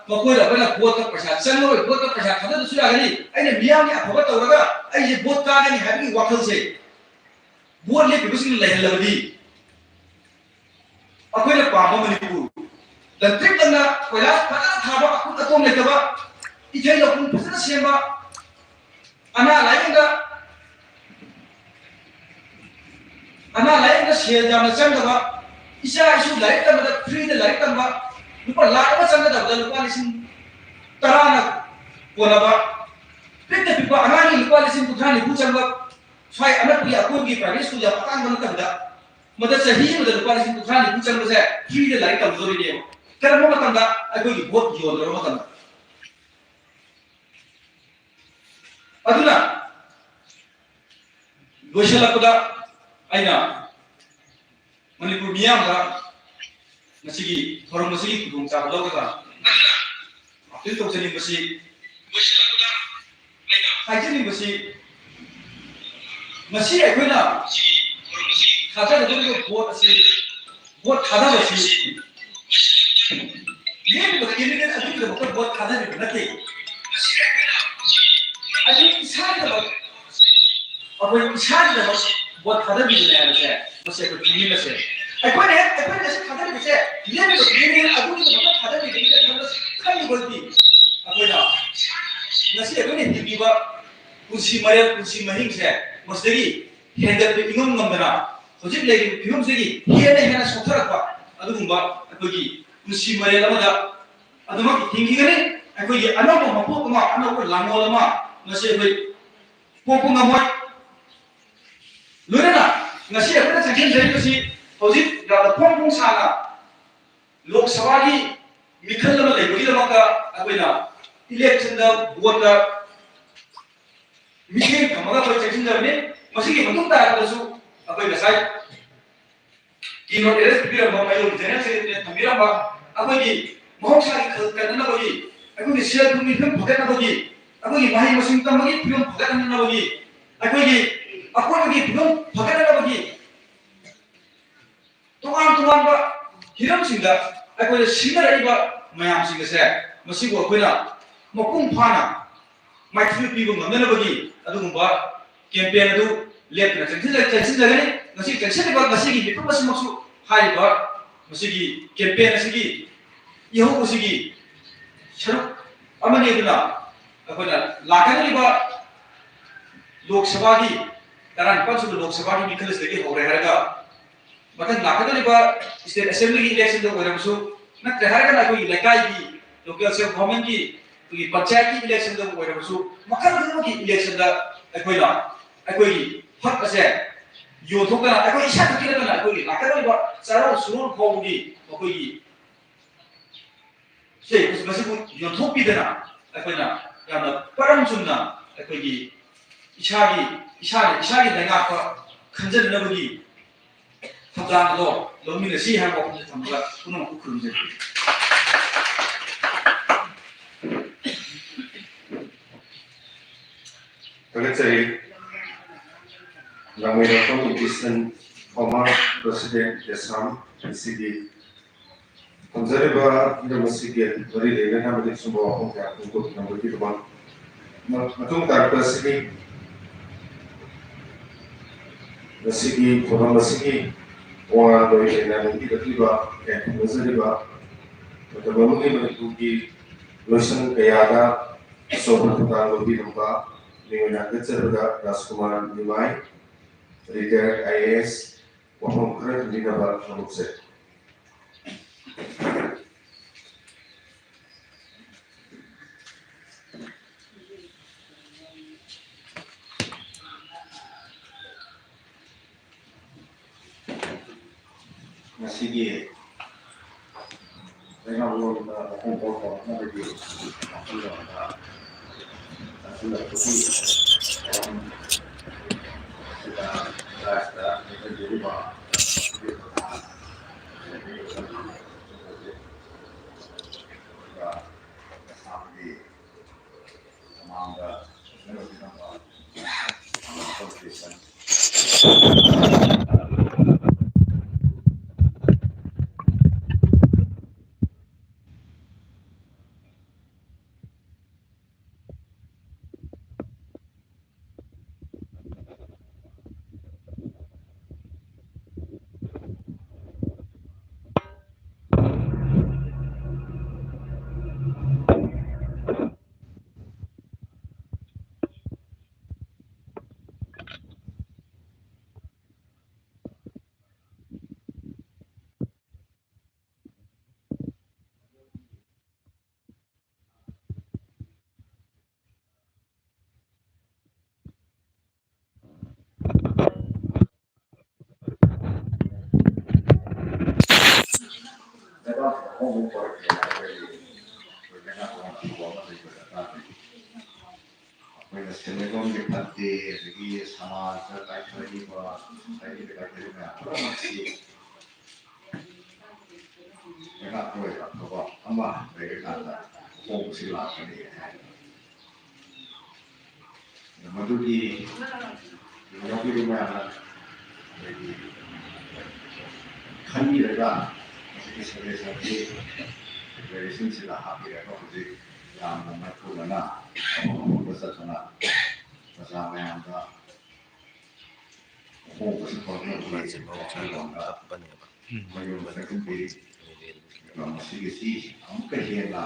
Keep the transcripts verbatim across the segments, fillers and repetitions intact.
ꯃꯈꯣꯏꯗ ꯑꯩꯈꯣꯏꯅ ꯚꯣꯠꯇ ꯄꯩꯁꯥ ꯆꯪꯉꯔꯣꯏ, ꯚꯣꯠꯇ ꯄꯩꯁꯥ ꯊꯥꯗꯗ꯭ꯔꯁꯨ ꯌꯥꯒꯅꯤ, ꯑꯩꯅ ꯃꯤꯌꯥꯝꯒꯤ ꯑꯐꯕ ꯇꯧꯔꯒ ꯑꯩꯁꯦ ꯚꯣꯠ ꯀꯥꯒꯅꯤ ꯍꯥꯏꯕꯒꯤ ꯋꯥꯈꯜꯁꯦ ꯚꯣꯠ ꯂꯦꯞꯄꯤꯕꯁꯤꯡꯅ ꯂꯩꯍꯜꯂꯕꯗꯤ ꯑꯩꯈꯣꯏꯅ ꯄꯥꯝꯕ ꯃꯅꯤꯄꯨꯔ, ꯂꯪꯇ꯭ꯔꯤꯛ ꯂꯪꯅ ꯀꯣꯏꯂꯥꯁ ꯐꯖꯅ ꯊꯥꯕ, ꯑꯀꯨꯠ ꯑꯇꯣꯡ ꯂꯩꯇꯕ, ꯏꯊꯩ ꯂꯧꯈꯣꯡ ꯐꯖꯅ ꯁꯦꯝꯕ, ꯑꯅꯥ ꯂꯥꯏꯌꯦꯡꯗ ꯑꯅꯥ ꯂꯥꯏꯌꯦꯡꯗ ꯁꯦꯜ ꯌꯥꯝꯅ ꯆꯪꯗꯕ, ꯏꯆꯥ ꯏꯁꯨ ꯂꯥꯏꯔꯤꯛ ꯇꯝꯕꯗ ꯐ꯭ꯔꯤꯗ ꯂꯥꯏꯔꯤꯛ ꯇꯝꯕ, ꯂꯨꯄꯥ ꯂꯥꯈ ꯑꯃ ꯆꯪꯒꯗꯕꯗ ꯂꯨꯄꯥ ꯂꯤꯁꯤꯡ ꯇꯔꯥꯅ ꯀꯣꯟꯅꯕ, ꯄꯤꯛꯇ ꯄꯤꯛꯄ ꯑꯉꯥꯡꯒꯤ ꯂꯨꯄꯥ ꯂꯤꯁꯤꯡ ꯀꯨꯟꯊ꯭ꯔꯥ ꯅꯤꯐꯨ ꯆꯪꯕ, ꯁ꯭ꯋꯥꯏ ꯑꯅꯛꯄꯒꯤ ꯑꯩꯈꯣꯏꯒꯤ ꯄ꯭ꯔꯥꯏꯚꯦꯠ ꯁ꯭ꯀꯨꯜ ꯌꯥꯝ ꯑꯇꯥꯡꯕ ꯅꯠꯇꯕꯗ, ꯃꯗ ꯆꯍꯤ ꯑꯃꯗ ꯂꯨꯄꯥ ꯂꯤꯁꯤꯡ ꯀꯨꯟꯊ꯭ꯔꯥ ꯅꯤꯐꯨ ꯆꯪꯕꯁꯦ ꯐ꯭ꯔꯤꯗ ꯂꯥꯏꯔꯤꯛ ꯇꯝꯗꯣꯔꯤꯅꯦꯕ꯫ ꯀꯔꯝꯕ ꯃꯇꯝꯗ? ꯑꯩꯈꯣꯏꯒꯤ ꯚꯣꯠ ꯌꯣꯟꯗ꯭ꯔꯕ ꯃꯇꯝꯗ꯫ ꯑꯗꯨꯅ ꯂꯣꯏꯁꯤꯜꯂꯛꯄꯗ ꯑꯩꯅ ꯃꯅꯤꯄꯨꯔ ꯃꯤꯌꯥꯝꯗ ꯉꯁꯤꯒꯤ ꯊꯧꯔꯝ ꯑꯁꯤꯒꯤ ꯈꯨꯗꯣꯡꯆꯥꯕ ꯂꯧꯔꯒ ꯑꯄꯤꯜ ꯇꯧꯖꯅꯤꯡꯕꯁꯤ, ꯍꯥꯏꯖꯅꯤꯡꯕꯁꯤ, ꯃꯁꯤ ꯑꯩꯈꯣꯏꯅ ꯊꯥꯗꯒꯗꯧꯔꯤꯕ ꯚꯣꯠ ꯑꯁꯤ, ꯚꯣꯠ ꯊꯥꯗꯕꯁꯤ ꯂꯦꯞꯄꯤꯕ ꯀꯦꯟꯗꯤꯗꯦꯠ ꯑꯗꯨꯒꯤꯗꯃꯛꯇ ꯚꯣꯠ ꯊꯥꯗꯔꯤꯕ ꯅꯠꯇꯦ꯫ ꯑꯩꯈꯣꯏ ꯏꯁꯥꯒꯤꯗꯃꯛ, ꯑꯩꯈꯣꯏ ꯏꯁꯥꯒꯤꯗꯃꯛ ꯚꯣꯠ ꯊꯥꯗꯕꯤꯕꯅꯦ ꯍꯥꯏꯕꯁꯦ ꯃꯁꯤ ꯑꯩꯈꯣꯏ ꯈꯪꯃꯤꯟꯅꯁꯦ꯫ ꯑꯩꯈꯣꯏꯅ ꯍꯦꯛ, ꯑꯩꯈꯣꯏꯅ ꯉꯁꯤ ꯊꯥꯗꯔꯤꯕꯁꯦ ꯂꯦꯞꯄꯤꯕ ꯀꯦꯟꯗꯤꯗꯦꯠ ꯑꯗꯨꯒꯤꯗꯃꯛꯇ ꯊꯥꯗꯕꯤꯕꯅꯤꯅ ꯈꯟꯕ, ꯈꯜꯂꯤꯕꯗꯤ ꯑꯩꯈꯣꯏꯅ ꯉꯁꯤ ꯑꯩꯈꯣꯏꯅ ꯍꯤꯡꯉꯤꯕ ꯄꯨꯟꯁꯤ ꯃꯔꯦꯜ, ꯄꯨꯟꯁꯤ ꯃꯍꯤꯡꯁꯦ ꯃꯁꯤꯗꯒꯤ ꯍꯦꯟꯒꯠꯄ ꯏꯉꯝ ꯉꯝꯗꯅ ꯍꯧꯖꯤꯛ ꯂꯩꯔꯤꯕ ꯐꯤꯕꯝꯁꯤꯗꯒꯤ ꯍꯦꯟꯅ ꯍꯦꯟꯅ ꯁꯣꯛꯊꯔꯛꯄ ꯑꯗꯨꯒꯨꯝꯕ ꯑꯩꯈꯣꯏꯒꯤ ꯄꯨꯟꯁꯤ ꯃꯔꯦꯜ ꯑꯃꯗ ꯑꯗꯨꯃꯛ ꯍꯤꯡꯈꯤꯒꯅꯤ꯫ ꯑꯩꯈꯣꯏꯒꯤ ꯑꯅꯧꯕ ꯃꯄꯣꯛ ꯑꯃ, ꯑꯅꯧꯕ ꯂꯥꯡꯂꯣꯟ ꯑꯃ ꯃꯁꯤ ꯑꯩꯈꯣꯏ ꯄꯣꯛꯄ ꯉꯝꯃꯣꯏ꯫ ꯂꯣꯏꯅꯅ ꯉꯁꯤ ꯑꯩꯈꯣꯏꯅ ꯆꯪꯁꯤꯟꯖꯔꯤꯕꯁꯤ ꯍꯧꯖꯤꯛ ꯌꯥꯝꯅ ꯐꯣꯡ ꯐꯣꯡ ꯁꯥꯅ ꯂꯣꯛ ꯁꯚꯥꯒꯤ ꯃꯤꯈꯜ ꯑꯃ ꯂꯩꯕꯒꯤꯗꯃꯛꯇ ꯑꯩꯈꯣꯏꯅ ꯏꯂꯦꯛꯁꯟꯗ ꯚꯣꯠꯇ ꯃꯤꯠꯌꯦꯡ ꯊꯝꯃꯒ ꯑꯩꯈꯣꯏ ꯆꯪꯁꯤꯟꯖꯕꯅꯤ꯫ ꯃꯁꯤꯒꯤ ꯃꯇꯨꯡ ꯇꯥꯔꯛꯄꯗꯁꯨ ꯑꯩꯈꯣꯏ ꯉꯁꯥꯏ ꯀꯤꯅꯣꯠ ꯑꯦꯗ꯭ꯔꯦꯁ ꯄꯤꯕꯤꯔꯝꯕ ꯃꯌꯣꯝ ꯖꯦꯅꯔꯦꯜ ꯁꯦꯀ꯭ꯔꯦꯇꯔꯤꯅ ꯊꯝꯕꯤꯔꯝꯕ ꯑꯩꯈꯣꯏꯒꯤ ꯃꯍꯧꯁꯥꯒꯤ ꯈꯜ ꯀꯟꯅꯅꯕꯒꯤ, ꯑꯩꯈꯣꯏꯒꯤ ꯁꯦꯜ ꯊꯨꯝꯒꯤ ꯐꯤꯕꯝ ꯐꯒꯠꯅꯕꯒꯤ, ꯑꯩꯈꯣꯏꯒꯤ ꯃꯍꯩ ꯃꯁꯤꯡ ꯇꯝꯕꯒꯤ ꯐꯤꯕꯝ ꯐꯒꯠꯍꯟꯅꯕꯒꯤ, ꯑꯩꯈꯣꯏꯒꯤ ꯑꯀꯣꯏꯕꯒꯤ ꯐꯤꯕꯝ ꯐꯒꯠꯅꯅꯕꯒꯤ ꯇꯣꯉꯥꯟ ꯇꯣꯉꯥꯟꯕ ꯍꯤꯔꯝꯁꯤꯡꯗ ꯑꯩꯈꯣꯏꯅ ꯁꯤꯡꯅꯔꯛꯏꯕ ꯃꯌꯥꯝꯁꯤꯡ ꯑꯁꯦ, ꯃꯁꯤꯕꯨ ꯑꯩꯈꯣꯏꯅ ꯃꯄꯨꯡ ꯐꯥꯅ ꯃꯥꯏꯊꯤꯕ ꯄꯤꯕ ꯉꯝꯅꯅꯕꯒꯤ ꯑꯗꯨꯒꯨꯝꯕ campaign ꯑꯗꯨ ꯂꯦꯞꯇꯅ ꯆꯪꯁꯤꯟꯖ-, ꯆꯪꯁꯤꯟꯖꯒꯅꯤ꯫ ꯉꯁꯤ ꯆꯪꯁꯤꯜꯂꯤꯕ ꯉꯁꯤꯒꯤ ꯃꯤꯐꯝ ꯑꯁꯤꯃꯛꯁꯨ ꯍꯥꯏꯔꯤꯕ ꯃꯁꯤꯒꯤ campaign ꯑꯁꯤꯒꯤ ꯏꯍꯧ ꯑꯁꯤꯒꯤ ꯁꯔꯨꯛ ꯑꯃꯅꯤ꯫ ꯑꯗꯨꯅ ꯑꯩꯈꯣꯏꯅ ꯂꯥꯛꯀꯗꯧꯔꯤꯕ ꯂꯣꯛ ꯁꯚꯥꯒꯤ, ꯇꯔꯥꯅꯤꯄꯥꯟ ꯁꯨꯕ ꯂꯣꯛ ꯁꯚꯥꯒꯤ ꯃꯤꯈꯜ ꯑꯁꯤꯗꯒꯤ ꯍꯧꯔꯦ ꯍꯥꯏꯔꯒ, ꯃꯊꯪ ꯂꯥꯛꯀꯗꯧꯔꯤꯕ state assembly ꯒꯤ election ꯗ ꯑꯣꯏꯔꯕꯁꯨ, ꯅꯠꯇ꯭ꯔꯦ ꯍꯥꯏꯔꯒꯅ ꯑꯩꯈꯣꯏꯒꯤ ꯂꯩꯀꯥꯏꯒꯤ, local self government ꯀꯤ, ꯑꯩꯈꯣꯏꯒꯤ ꯄꯟꯆꯥꯌꯠꯀꯤ election ꯗꯕꯨ ꯑꯣꯏꯔꯕꯁꯨ, ꯃꯈꯜ ꯈꯨꯗꯤꯡꯃꯛꯀꯤ election ꯗ ꯑꯩꯈꯣꯏꯅ ꯑꯩꯈꯣꯏꯒꯤ ꯍꯛ ꯑꯁꯦ ꯌꯣꯟꯊꯣꯛꯇꯅ, ꯑꯩꯈꯣꯏ ꯏꯁꯥ ꯈꯛꯀꯤ ꯅꯠꯇꯅ ꯑꯩꯈꯣꯏꯒꯤ ꯂꯥꯛꯀꯗꯧꯔꯤꯕ ꯆꯥꯔꯣꯟ ꯁꯨꯔꯣꯟ ꯐꯥꯎꯕꯒꯤ ꯃꯈꯣꯏꯒꯤ ꯁꯦ, ꯃꯁꯤꯕꯨ ꯌꯣꯟꯊꯣꯛꯄꯤꯗꯅ ꯑꯩꯈꯣꯏꯅ ꯌꯥꯝꯅ ꯃꯔꯝ ꯆꯨꯝꯅ ꯑꯩꯈꯣꯏꯒꯤ ꯏꯁꯥꯒꯤ, ꯏꯁꯥꯅ ꯏꯁꯥꯒꯤ ꯂꯩꯉꯥꯛꯄ ꯈꯟꯖꯅꯅꯕꯒꯤ ꯊꯧꯗꯥꯡ ꯑꯗꯣ ꯂꯧꯃꯤꯟꯅꯁꯤ ꯍꯥꯏꯕ ꯋꯥꯐꯝꯁꯦ ꯊꯝꯃꯒ ꯄꯨꯝꯅꯃꯛꯄꯨ ꯈꯨꯔꯨꯝꯖꯔꯤ꯫ ꯊꯥꯒꯠꯆꯔꯤ꯫ ꯂꯥꯡꯃꯩꯗꯣꯡ ꯏꯗꯤꯁꯟ former president ꯌꯥꯏꯁ꯭ꯔꯝ ꯄꯤ ꯁꯤꯒꯤ ꯊꯝꯖꯔꯤꯕ ꯍꯤꯔꯝ ꯑꯁꯤꯒꯤ ꯃꯔꯤ ꯂꯩꯅꯅ ꯃꯇꯤꯛ ꯆꯨꯝꯕ ꯋꯥꯐꯝ ꯀꯌꯥ ꯐꯣꯡꯗꯣꯛꯇꯨꯅꯕꯒꯤꯗꯃꯛ ꯃ-, ꯃꯇꯨꯡ ꯇꯥꯔꯛꯄ ꯑꯁꯤꯒꯤ ꯉꯁꯤꯒꯤ ꯊꯧꯔꯝ ꯑꯁꯤꯒꯤ ꯋꯥ ꯉꯥꯡꯕ ꯑꯣꯏꯅ ꯂꯦꯡꯕꯤꯔꯛꯂꯤꯕ ꯀꯌꯥ ꯊꯦꯡꯅꯖꯔꯤꯕ ꯃꯇꯝ ꯑꯃꯒꯤ ꯃꯅꯤꯄꯨꯔꯒꯤ ꯂꯣꯏꯁꯪ ꯀꯌꯥꯗ ꯑꯆꯧꯕ ꯊꯧꯗꯥꯡ ꯂꯧꯕꯤꯔꯝꯕ ꯃꯤꯑꯣꯏ ꯅꯥꯒꯠꯆꯕꯗ ꯔꯥꯖꯀꯨꯃꯥꯔ ꯅꯤꯃꯥꯏ, retired I A S, ꯋꯥꯐꯝ ꯈꯔ ꯊꯝꯕꯤꯅꯕ ꯍꯧꯅꯖꯔꯤ꯫ ꯉꯁꯤꯒꯤ ꯂꯩꯉꯥꯛꯂꯣꯟꯗ ꯃꯈꯣꯡ ꯄꯣꯛꯄ ꯍꯣꯠꯅꯕꯒꯤ ꯋꯥꯈꯜꯂꯣꯟꯗ ꯆꯪꯁꯤꯜꯂꯛꯄꯒꯤ ꯊꯧꯔꯝ ꯑꯁꯤꯗ ꯔꯥꯏꯖꯇ ꯂꯦꯡꯖꯟꯕꯤꯔꯤꯕ ꯑꯗꯨꯒ ꯑꯁꯥꯝꯒꯤ ꯃꯃꯥꯡꯗ ꯑꯃꯨꯛ ꯄꯨꯔꯛꯀꯦ ꯍꯥꯏꯔꯒꯗꯤ ꯑꯩꯈꯣꯏ ꯂꯩꯉꯥꯛ ꯇꯣꯉꯥꯟꯕ ꯑꯃ ꯂꯩꯕ ꯗꯔꯀꯥꯔ ꯂꯩ꯫ ꯑꯩꯈꯣꯏꯅ ꯁꯦꯟꯃꯤꯠꯂꯣꯟꯒꯤ ꯐꯠꯇꯦ, ꯑꯗꯒꯤ ꯁꯃꯥꯖꯇ ꯀꯥꯏꯊꯔꯛꯏꯕ, ꯁꯣꯁꯥꯏꯇꯤꯗ ꯀꯥꯏꯊꯔꯛꯏꯕ ꯃꯌꯥꯝ ꯄꯨꯝꯅꯃꯛꯁꯤ ꯂꯩꯉꯥꯛ ꯑꯣꯏꯕ ꯑꯐꯕ ꯑꯃ ꯂꯩꯔꯀꯥꯟꯗ ꯑꯍꯣꯡꯕꯁꯤ ꯂꯥꯛꯀꯅꯤ ꯍꯥꯏ꯫ ꯃꯗꯨꯒꯤ ꯌꯥꯎꯕꯤꯔꯤꯕ ꯃꯌꯥꯝꯅ ꯑꯩꯈꯣꯏꯒꯤ ꯈꯟꯕꯤꯔꯒ ꯃꯁꯤꯒꯤ ꯁꯖꯦꯁꯟꯁꯤ ꯗꯤꯀ꯭ꯂꯦꯔꯦꯁꯟꯁꯤꯗ ꯍꯥꯞꯄꯤꯔꯒ ꯍꯧꯖꯤꯛ ꯌꯥꯝꯅ ꯃꯥꯏꯄꯨꯅꯅ ꯑꯐꯕ ꯆꯠꯇꯨꯅ ꯄ꯭ꯔꯖꯥ ꯃꯌꯥꯝꯗ ꯑꯍꯣꯡꯕꯁꯤ ꯄꯨꯔꯛꯅꯕ ꯍꯣꯠꯅꯔꯤꯕ ꯋꯥꯈꯜꯂꯣꯟꯗ ꯃꯌꯨꯝ ꯆꯪꯁꯤꯟꯕꯤꯔꯤ꯫ ꯑꯗꯨꯒ ꯃꯁꯤꯒꯤ ꯆꯦꯁꯤ ꯑꯃꯨꯛꯀ ꯍꯦꯟꯅ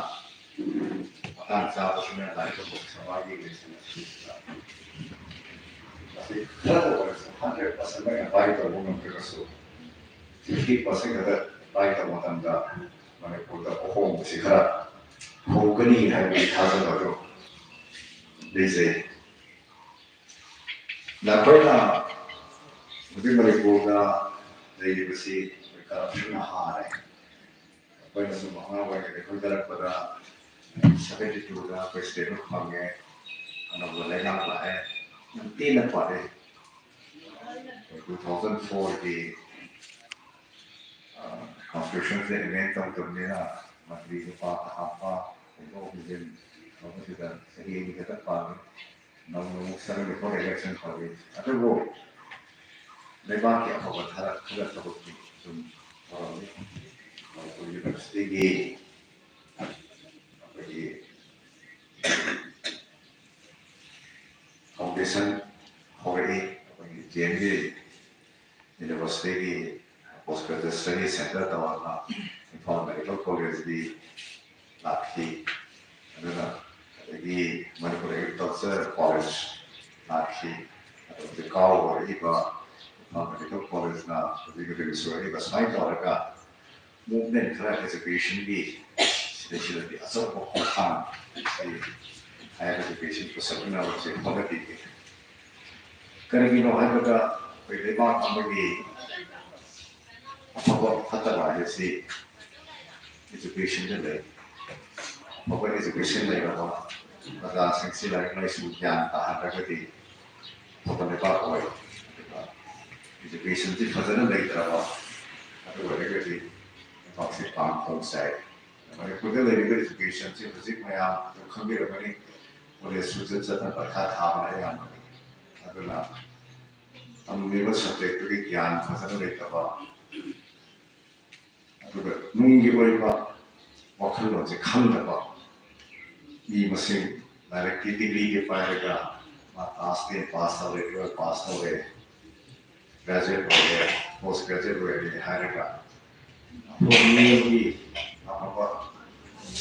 ꯃꯇꯥꯡ ꯆꯥꯕꯁꯤꯅ ꯂꯥꯏꯔꯤꯛ ꯇꯝꯕ ꯁꯃꯥꯖꯒꯤ ꯂꯩꯁꯤꯡ ꯑꯁꯤꯗ ꯃꯁꯤ ꯈꯔꯗ ꯑꯣꯏꯔꯁꯨ ꯍꯟꯗ꯭ꯔꯦꯠ ꯄꯥꯔꯁꯦꯟ ꯑꯦꯄ꯭ꯂꯥꯏ ꯇꯧꯕ ꯉꯝꯗ꯭ꯔꯒꯁꯨ ꯐꯤꯐꯇꯤ ꯄꯥꯔꯁꯦꯟ ꯈꯛꯇ ꯑꯦꯄ꯭ꯂꯥꯏ ꯇꯧꯕ ꯃꯇꯝꯗ ꯃꯅꯤꯄꯨꯔꯗ ꯑꯍꯣꯡꯕꯁꯤ ꯈꯔ ꯍꯧꯒꯅꯤ ꯍꯥꯏꯕꯒꯤ ꯊꯥꯖꯕ ꯑꯗꯨ ꯂꯩꯖꯩ꯫ ꯅꯈꯣꯏꯅ ꯍꯧꯖꯤꯛ ꯃꯅꯤꯄꯨꯔꯗ ꯂꯩꯔꯤꯕꯁꯤ ꯀꯔꯞꯁꯟꯅ ꯍꯥꯔꯦ꯫ ꯑꯩꯈꯣꯏꯅ ꯁꯨꯝ ꯑꯉꯥꯡ ꯑꯣꯏꯔꯤꯉꯩꯗ ꯈꯪꯖꯔꯛꯄꯗ ꯁꯚꯦꯟꯇꯤ ꯇꯨꯗ ꯑꯩꯈꯣꯏ ꯁ꯭ꯇꯦꯠ ꯑꯣꯐ ꯐꯪꯉꯦ, ꯑꯅꯧꯕ ꯂꯩꯉꯥꯛ ꯂꯥꯛꯑꯦ, ꯌꯥꯝ ꯇꯦꯟꯅ ꯄꯥꯔꯦ꯫ ꯇꯨ ꯊꯥꯎꯖꯟ ꯐꯣꯔꯒꯤ ꯀꯣꯟꯁꯇꯤꯇ꯭ꯌꯨꯁꯟꯁꯦ ꯑꯦꯃꯦꯟ ꯇꯧꯗꯕꯅꯤꯅ ꯃꯟꯇ꯭ꯔꯤ ꯅꯨꯄꯥ ꯍꯥꯞꯄ, ꯍꯣꯡꯗꯣꯛ ꯍꯣꯡꯖꯤꯟ ꯇꯧꯕꯁꯤꯗ ꯆꯍꯤ ꯑꯅꯤ ꯈꯛꯇ ꯄꯥꯜꯂꯤ꯫ ꯅꯧꯅ ꯑꯃꯨꯛ ꯁꯚꯦꯟꯇꯤ ꯐꯣꯔ ꯏꯂꯦꯛꯁꯟ ꯇꯧꯔꯤ꯫ ꯑꯗꯨꯕꯨ ꯂꯩꯕꯥꯛꯀꯤ ꯑꯐꯕ ꯊꯕꯛ ꯈꯔ ꯊꯕꯛꯇꯤ ꯑꯗꯨꯝ ꯇꯧꯔꯝꯃꯤ꯫ ꯃꯅꯤꯄꯨꯔ ꯌꯨꯅꯤꯚꯔꯁꯤꯇꯤꯒꯤ ꯑꯩꯈꯣꯏꯒꯤ ꯐꯥꯎꯟꯗꯦꯁꯟ ꯍꯧꯔꯛꯏ꯫ ꯑꯩꯈꯣꯏꯒꯤ ꯗꯤ ꯑꯦꯝꯒꯤ ꯌꯨꯅꯤꯚꯔꯁꯤꯇꯤꯒꯤ ꯄꯣꯁ ꯒ꯭ꯔꯦꯖꯨꯑꯦꯠ ꯁ꯭ꯇꯗꯤ ꯁꯦꯟꯇꯔ ꯇꯧꯔꯒ ꯏꯝꯐꯥꯜ ꯃꯦꯗꯤꯀꯦꯜ ꯀꯣꯂꯦꯖꯀꯤ ꯂꯥꯛꯈꯤ꯫ ꯑꯗꯨꯅ ꯑꯗꯒꯤ ꯃꯅꯤꯄꯨꯔ ꯑꯦꯒ꯭ꯔꯤꯀꯜꯆꯔ ꯀꯣꯂꯦꯖ ꯂꯥꯛꯈꯤ꯫ ꯑꯗꯨ ꯍꯧꯖꯤꯛ ꯀꯥꯎ ꯑꯣꯏꯔꯛꯏꯕ ꯏꯝꯐꯥꯜ ꯃꯦꯗꯤꯀꯦꯜ ꯀꯣꯂꯦꯖꯅ ꯍꯧꯖꯤꯛ ꯔꯤꯝꯁ ꯑꯣꯏꯔꯛꯏꯕ꯫ ꯁꯨꯃꯥꯏꯅ ꯇꯧꯔꯒ movement ꯈꯔ educationꯒꯤ ꯁꯤꯗꯩꯁꯤꯗꯗꯤ ꯑꯆꯧꯕ ꯈꯣꯡꯊꯥꯡ ꯍꯥꯏ꯫ Higher education ꯄꯨꯁꯜꯂꯛꯅꯕꯁꯦ ꯍꯣꯠꯅꯕꯤꯒꯦ꯫ ꯀꯔꯤꯒꯤꯅꯣ ꯍꯥꯏꯕꯗ ꯑꯩꯈꯣꯏ ꯂꯩꯕꯥꯛ ꯑꯃꯒꯤ ꯑꯐꯕ ꯐꯠꯇꯕ ꯍꯥꯏꯕꯁꯤ Education ꯗ ꯂꯩ꯫ ꯃꯈꯣꯏ education ꯂꯩꯔꯕ ꯑꯣꯖꯥꯁꯤꯡꯁꯤ ꯂꯥꯏꯔꯤꯛ ꯂꯥꯏꯁꯨ ꯒ꯭ꯌꯥꯟ ꯇꯥꯍꯟꯗ꯭ꯔꯒꯗꯤ ꯑꯐꯕ ꯂꯩꯕꯥꯛ ꯑꯣꯏ꯫ ꯑꯗꯨꯒ education ꯁꯤ ꯐꯖꯅ ꯂꯩꯇ꯭ꯔꯕ ꯑꯗꯨ ꯑꯣꯏꯔꯒꯗꯤ ꯂꯩꯕꯥꯛꯁꯤ ꯄꯥꯡ ꯈꯣꯡ ꯆꯥꯏ꯫ ꯃꯅꯤꯄꯨꯔꯗ ꯂꯩꯔꯤꯕ education ꯁꯤ ꯍꯧꯖꯤꯛ ꯃꯌꯥꯝ ꯑꯗꯨꯝ ꯈꯪꯕꯤꯔꯝꯒꯅꯤ, college ꯁꯨ ꯆꯠ ꯆꯠꯇꯅ ꯄꯔꯤꯈꯥ ꯊꯥꯕꯅ ꯑꯌꯥꯝꯕꯅꯤ꯫ ꯑꯗꯨꯅ ꯇꯝꯂꯤꯕ subject ꯇꯨꯒꯤ ꯒ꯭ꯌꯥꯟ ꯐꯖꯅ ꯂꯩꯇꯕ, ꯑꯗꯨꯒ ꯅꯨꯡꯒꯤ ꯑꯣꯏꯕ ꯋꯥꯈꯜꯂꯣꯟꯁꯦ ꯈꯪꯗꯕ ꯃꯤ ꯃꯁꯤꯡ, ꯂꯥꯏꯔꯤꯛꯀꯤ degree ꯗꯤ ꯄꯥꯏꯔꯒ ꯃꯥ class ten pass ꯇꯧꯔꯦ, twelve pass ꯇꯧꯔꯦ, graduate ꯑꯣꯏꯔꯦ, post graduate ꯑꯣꯏꯔꯦ ꯍꯥꯏꯔꯒ ꯑꯐꯕ ꯃꯤ ꯑꯃꯒꯤ, ꯑꯐꯕ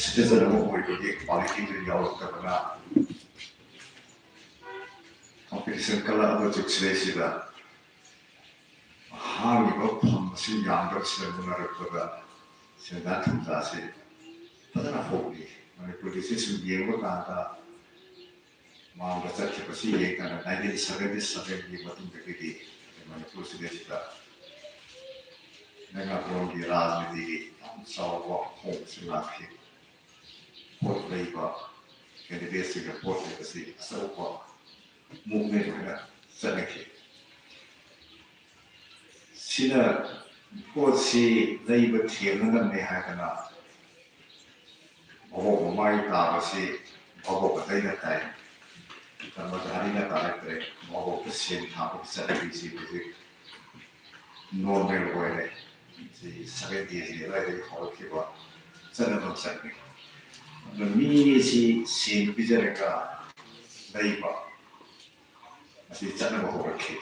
citizen ꯑꯃ ꯑꯣꯏꯕꯒꯤ quality ꯗꯨ ꯌꯥꯎꯔꯛꯇꯕꯅ competition ꯀꯜꯂꯛꯑꯕ ꯖꯨꯒꯁꯤꯗꯩꯁꯤꯗ ꯍꯥꯡꯉꯤꯕ ꯐꯝ ꯃꯁꯤꯡ ꯌꯥꯝꯗꯕꯁꯤꯗ ꯃꯨꯟꯅꯔꯛꯄꯗ ꯁꯦꯟꯖꯥ ꯊꯨꯝꯖꯥꯁꯤ ꯐꯖꯅ ꯍꯧꯔꯤ꯫ ꯃꯅꯤꯄꯨꯔꯒꯤꯁꯤ ꯁꯨꯝ ꯌꯦꯡꯕ ꯀꯥꯟꯗ ꯃꯥꯡꯗ ꯆꯠꯈꯤꯕꯁꯤ ꯌꯦꯡꯀꯥꯟꯗ nineteen seventy seven ꯒꯤ ꯃꯇꯨꯡꯗꯒꯤꯗꯤ ꯃꯅꯤꯄꯨꯔꯁꯤꯗꯩꯁꯤꯗ ꯂꯩꯉꯥꯛꯂꯣꯟꯒꯤ ꯔꯥꯖꯅꯤꯇꯤꯒꯤ ꯌꯥꯝ ꯆꯥꯎꯕ ꯑꯍꯣꯡꯕꯁꯤ ꯂꯥꯛꯈꯤ꯫ ꯚꯣꯠ ꯂꯩꯕ candidate ꯁꯤꯡꯅ ꯚꯣꯠ ꯂꯩꯕꯁꯤ ꯑꯆꯧꯕ movement ꯑꯣꯏꯅ ꯆꯠꯅꯈꯤ꯫ ꯁꯤꯅ ꯚꯣꯠꯁꯤ ꯂꯩꯕ ꯊꯦꯡꯅ ꯉꯝꯃꯦ ꯍꯥꯏꯗꯅ ꯃꯕꯣꯛ ꯃꯃꯥꯏ ꯇꯥꯕꯁꯤ ꯃꯕꯣꯛ ꯑꯇꯩꯅ ꯇꯥꯏ꯫ ꯀꯔꯃꯆꯥꯔꯤꯅ ꯇꯥꯔꯛꯇ꯭ꯔꯦ꯫ ꯃꯕꯣꯛꯇ ꯁꯦꯟ ꯊꯥꯕꯒꯤ ꯆꯠꯅꯕꯤꯁꯤ ꯍꯧꯖꯤꯛ normal ꯑꯣꯏꯔꯦ꯫ ꯁꯤ seventy ꯒꯤ ꯑꯗꯨꯋꯥꯏꯗꯒꯤ ꯍꯧꯔꯛꯈꯤꯕ ꯆꯠꯅꯕ ꯆꯠꯅꯤ꯫ ꯑꯗꯨꯅ ꯃꯤꯁꯤ ꯁꯦꯟ ꯄꯤꯖꯔꯒ ꯂꯩꯕ ꯑꯁꯤ ꯆꯠꯅꯕ ꯍꯧꯔꯛꯈꯤ꯫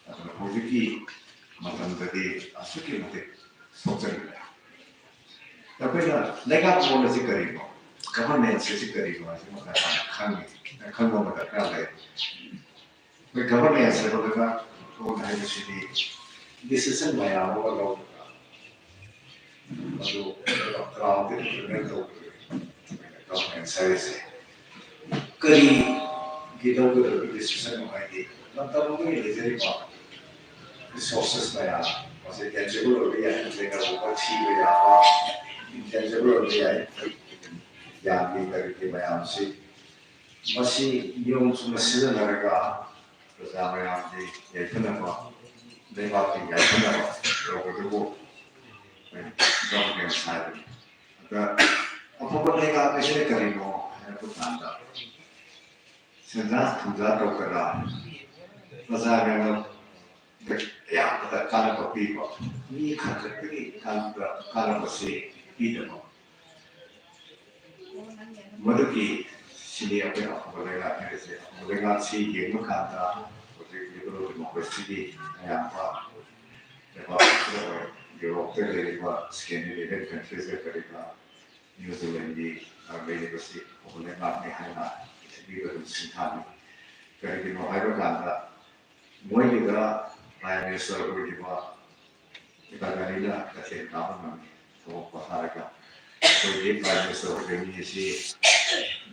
ꯑꯗꯨꯅ ꯍꯧꯖꯤꯛꯀꯤ ꯃꯇꯝꯗꯗꯤ ꯑꯁꯨꯛꯀꯤ ꯃꯇꯤꯛ ꯁꯣꯛꯆꯟꯈ꯭ꯔꯦ꯫ ꯑꯩꯈꯣꯏꯅ ꯂꯩꯉꯥꯛꯂꯣꯟ ꯑꯁꯤ ꯀꯔꯤꯅꯣ, governance ꯑꯁꯤ ꯀꯔꯤꯅꯣ ꯍꯥꯏꯁꯤ ꯃꯈꯥ ꯇꯥꯅ ꯈꯪꯉꯤ, ꯈꯪꯕ ꯑꯃ ꯗꯔꯀꯥꯔ ꯂꯩ꯫ ꯑꯩꯈꯣꯏ governance ꯍꯥꯏꯕ ꯂꯩꯉꯥꯛꯂꯣꯟ ꯍꯥꯏꯕꯁꯤꯗꯤ decision ꯃꯌꯥꯝ ꯑꯃ ꯂꯧꯔꯒ ꯃꯗꯨ ground ꯗ implement ꯇꯧꯕꯗꯨꯅꯤ governance ꯍꯥꯏꯔꯤꯁꯦ꯫ ꯀꯔꯤꯒꯤ ꯂꯧꯒꯗꯧꯔꯤꯕ decision ꯍꯥꯏꯗꯤ ꯃꯇꯝ ꯑꯃꯒꯤ ꯂꯩꯖꯔꯤꯕ resources ꯃꯌꯥꯝ, ꯃꯁꯤ tangible ꯑꯣꯏꯕ ꯌꯥꯏ, ꯂꯩꯉꯥꯛꯂꯣꯟ ꯊꯤꯕ ꯌꯥꯕ, ꯏꯟꯇꯦꯟꯖꯤꯕꯜ ꯑꯣꯏꯕ ꯌꯥꯏ꯫ ꯌꯥꯝꯒꯤ ꯀꯔꯤꯒꯤ ꯃꯌꯥꯝꯁꯤ, ꯃꯁꯤ ꯅꯤꯌꯣꯝ ꯆꯨꯝꯅ ꯁꯤꯖꯤꯟꯅꯔꯒ ꯄ꯭ꯔꯖꯥ ꯃꯌꯥꯝꯒꯤ ꯌꯥꯏꯐꯅꯕ, ꯂꯩꯕꯥꯛꯀꯤ ꯌꯥꯏꯐꯅꯕ ꯇꯧꯕꯗꯨꯕꯨ ꯒꯚꯔꯅꯦꯟꯁ ꯍꯥꯏꯕꯅꯤ꯫ ꯑꯗ ꯑꯐꯕ ꯂꯩꯉꯥꯛ ꯍꯥꯏꯁꯤꯅ ꯀꯔꯤꯅꯣ ꯍꯥꯏꯔꯛꯄ ꯀꯥꯟꯗ, ꯁꯦꯟꯖꯥ ꯊꯨꯝꯖꯥ ꯇꯧꯗꯅ ꯄ꯭ꯔꯖꯥꯒꯤ ꯑꯌꯥꯝꯕꯗ ꯀꯥꯟꯅꯕ ꯄꯤꯕ, ꯃꯤ ꯈꯔ ꯈꯛꯇꯒꯤ ꯀꯥꯟꯅꯕ, ꯀꯥꯟꯅꯕꯁꯤ ꯄꯤꯗꯕ, ꯃꯗꯨꯒꯤ ꯁꯤꯅꯤ ꯑꯩꯈꯣꯏꯅ ꯑꯐꯕ ꯂꯩꯉꯥꯛ ꯍꯥꯏꯔꯤꯁꯦ꯫ ꯑꯐꯕ ꯂꯩꯉꯥꯛꯁꯤ ꯌꯦꯡꯕ ꯀꯥꯟꯗ ꯍꯧꯖꯤꯛ ꯂꯤꯕꯔꯦꯜ ꯗꯦꯃꯣꯀ꯭ꯔꯦꯁꯤꯒꯤ ꯑꯌꯥꯝꯕ ꯂꯩꯕꯥꯛ ꯌꯨꯔꯣꯞꯇ ꯂꯩꯔꯤꯕ ꯏꯁꯀꯦꯟꯗꯤꯅꯦꯚꯤꯌꯟ ꯀꯟꯇ꯭ꯔꯤꯁꯇ ꯀꯔꯤꯗ ꯅ꯭ꯌꯨ ꯖꯤꯂꯦꯟꯒꯤ ꯂꯩꯔꯤꯕꯁꯤ ꯑꯐꯕ ꯂꯩꯉꯥꯛꯅꯤ ꯍꯥꯏꯅ ꯄ꯭ꯔꯤꯊꯤꯕꯤꯗ ꯑꯗꯨꯝ ꯁꯤꯡꯊꯥꯅꯩ꯫ ꯀꯔꯤꯒꯤꯅꯣ ꯍꯥꯏꯕ ꯀꯥꯟꯗ ꯃꯣꯏꯒꯤꯗ ꯄ꯭ꯔꯥꯏꯝ ꯃꯤꯅꯤꯁꯇꯔ ꯑꯣꯏꯔꯤꯕ ꯏꯟꯗꯤꯔꯥ ꯒꯥꯟꯙꯤꯅ ꯇꯁꯦꯡ ꯇꯥꯕ ꯉꯝꯃꯤ꯫ ꯊꯕꯛ ꯄꯣꯊꯥꯔꯒ ꯑꯩꯈꯣꯏꯒꯤ ꯄ꯭ꯔꯥꯏꯝ ꯃꯤꯅꯤꯁꯇꯔ ꯑꯣꯏꯕ ꯃꯤ ꯑꯁꯤ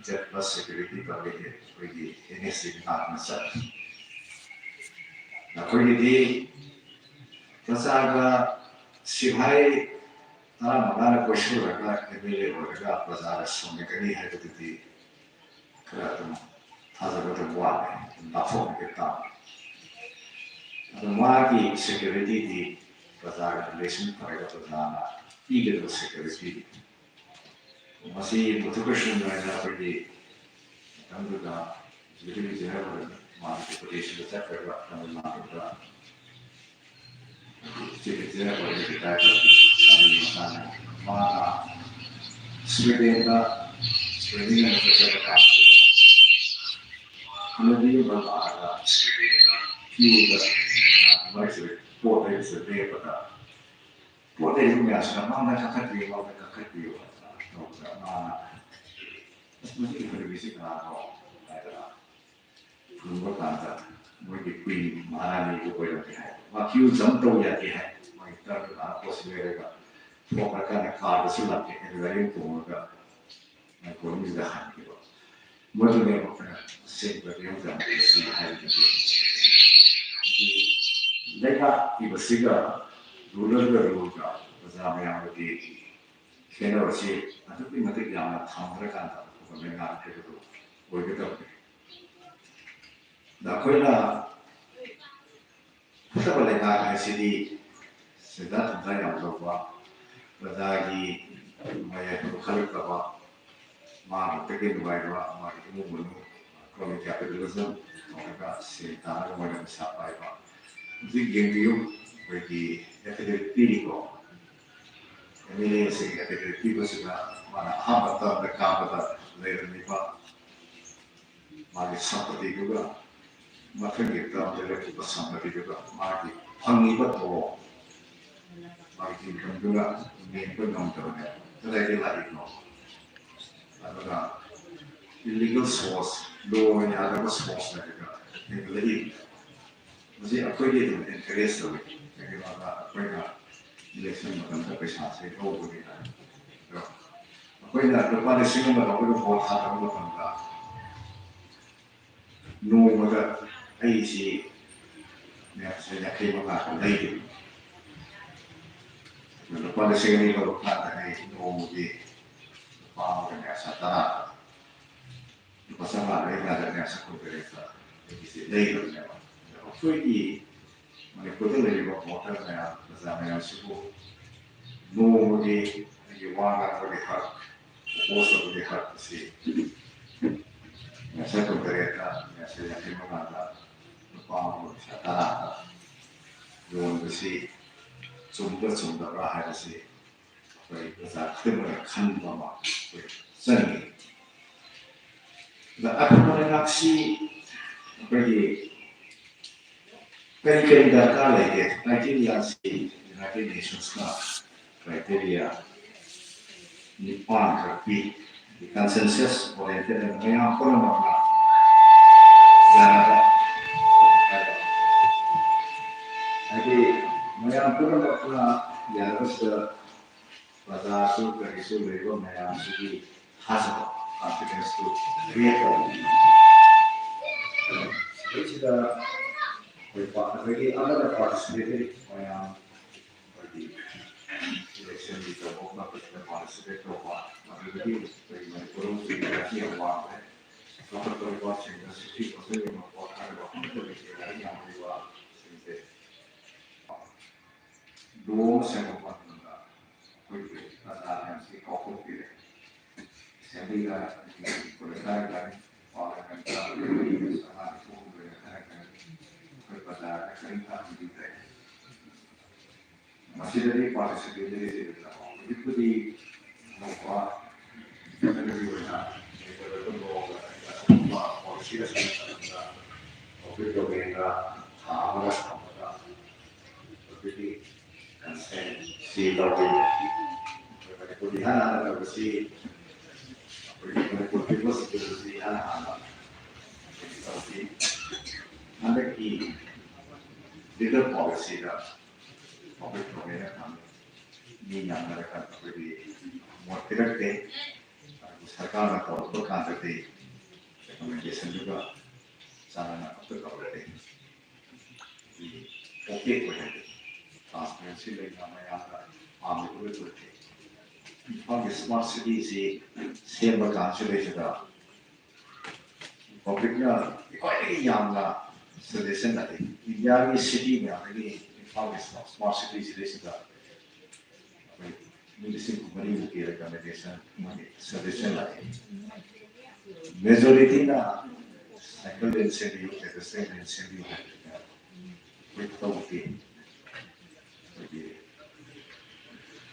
ꯖꯦꯠ ꯄ꯭ꯂꯁ ꯁꯦꯀ꯭ꯌꯨꯔꯤꯇꯤ ꯇꯧꯔꯤꯗꯤ ꯑꯩꯈꯣꯏꯒꯤ ꯑꯦꯟ ꯑꯦꯁ ꯁꯤ ꯉꯥꯛꯅ ꯆꯠꯂꯤ꯫ ꯑꯩꯈꯣꯏꯒꯤꯗꯤ ꯄ꯭ꯔꯖꯥꯒ ꯁꯤꯐꯥꯏ ꯇꯔꯥꯃꯉꯥꯅ ꯀꯣꯏꯁꯤꯜꯂꯒ ꯑꯦꯝ ꯑꯦꯜ ꯑꯦ ꯑꯣꯏꯔꯒ ꯄ꯭ꯔꯖꯥꯒ ꯁꯥꯎꯅꯒꯅꯤ ꯍꯥꯏꯕꯗꯨꯗꯤ ꯈꯔ ꯑꯗꯨꯝ ꯊꯥꯖꯕ ꯑꯗꯨꯝ ꯋꯥꯠꯂꯦ, ꯑꯗꯨꯝ ꯂꯥꯞꯊꯣꯛꯅꯒꯦ ꯇꯥꯕꯅꯤ꯫ ꯑꯗꯣ ꯃꯥꯒꯤ ꯁꯦꯀ꯭ꯌꯨꯔꯤꯇꯤꯗꯤ ꯄ꯭ꯔꯖꯥꯒ ꯔꯤꯂꯦꯁꯟ ꯐꯔꯒ ꯄ꯭ꯔꯖꯥꯅ ꯄꯤꯒꯗꯕ ꯁꯦꯀ꯭ꯌꯨꯔꯤꯇꯤꯅꯤ꯫ ꯃꯁꯤ ꯃꯨꯊꯨ ꯀ꯭ꯔꯤꯁꯅꯟ ꯑꯣꯏꯅ ꯑꯩꯈꯣꯏꯒꯤ ꯃꯇꯝꯗꯨꯗ ꯑꯦꯛꯖꯤꯀ꯭ꯌꯨꯇꯤꯚ ꯖꯦꯅꯔꯦꯜ ꯑꯣꯏꯔꯝꯃꯤ, ꯃꯥꯒꯤ ꯗꯦꯄꯨꯇꯦꯁꯟꯗ ꯆꯠꯈ꯭ꯔꯒ ꯇꯥꯃꯤꯜ ꯅꯥꯗꯨꯗ ꯆꯤꯐ ꯏꯟꯖꯤꯅꯤꯌꯔ ꯑꯣꯏꯔꯒ ꯔꯤꯇꯥꯌꯔ ꯇꯧꯈꯤ꯫ ꯇꯥꯃꯤꯜ ꯃꯆꯥꯅ ꯃꯥꯅ ꯁ꯭ꯋꯤꯗꯦꯟꯗ ꯇ꯭ꯔꯦꯅꯤꯡ ꯑꯃ ꯆꯠꯆꯕ ꯀꯥꯟꯁꯤꯗ ꯍꯅꯨꯕꯤ ꯑꯃ ꯂꯥꯛꯑꯒ ꯀ꯭ꯌꯨꯗ ꯃꯔꯛꯁꯤꯗ ꯄꯣꯠ ꯂꯩꯕꯁꯤꯗ ꯂꯦꯞꯄꯗ ꯄꯣꯠ ꯂꯩꯕ ꯃꯌꯥꯝꯁꯤꯅ ꯃꯥꯡꯗ ꯀꯥꯈꯠꯄꯤꯌꯨ, ꯃꯥꯡꯗ ꯀꯥꯈꯠꯄꯤꯌꯨ ꯇꯧꯕꯗ ꯃꯥꯅ "ꯑꯁ, ꯃꯁꯤꯒꯤ ꯍꯅꯨꯕꯤꯁꯤ ꯀꯅꯥꯅꯣ?" ꯍꯥꯏꯗꯅ ꯐꯪꯕ ꯀꯥꯟꯗ ꯃꯣꯏꯒꯤ ꯀ꯭ꯋꯤꯟ ꯃꯍꯥꯔꯥꯅꯤꯗꯨ ꯑꯣꯏꯔꯝꯃꯦ ꯍꯥꯏ꯫ ꯃꯥ ꯀ꯭ꯌꯨ ꯖꯝ ꯇꯧ ꯌꯥꯗꯦ ꯍꯥꯏ꯫ ꯃꯥꯒꯤ ꯇꯔꯟ ꯂꯥꯛꯑ ꯄꯣꯠꯁꯤ ꯂꯩꯔꯒ ꯊꯣꯛꯈ꯭ꯔꯀꯥꯟꯗ ꯀꯥꯔꯗꯁꯨ ꯂꯥꯛꯇꯦ, ꯒꯥꯔꯤ ꯑꯃ ꯇꯣꯡꯉꯒ ꯃꯥꯏ ꯀꯣꯂꯣꯅꯤꯗ ꯍꯟꯈꯤꯕ꯫ ꯃꯗꯨꯅꯦꯕ ꯑꯩꯈꯣꯏꯅ ꯑꯁꯦꯡꯕ ꯔꯤꯌꯦꯜ ꯗꯦꯃꯣꯀ꯭ꯔꯦꯁꯤ ꯍꯥꯏꯕꯗꯨꯗꯤ꯫ ꯍꯥꯏꯗꯤ ꯂꯩꯉꯥꯛ ꯄꯤꯕꯁꯤꯒ ꯔꯨꯂꯔꯒ ꯔꯨꯜꯒ ꯄ꯭ꯔꯖꯥ ꯃꯌꯥꯝꯒꯗꯤ ꯈꯦꯠꯅꯕꯁꯤ ꯑꯗꯨꯛꯀꯤ ꯃꯇꯤꯛ ꯌꯥꯝꯅ ꯊꯝꯗ꯭ꯔꯀꯥꯟꯗ ꯑꯐꯕ ꯂꯩꯉꯥꯛ ꯍꯥꯏꯕꯗꯨ ꯑꯣꯏꯒꯗꯕꯅꯤ꯫ ꯑꯗ ꯑꯩꯈꯣꯏꯅ ꯐꯠꯇꯕ ꯂꯩꯉꯥꯛ ꯍꯥꯏꯁꯤꯗꯤ ꯁꯦꯟꯖꯥ ꯊꯨꯝꯖꯥ ꯌꯥꯝ ꯇꯧꯕ, ꯄ꯭ꯔꯖꯥꯒꯤ ꯅꯨꯡꯉꯥꯏ ꯌꯥꯏꯐꯕ ꯈꯜꯂꯛꯇꯕ, ꯃꯥ ꯈꯛꯇꯒꯤ ꯅꯨꯡꯉꯥꯏꯕ, ꯃꯥꯒꯤ ꯏꯃꯨꯡ ꯃꯅꯨꯡ, crony capitalism ꯇꯧꯔꯒ ꯁꯦꯟ ꯇꯥꯅꯕ ꯃꯣꯏꯅ ꯄꯩꯁꯥ ꯄꯥꯏꯕ꯫ ꯍꯧꯖꯤꯛ ꯌꯦꯡꯕꯤꯌꯨ, ꯑꯩꯈꯣꯏꯒꯤ affidavit ꯄꯤꯔꯤꯀꯣ, ꯑꯦꯝ ꯑꯦꯜ ꯑꯦꯁꯤꯡ affidavit ꯄꯤꯕꯁꯤꯗ ꯃꯥꯅ ꯑꯍꯥꯟꯕ ꯇꯔꯝꯗ ꯀꯥꯕꯗ ꯂꯩꯔꯝꯃꯤꯕ ꯃꯥꯒꯤ ꯁꯝꯄꯇꯤꯗꯨꯒ ꯃꯊꯪꯒꯤ ꯇꯔꯝꯗ ꯂꯩꯔꯛꯈꯤꯕ ꯁꯝꯄꯇꯤꯗꯨꯒ ꯃꯥꯒꯤ ꯐꯪꯉꯤꯕ ꯇꯣꯂꯣꯞ, ꯃꯥꯒꯤ incomeꯗꯨꯒ ꯃꯦꯟꯕ ꯉꯝꯗꯕꯅꯦꯕ꯫ ꯀꯗꯥꯏꯗꯒꯤ ꯂꯥꯛꯏꯅꯣ? ꯑꯗꯨꯅ illegal source, ꯂꯣꯅ ꯌꯥꯗꯕ source ꯍꯥꯏꯔꯒ ꯍꯦꯟꯒꯠꯂꯛꯏ꯫ ꯃꯁꯤ ꯑꯩꯈꯣꯏꯗꯤ ꯑꯗꯨꯝ encourage ꯇꯧꯏ꯫ ꯀꯩꯒꯤꯅꯣꯗ ꯑꯩꯈꯣꯏꯅ election ꯃꯇꯝꯗ ꯄꯩꯁꯥꯁꯦ ꯂꯧꯕꯅꯤꯅ꯫ ꯑꯗꯣ ꯑꯩꯈꯣꯏꯅ ꯂꯨꯄꯥ ꯂꯤꯁꯤꯡ ꯑꯃ ꯂꯧꯔꯒ vote ꯊꯥꯗꯕ ꯃꯇꯝꯗ ꯅꯣꯡꯃꯗ ꯑꯩꯁꯤ ꯃꯌꯥꯝꯁꯦ ꯌꯥꯡꯈꯩ ꯃꯉꯥꯗ ꯂꯩꯔꯤꯕ꯫ ꯑꯗꯨ ꯂꯨꯄꯥ ꯂꯤꯁꯤꯡ ꯑꯅꯤ ꯂꯧꯔꯀꯥꯟꯗ ꯑꯩ ꯅꯣꯡꯃꯒꯤ ꯂꯨꯄꯥ ꯑꯃꯒ ꯃꯌꯥꯝꯁꯦ ꯇꯔꯥ, ꯂꯨꯄꯥ ꯆꯥꯝꯃꯉꯥ ꯂꯩꯔꯀꯥꯟꯗ ꯃꯌꯥꯝꯁꯦ ꯀꯨꯟꯇꯔꯦꯠꯇ ꯑꯩꯒꯤꯁꯦ ꯂꯩꯔꯕꯅꯦꯕ꯫ ꯑꯗꯣ ꯑꯩꯈꯣꯏꯒꯤ ꯃꯅꯤꯄꯨꯔꯗ ꯂꯩꯔꯤꯕ voter ꯃꯌꯥꯝ, ꯄ꯭ꯔꯖꯥ ꯃꯌꯥꯝꯁꯤꯕꯨ ꯅꯣꯡꯃꯒꯤ ꯑꯩꯒꯤ ꯋꯥ ꯉꯥꯡꯕꯒꯤ ꯍꯛ, oppose ꯇꯧꯕꯒꯤ ꯍꯛ ꯑꯁꯤ ꯃꯌꯥꯝꯁꯦ ꯀꯨꯟꯇꯔꯦꯠꯇ, ꯃꯌꯥꯝꯁꯦ ꯌꯥꯡꯈꯩ ꯃꯉꯥꯗ, ꯂꯨꯄꯥ ꯑꯃꯒ ꯄꯩꯁꯥ ꯇꯔꯥꯗ ꯌꯣꯟꯕꯁꯤ ꯆꯨꯝꯕ꯭ꯔꯥ ꯆꯨꯝꯗꯕ꯭ꯔꯥ ꯍꯥꯏꯕꯁꯤ ꯑꯩꯈꯣꯏ ꯄ꯭ꯔꯖꯥ ꯈꯨꯗꯤꯡꯃꯛꯅ ꯈꯟꯕ ꯑꯃ ꯑꯩꯈꯣꯏ ꯆꯪꯉꯤ꯫ ꯑꯗ ꯑꯐꯕ ꯂꯩꯉꯥꯛꯁꯤ ꯑꯩꯈꯣꯏꯒꯤ ꯀꯔꯤ ꯀꯔꯤ ꯗꯔꯀꯥꯔ ꯂꯩꯒꯦ? Criteriaꯁꯤ United Nationsꯅ criteria ꯅꯤꯄꯥꯟ ꯈꯛ ꯄꯤ꯫ Consensus oriented, ꯃꯌꯥꯝ ꯄꯨꯝꯅꯃꯛꯅ ꯌꯥꯅꯕ꯫ ꯍꯥꯏꯗꯤ ꯃꯌꯥꯝ ꯄꯨꯝꯅꯃꯛꯅ ꯌꯥꯅꯕꯁꯤꯗ ꯄ꯭ꯔꯖꯥꯁꯨ ꯀꯔꯤꯁꯨ ꯂꯩꯔꯤꯕ ꯃꯌꯥꯝꯁꯤꯒꯤ ꯊꯥꯖꯕ, confidenceꯇꯨ create ꯇꯧꯕ꯫ ꯁꯤꯗꯩꯁꯤꯗ ꯑꯩꯈꯣꯏ ꯄꯥ-, ꯑꯗꯒꯤ ꯑꯃꯅ participatory ꯃꯌꯥꯝ ꯑꯩꯈꯣꯏꯒꯤ election ꯇꯧꯕ ꯈꯣꯠꯄꯁꯤꯗ ꯄꯥꯔꯇꯤꯁꯤꯄꯦꯠ ꯇꯧꯕ, ꯑꯗꯨꯗꯒꯤ ꯑꯩꯈꯣꯏ ꯃꯅꯤꯄꯨꯔ ꯂꯣꯟꯒꯤ ꯂꯤꯇꯔꯦꯆꯔ ꯌꯥꯝ ꯋꯥꯡꯕ, ꯆꯥꯎꯈꯠꯄ ꯂꯩꯕꯥꯛꯁꯤꯡꯗ ꯁꯤꯛꯁꯇꯤ ꯄꯥꯔꯁꯦꯟ ꯌꯧꯅ ꯄꯣꯠ ꯊꯥꯗꯕ ꯃꯐꯝꯗ ꯂꯩꯈꯤꯕ ꯂꯥꯏꯔꯤꯛ ꯌꯥꯝ ꯍꯩꯕ ꯁꯤꯡꯁꯦ ꯂꯣ ꯑꯃ ꯁꯦꯝꯒꯠꯄ ꯃꯇꯝꯗ ꯑꯩꯈꯣꯏꯒꯤ ꯄ꯭ꯔꯖꯥ ꯃꯌꯥꯝꯁꯤ ꯀꯥꯎꯊꯣꯛꯄꯤꯔꯦ꯫ ꯑꯦꯁꯦꯝꯕ꯭ꯂꯤꯗ ꯄꯣꯂꯤꯇꯤꯀꯦꯜ ꯄꯥꯔꯂꯤꯌꯥꯃꯦꯟꯇ ꯑꯉꯥꯡ ꯊꯣꯛꯍꯟꯗꯣꯏꯅ ꯈꯟꯅꯒꯅꯤ꯫ ꯑꯩꯈꯣꯏ ꯄ꯭ꯔꯖꯥꯗ ꯀꯔꯤꯝꯇ ꯍꯪꯕꯤꯗ꯭ꯔꯦ꯫ ꯃꯁꯤꯗꯗꯤ ꯄꯥꯔꯇꯤꯁꯤꯄꯦꯠ ꯂꯩꯔꯤꯁꯤꯗꯅꯀꯣ꯫ ꯍꯧꯖꯤꯛꯄꯨꯗꯤ ꯑꯅꯧꯕ ꯐꯦꯃꯤꯂꯤ ꯑꯣꯏꯅ ꯂꯩꯖꯔꯒ ꯂꯣꯒ ꯑꯁꯤꯒꯨꯝꯕ ꯄꯣꯂꯤꯁꯤꯒ ꯁꯤꯖꯤꯟꯅꯔꯒ ꯄꯕ꯭ꯂꯤꯛ ꯗꯣꯃꯦꯟꯗ ꯊꯥ ꯑꯃꯒ ꯊꯝꯃꯒ ꯄꯕ꯭ꯂꯤꯛꯀꯤ ꯀꯟꯁꯦꯟꯁꯤ ꯂꯧꯋꯤ꯫ ꯑꯩꯈꯣꯏ ꯃꯅꯤꯄꯨꯔ ꯏꯍꯥꯟ ꯍꯥꯟꯅ ꯇꯧꯕꯁꯤ ꯑꯩꯈꯣꯏꯒꯤ ꯃꯅꯤꯄꯨꯔ ꯄꯤꯄꯜꯁ ꯕꯤꯜꯁꯤ ꯏꯍꯥꯟ ꯍꯥꯟꯅ ꯇꯧꯈꯤ꯫ ꯍꯟꯗꯛꯀꯤ ꯂꯤꯗꯔ ꯄꯣꯂꯤꯁꯤꯗ ꯄꯕ꯭ꯂꯤꯛ ꯗꯣꯃꯦꯟꯗ ꯊꯝꯃꯤ꯫ ꯃꯤ ꯌꯥꯝꯅꯔꯒ ꯑꯩꯈꯣꯏꯒꯤ ꯃꯣꯠ ꯄꯤꯔꯛꯇꯦ꯫ ꯑꯗꯨꯕꯨ ꯁꯔꯀꯥꯔꯅ ꯇꯧꯔꯛꯄ ꯀꯥꯟꯗꯗꯤ ꯔꯤꯀꯃꯦꯟꯗꯦꯁꯟꯗꯨꯒ ꯆꯥꯟꯅꯅ ꯑꯝꯇ ꯇꯧꯔꯛꯇꯦ꯫ ꯑꯣꯄꯦꯛ ꯑꯣꯏꯍꯜꯂꯤ꯫ ꯇ꯭ꯔꯥꯟꯁꯄꯦꯔꯦꯟꯁꯤ ꯂꯩꯅ ꯃꯌꯥꯝꯅ ꯄꯥꯝꯃꯤꯕ ꯂꯣꯏ ꯎꯠꯂꯤ꯫ ꯏꯝꯐꯥꯜꯒꯤ ꯁ꯭ꯃꯥꯔꯠ ꯁꯤꯇꯤꯁꯤ ꯁꯦꯝꯕ ꯀꯥꯟꯁꯤꯗꯩꯁꯤꯗ ꯄꯕ꯭ꯂꯤꯛꯅ ꯈ꯭ꯋꯥꯏꯗꯒꯤ ꯌꯥꯝꯅ ꯁꯖꯦꯁꯟ ꯂꯥꯛꯏ꯫ ꯏꯟꯗꯤꯌꯥꯒꯤ ꯁꯤꯇꯤ ꯃꯌꯥꯝꯗꯒꯤ ꯏꯝꯐꯥꯜꯒꯤ ꯁ꯭ꯃꯥꯔꯠ ꯁꯤꯇꯤꯁꯤꯗꯩꯁꯤꯗ ꯑꯩꯈꯣꯏ ꯃꯤ ꯂꯤꯁꯤꯡ ꯀꯨꯟꯃꯔꯤꯃꯨꯛꯀꯤ ꯔꯤꯀꯃꯦꯟꯗꯦꯁꯟ ꯑꯃꯗꯤ ꯁꯖꯦꯁꯟ ꯂꯥꯛꯏ꯫ ꯃꯦꯖꯣꯔꯤꯇꯤꯅ ꯁꯥꯏꯀꯜ ꯂꯦꯟ ꯁꯦꯝꯕꯤꯌꯨ, ꯄꯦꯗꯦꯁꯇ꯭ꯔꯤꯌꯟ ꯂꯦꯟ ꯁꯦꯝꯕꯤꯌꯨ ꯍꯥꯏꯕꯁꯤꯗ ꯑꯩꯈꯣꯏ ꯇꯧꯗꯦ꯫ ꯑꯩꯈꯣꯏꯒꯤ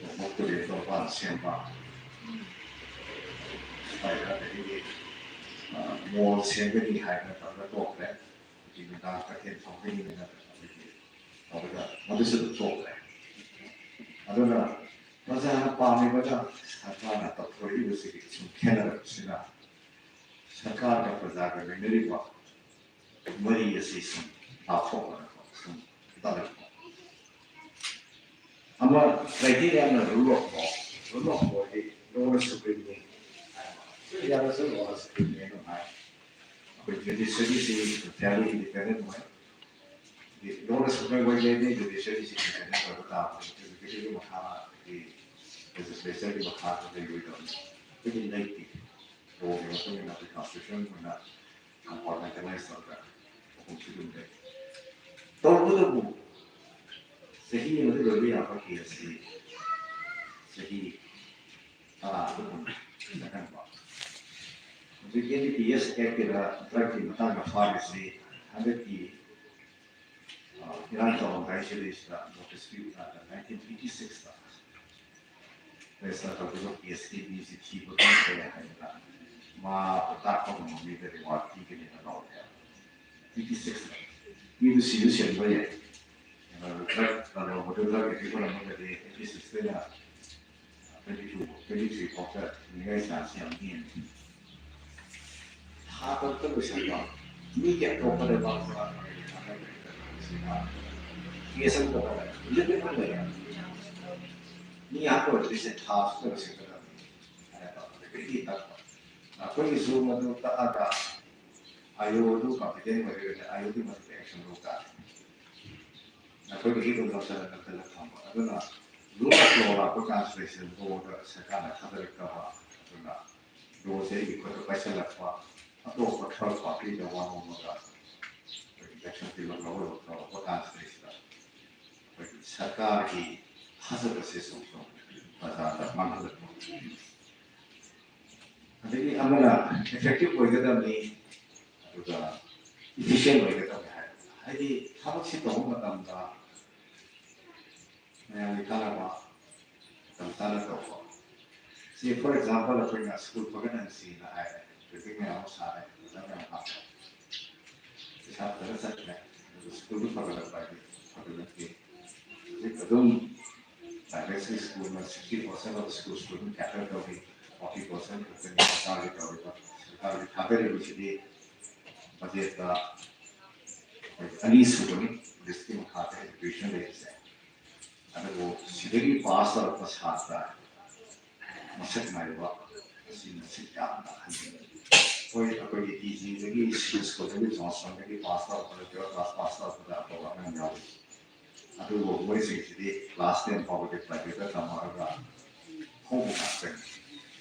ꯃꯐꯝ ꯇꯨꯔꯦꯜ ꯇꯣꯔꯕꯥꯟ ꯁꯦꯝꯕ, ꯁ꯭ꯋꯥꯏꯗ ꯑꯗꯒꯤꯗꯤ, ꯑ, ꯃꯣꯜ ꯁꯦꯝꯒꯅꯤ ꯍꯥꯏꯗꯅ ꯇꯧꯔꯒ ꯇꯣꯛꯈ꯭ꯔꯦ꯫ ꯍꯧꯖꯤꯛ ꯅꯨꯡꯗꯥꯡ ꯀꯩꯊꯦꯜ ꯐꯝꯒꯅꯤ ꯍꯥꯏꯅ ꯑꯩꯈꯣꯏꯒꯤ ꯇꯧꯔꯒ ꯃꯗꯨꯁꯨ ꯑꯗꯨꯝ ꯇꯣꯛꯈ꯭ꯔꯦ꯫ ꯑꯗꯨꯅ ꯄ꯭ꯔꯖꯥꯅ ꯄꯥꯝꯃꯤꯕꯒ ꯁꯔꯀꯥꯔꯅ ꯇꯧꯊꯣꯔꯛꯏꯕꯁꯤꯒꯤ ꯁꯨꯝ ꯈꯦꯠꯅꯔꯛꯄꯁꯤꯅ ꯁꯔꯀꯥꯔꯒ ꯄ꯭ꯔꯖꯥꯒ ꯂꯩꯅꯔꯤꯕ ꯃꯔꯤ ꯑꯁꯤ ꯁꯨꯝ ꯂꯥꯞꯊꯣꯛꯅꯔꯛꯄ, ꯁꯨꯝ ꯇꯜꯂꯛꯄ꯫ ꯑꯃ ꯀ꯭ꯔꯥꯏꯇꯦꯔꯤꯌꯥꯅ rule of law, rule of ꯂꯣꯗꯤ ꯂꯣꯅ ꯁꯨꯄ꯭ꯔꯤꯝꯅꯤ ꯍꯥꯏꯕ꯫ ꯏꯟꯗꯤꯌꯥꯗꯁꯨ ꯂꯣꯅ ꯁꯨꯄ꯭ꯔꯤꯝꯅꯤ ꯑꯗꯨꯝ ꯍꯥꯏ꯫ ꯑꯩꯈꯣꯏ ꯖꯨꯗꯤꯁꯔꯤꯁꯤ ꯐꯦꯌꯔꯂꯤ ꯏꯟꯗꯤꯄꯦꯟꯗꯦꯟ ꯑꯣꯏ꯫ ꯂꯣꯅ ꯁꯨꯄ꯭ꯔꯤꯝ ꯑꯣꯏꯒꯦꯗꯤ ꯖꯨꯗꯤꯁꯔꯤꯁꯤ ꯏꯟꯗꯤꯄꯦꯟꯗꯦꯟ ꯑꯣꯏꯕ ꯇꯥꯕꯅꯤ꯫ ꯖꯨꯗꯤꯁꯔꯤꯒꯤ ꯃꯈꯥꯗ ꯑꯩꯈꯣꯏꯒꯤ ꯂꯦꯖꯤꯁꯂꯦꯆꯔꯒꯤ ꯃꯈꯥꯗ ꯂꯩꯔꯣꯏꯗꯕꯅꯤ꯫ ꯑꯩꯈꯣꯏꯒꯤ ꯂꯩꯇꯦ꯫ ꯂꯣꯒꯤ ꯃꯇꯨꯡ ꯏꯟꯅ ꯑꯩꯈꯣꯏ ꯀꯟꯁꯇꯤꯇ꯭ꯌꯨꯁꯟ ꯑꯣꯏꯅ ꯀꯝꯄꯥꯔꯠꯃꯦꯟꯇꯦꯂꯥꯏꯁ ꯇꯧꯔꯒ ꯑꯍꯨꯝꯁꯤ ꯑꯗꯨꯝ ꯂꯩ꯫ ꯇꯧꯕꯇꯕꯨ ꯆꯍꯤ ꯑꯃꯗ ꯂꯣꯏꯕ ꯌꯥꯕ ꯀꯦꯁꯁꯤ ꯆꯍꯤ ꯇꯔꯥ ꯑꯗꯨꯒꯨꯝꯕ ꯆꯪꯍꯟꯕ꯫ ꯍꯧꯖꯤꯛ ꯑꯦꯟ ꯗꯤ ꯄꯤ ꯑꯦꯁ ꯑꯦꯛꯀꯤꯗ ꯗ꯭ꯔꯒꯀꯤ ꯃꯇꯥꯡꯗ ꯐꯥꯔꯤꯁꯤ ꯍꯟꯗꯛꯀꯤ, ꯑ, ꯏꯔꯥꯡ ꯇꯧꯔꯝꯗꯥꯏꯁꯤꯗꯩꯁꯤꯗ ꯅꯣꯇꯤꯁ ꯄꯤꯕ ꯀꯥꯟꯗ ꯅꯥꯏꯟꯇꯤꯟ ꯑꯩꯠꯇꯤ ꯁꯤꯛꯁꯇ ꯔꯦꯖꯤꯁꯇꯔ ꯇꯧꯈꯤꯕ ꯀꯦꯁꯀꯤ ꯃꯤꯁꯤ ꯊꯤꯕ ꯈꯪꯗ꯭ꯔꯦ ꯍꯥꯏꯗꯅ ꯃꯥ ꯇꯥꯛꯄ ꯉꯝꯕ ꯃꯤꯗ ꯔꯤꯋꯥꯔꯗ ꯄꯤꯒꯅꯤꯅ ꯂꯧꯔꯦ꯫ ꯑꯩꯠꯇꯤ ꯁꯤꯛꯁꯇ ꯃꯤꯗꯨ ꯁꯤꯁꯨ ꯁꯤꯔꯝꯕ ꯌꯥꯏ꯫ ꯗ꯭ꯔꯒ ꯂꯂꯣꯟꯕꯗꯨ ꯗ꯭ꯔꯒ ꯑꯦꯗꯤꯛ ꯑꯣꯏꯔꯝꯃꯒꯗꯤ ꯑꯩꯠꯇꯤ ꯁꯤꯛꯁꯇꯩꯅ ꯇ꯭ꯋꯦꯟꯇꯤ ꯇꯨ, ꯇ꯭ꯋꯦꯟꯇꯤ ꯊ꯭ꯔꯤ ꯐꯥꯎꯗ ꯍꯤꯡꯅꯤꯡꯉꯥꯏ ꯆꯥꯟꯁ ꯌꯥꯝ ꯅꯦꯝꯃꯤ꯫ ꯊꯥ ꯇꯔꯨꯛꯇ ꯂꯣꯏꯁꯤꯟꯕ, ꯃꯤꯒꯤ ꯑꯇꯣꯞꯄ ꯂꯩꯕꯥꯛꯇ ꯀꯦꯁ ꯑꯃ ꯇꯧꯔꯒ ꯂꯤꯃꯤꯠ ꯑꯃ ꯂꯩꯌꯦ꯫ ꯃꯤ ꯉꯥꯛꯇ ꯑꯣꯏꯔꯗꯤ ꯁꯦ ꯊꯥ ꯑꯁꯨꯛꯇ ꯂꯣꯏꯁꯤꯟꯒꯗꯕꯅꯤ ꯍꯥꯏꯅ ꯇꯧꯔꯒ ꯀꯨꯏꯅ ꯇꯛꯄ꯫ ꯑꯩꯈꯣꯏꯒꯤꯁꯨ ꯃꯗꯨ ꯇꯛꯑꯒ ꯑꯥꯏ ꯑꯣ ꯑꯗꯨ ꯀꯝꯄꯤꯇꯦꯟ ꯑꯣꯏꯔꯒꯗꯤ ꯑꯥꯏ ꯑꯣ ꯑꯗꯨꯒꯤ ꯃꯊꯛꯇ ꯑꯦꯛꯁꯟ ꯂꯧ ꯇꯥꯔꯦ꯫ ꯑꯩꯈꯣꯏꯒꯤꯗꯤ ꯑꯗꯨꯝ ꯅꯝꯁꯤꯜꯂ ꯅꯝꯁꯤꯜꯂ ꯊꯝꯕ꯫ ꯑꯗꯨꯅ ꯂꯣ ꯂꯣ ꯂꯥꯛꯄ ꯀꯥꯟꯁꯤꯗꯩꯁꯤꯗ ꯂꯣꯗ ꯁꯔꯀꯥꯔꯅ ꯊꯥꯗꯔꯛꯇꯕ, ꯑꯗꯨꯅ ꯂꯣꯁꯦ ꯑꯩꯒꯤ ꯈꯨꯠꯇ ꯄꯥꯏꯁꯤꯜꯂꯛꯄ, ꯑꯇꯣꯞꯄ ꯊꯔꯗ ꯄꯥꯔꯇꯤꯗ ꯋꯥ ꯅꯣꯝꯃꯒ ꯑꯩꯈꯣꯏꯒꯤ ꯑꯦꯛꯁꯟ ꯄꯤꯕ ꯂꯧꯔꯛꯄ ꯀꯥꯟꯁꯤꯗꯩꯁꯤꯗ ꯑꯩꯈꯣꯏꯒꯤ ꯁꯔꯀꯥꯔꯒꯤ ꯊꯥꯖꯕꯁꯦ ꯁꯨꯝ ꯁꯨꯝ ꯄ꯭ꯔꯖꯥꯗ ꯃꯥꯡꯍꯜꯂꯛꯄ꯫ ꯑꯗꯒꯤ ꯑꯃꯅ ꯏꯐꯦꯛꯇꯤꯚ ꯑꯣꯏꯒꯗꯕꯅꯤ, ꯑꯗꯨꯒ ꯏꯐꯤꯁꯤꯌꯦꯟ ꯑꯣꯏꯒꯗꯕꯅꯤ ꯍꯥꯏꯕ꯫ ꯍꯥꯏꯗꯤ ꯊꯕꯛꯁꯤ ꯇꯧꯕ ꯃꯇꯝꯗ ꯃꯌꯥꯝꯒꯤ ꯀꯥꯟꯅꯕ ꯃꯇꯝ ꯆꯥꯅ ꯇꯧꯕ꯫ ꯁꯤ, ꯐꯣꯔ ꯑꯦꯛꯖꯥꯝꯄꯜ, ꯑꯩꯈꯣꯏꯅ ꯁ꯭ꯀꯨꯜ ꯐꯒꯠꯍꯟꯁꯤꯅ ꯍꯥꯏꯔꯦ, ꯕꯤꯜꯗꯤꯡ ꯃꯌꯥꯝ ꯑꯃ ꯁꯥꯔꯦ, ꯑꯣꯖꯥ ꯃꯌꯥꯝ ꯍꯥꯞꯄꯦ, ꯄꯩꯁꯥ ꯐꯖꯅ ꯆꯠꯈ꯭ꯔꯦ, ꯑꯗꯨꯒ ꯁ꯭ꯀꯨꯜꯗꯨ ꯐꯒꯠꯂꯛꯄ ꯍꯥꯏꯗꯤ ꯐꯒꯠꯂꯛꯇꯦ꯫ ꯍꯧꯖꯤꯛ ꯑꯗꯨꯝ ꯄ꯭ꯔꯥꯏꯚꯦꯠ ꯁ꯭ꯀꯨꯜꯅ ꯁꯤꯛꯁꯇꯤ ꯄꯥꯔꯁꯦꯟ ꯑꯣꯐ ꯁ꯭ꯀꯨꯜꯁꯨ ꯑꯗꯨꯝ ꯀꯦꯇꯔ ꯇꯧꯔꯤ, ꯐꯣꯔꯇꯤ ꯄꯥꯔꯁꯦꯟ ꯈꯛꯇꯅꯤ ꯁꯔꯀꯥꯔꯒꯤ ꯇꯧꯔꯤꯕ꯫ ꯁꯔꯀꯥꯔꯒꯤ ꯊꯥꯗꯔꯤꯕꯁꯤꯗꯤ ꯕꯖꯦꯠꯇ ꯑꯅꯤꯁꯨꯕꯅꯤ, ꯄꯨꯂꯤꯁꯀꯤ ꯃꯈꯥꯗ ꯑꯦꯖꯨꯀꯦꯁꯟ ꯂꯩꯕꯁꯦ꯫ ꯑꯗꯨꯕꯨ ꯁꯤꯗꯒꯤ ꯄꯥꯁ ꯇꯧꯔꯛꯄ ꯁꯥꯇ꯭ꯔ ꯃꯁꯛ ꯅꯥꯏꯕ ꯑꯁꯤ ꯃꯁꯤꯡ ꯌꯥꯝꯅ ꯍꯟꯊꯩ꯫ ꯍꯣꯏ, ꯑꯩꯈꯣꯏꯒꯤ ꯇꯤ ꯖꯤꯗꯒꯤ, ꯁꯤ ꯁ꯭ꯀꯨꯜꯗꯒꯤ, ꯖꯣꯟꯁꯟꯗꯒꯤ ꯄꯥꯁ ꯇꯧꯔꯛꯄꯗ, ꯇꯨꯋꯦꯜꯐ ꯀ꯭ꯂꯥꯁ ꯄꯥꯁ ꯇꯧꯔꯛꯄꯗ ꯑꯐꯕ ꯑꯉꯥꯡ ꯌꯥꯎꯏ꯫ ꯑꯗꯨꯕꯨ ꯃꯣꯏꯁꯤꯡꯁꯤꯗꯤ ꯀ꯭ꯂꯥꯁ ꯇꯦꯟ ꯐꯥꯎꯕꯗꯤ ꯄ꯭ꯔꯥꯏꯚꯦꯠꯇ ꯇꯝꯃꯛꯑꯒ ꯍꯧꯕ ꯉꯥꯛꯇꯅꯤ꯫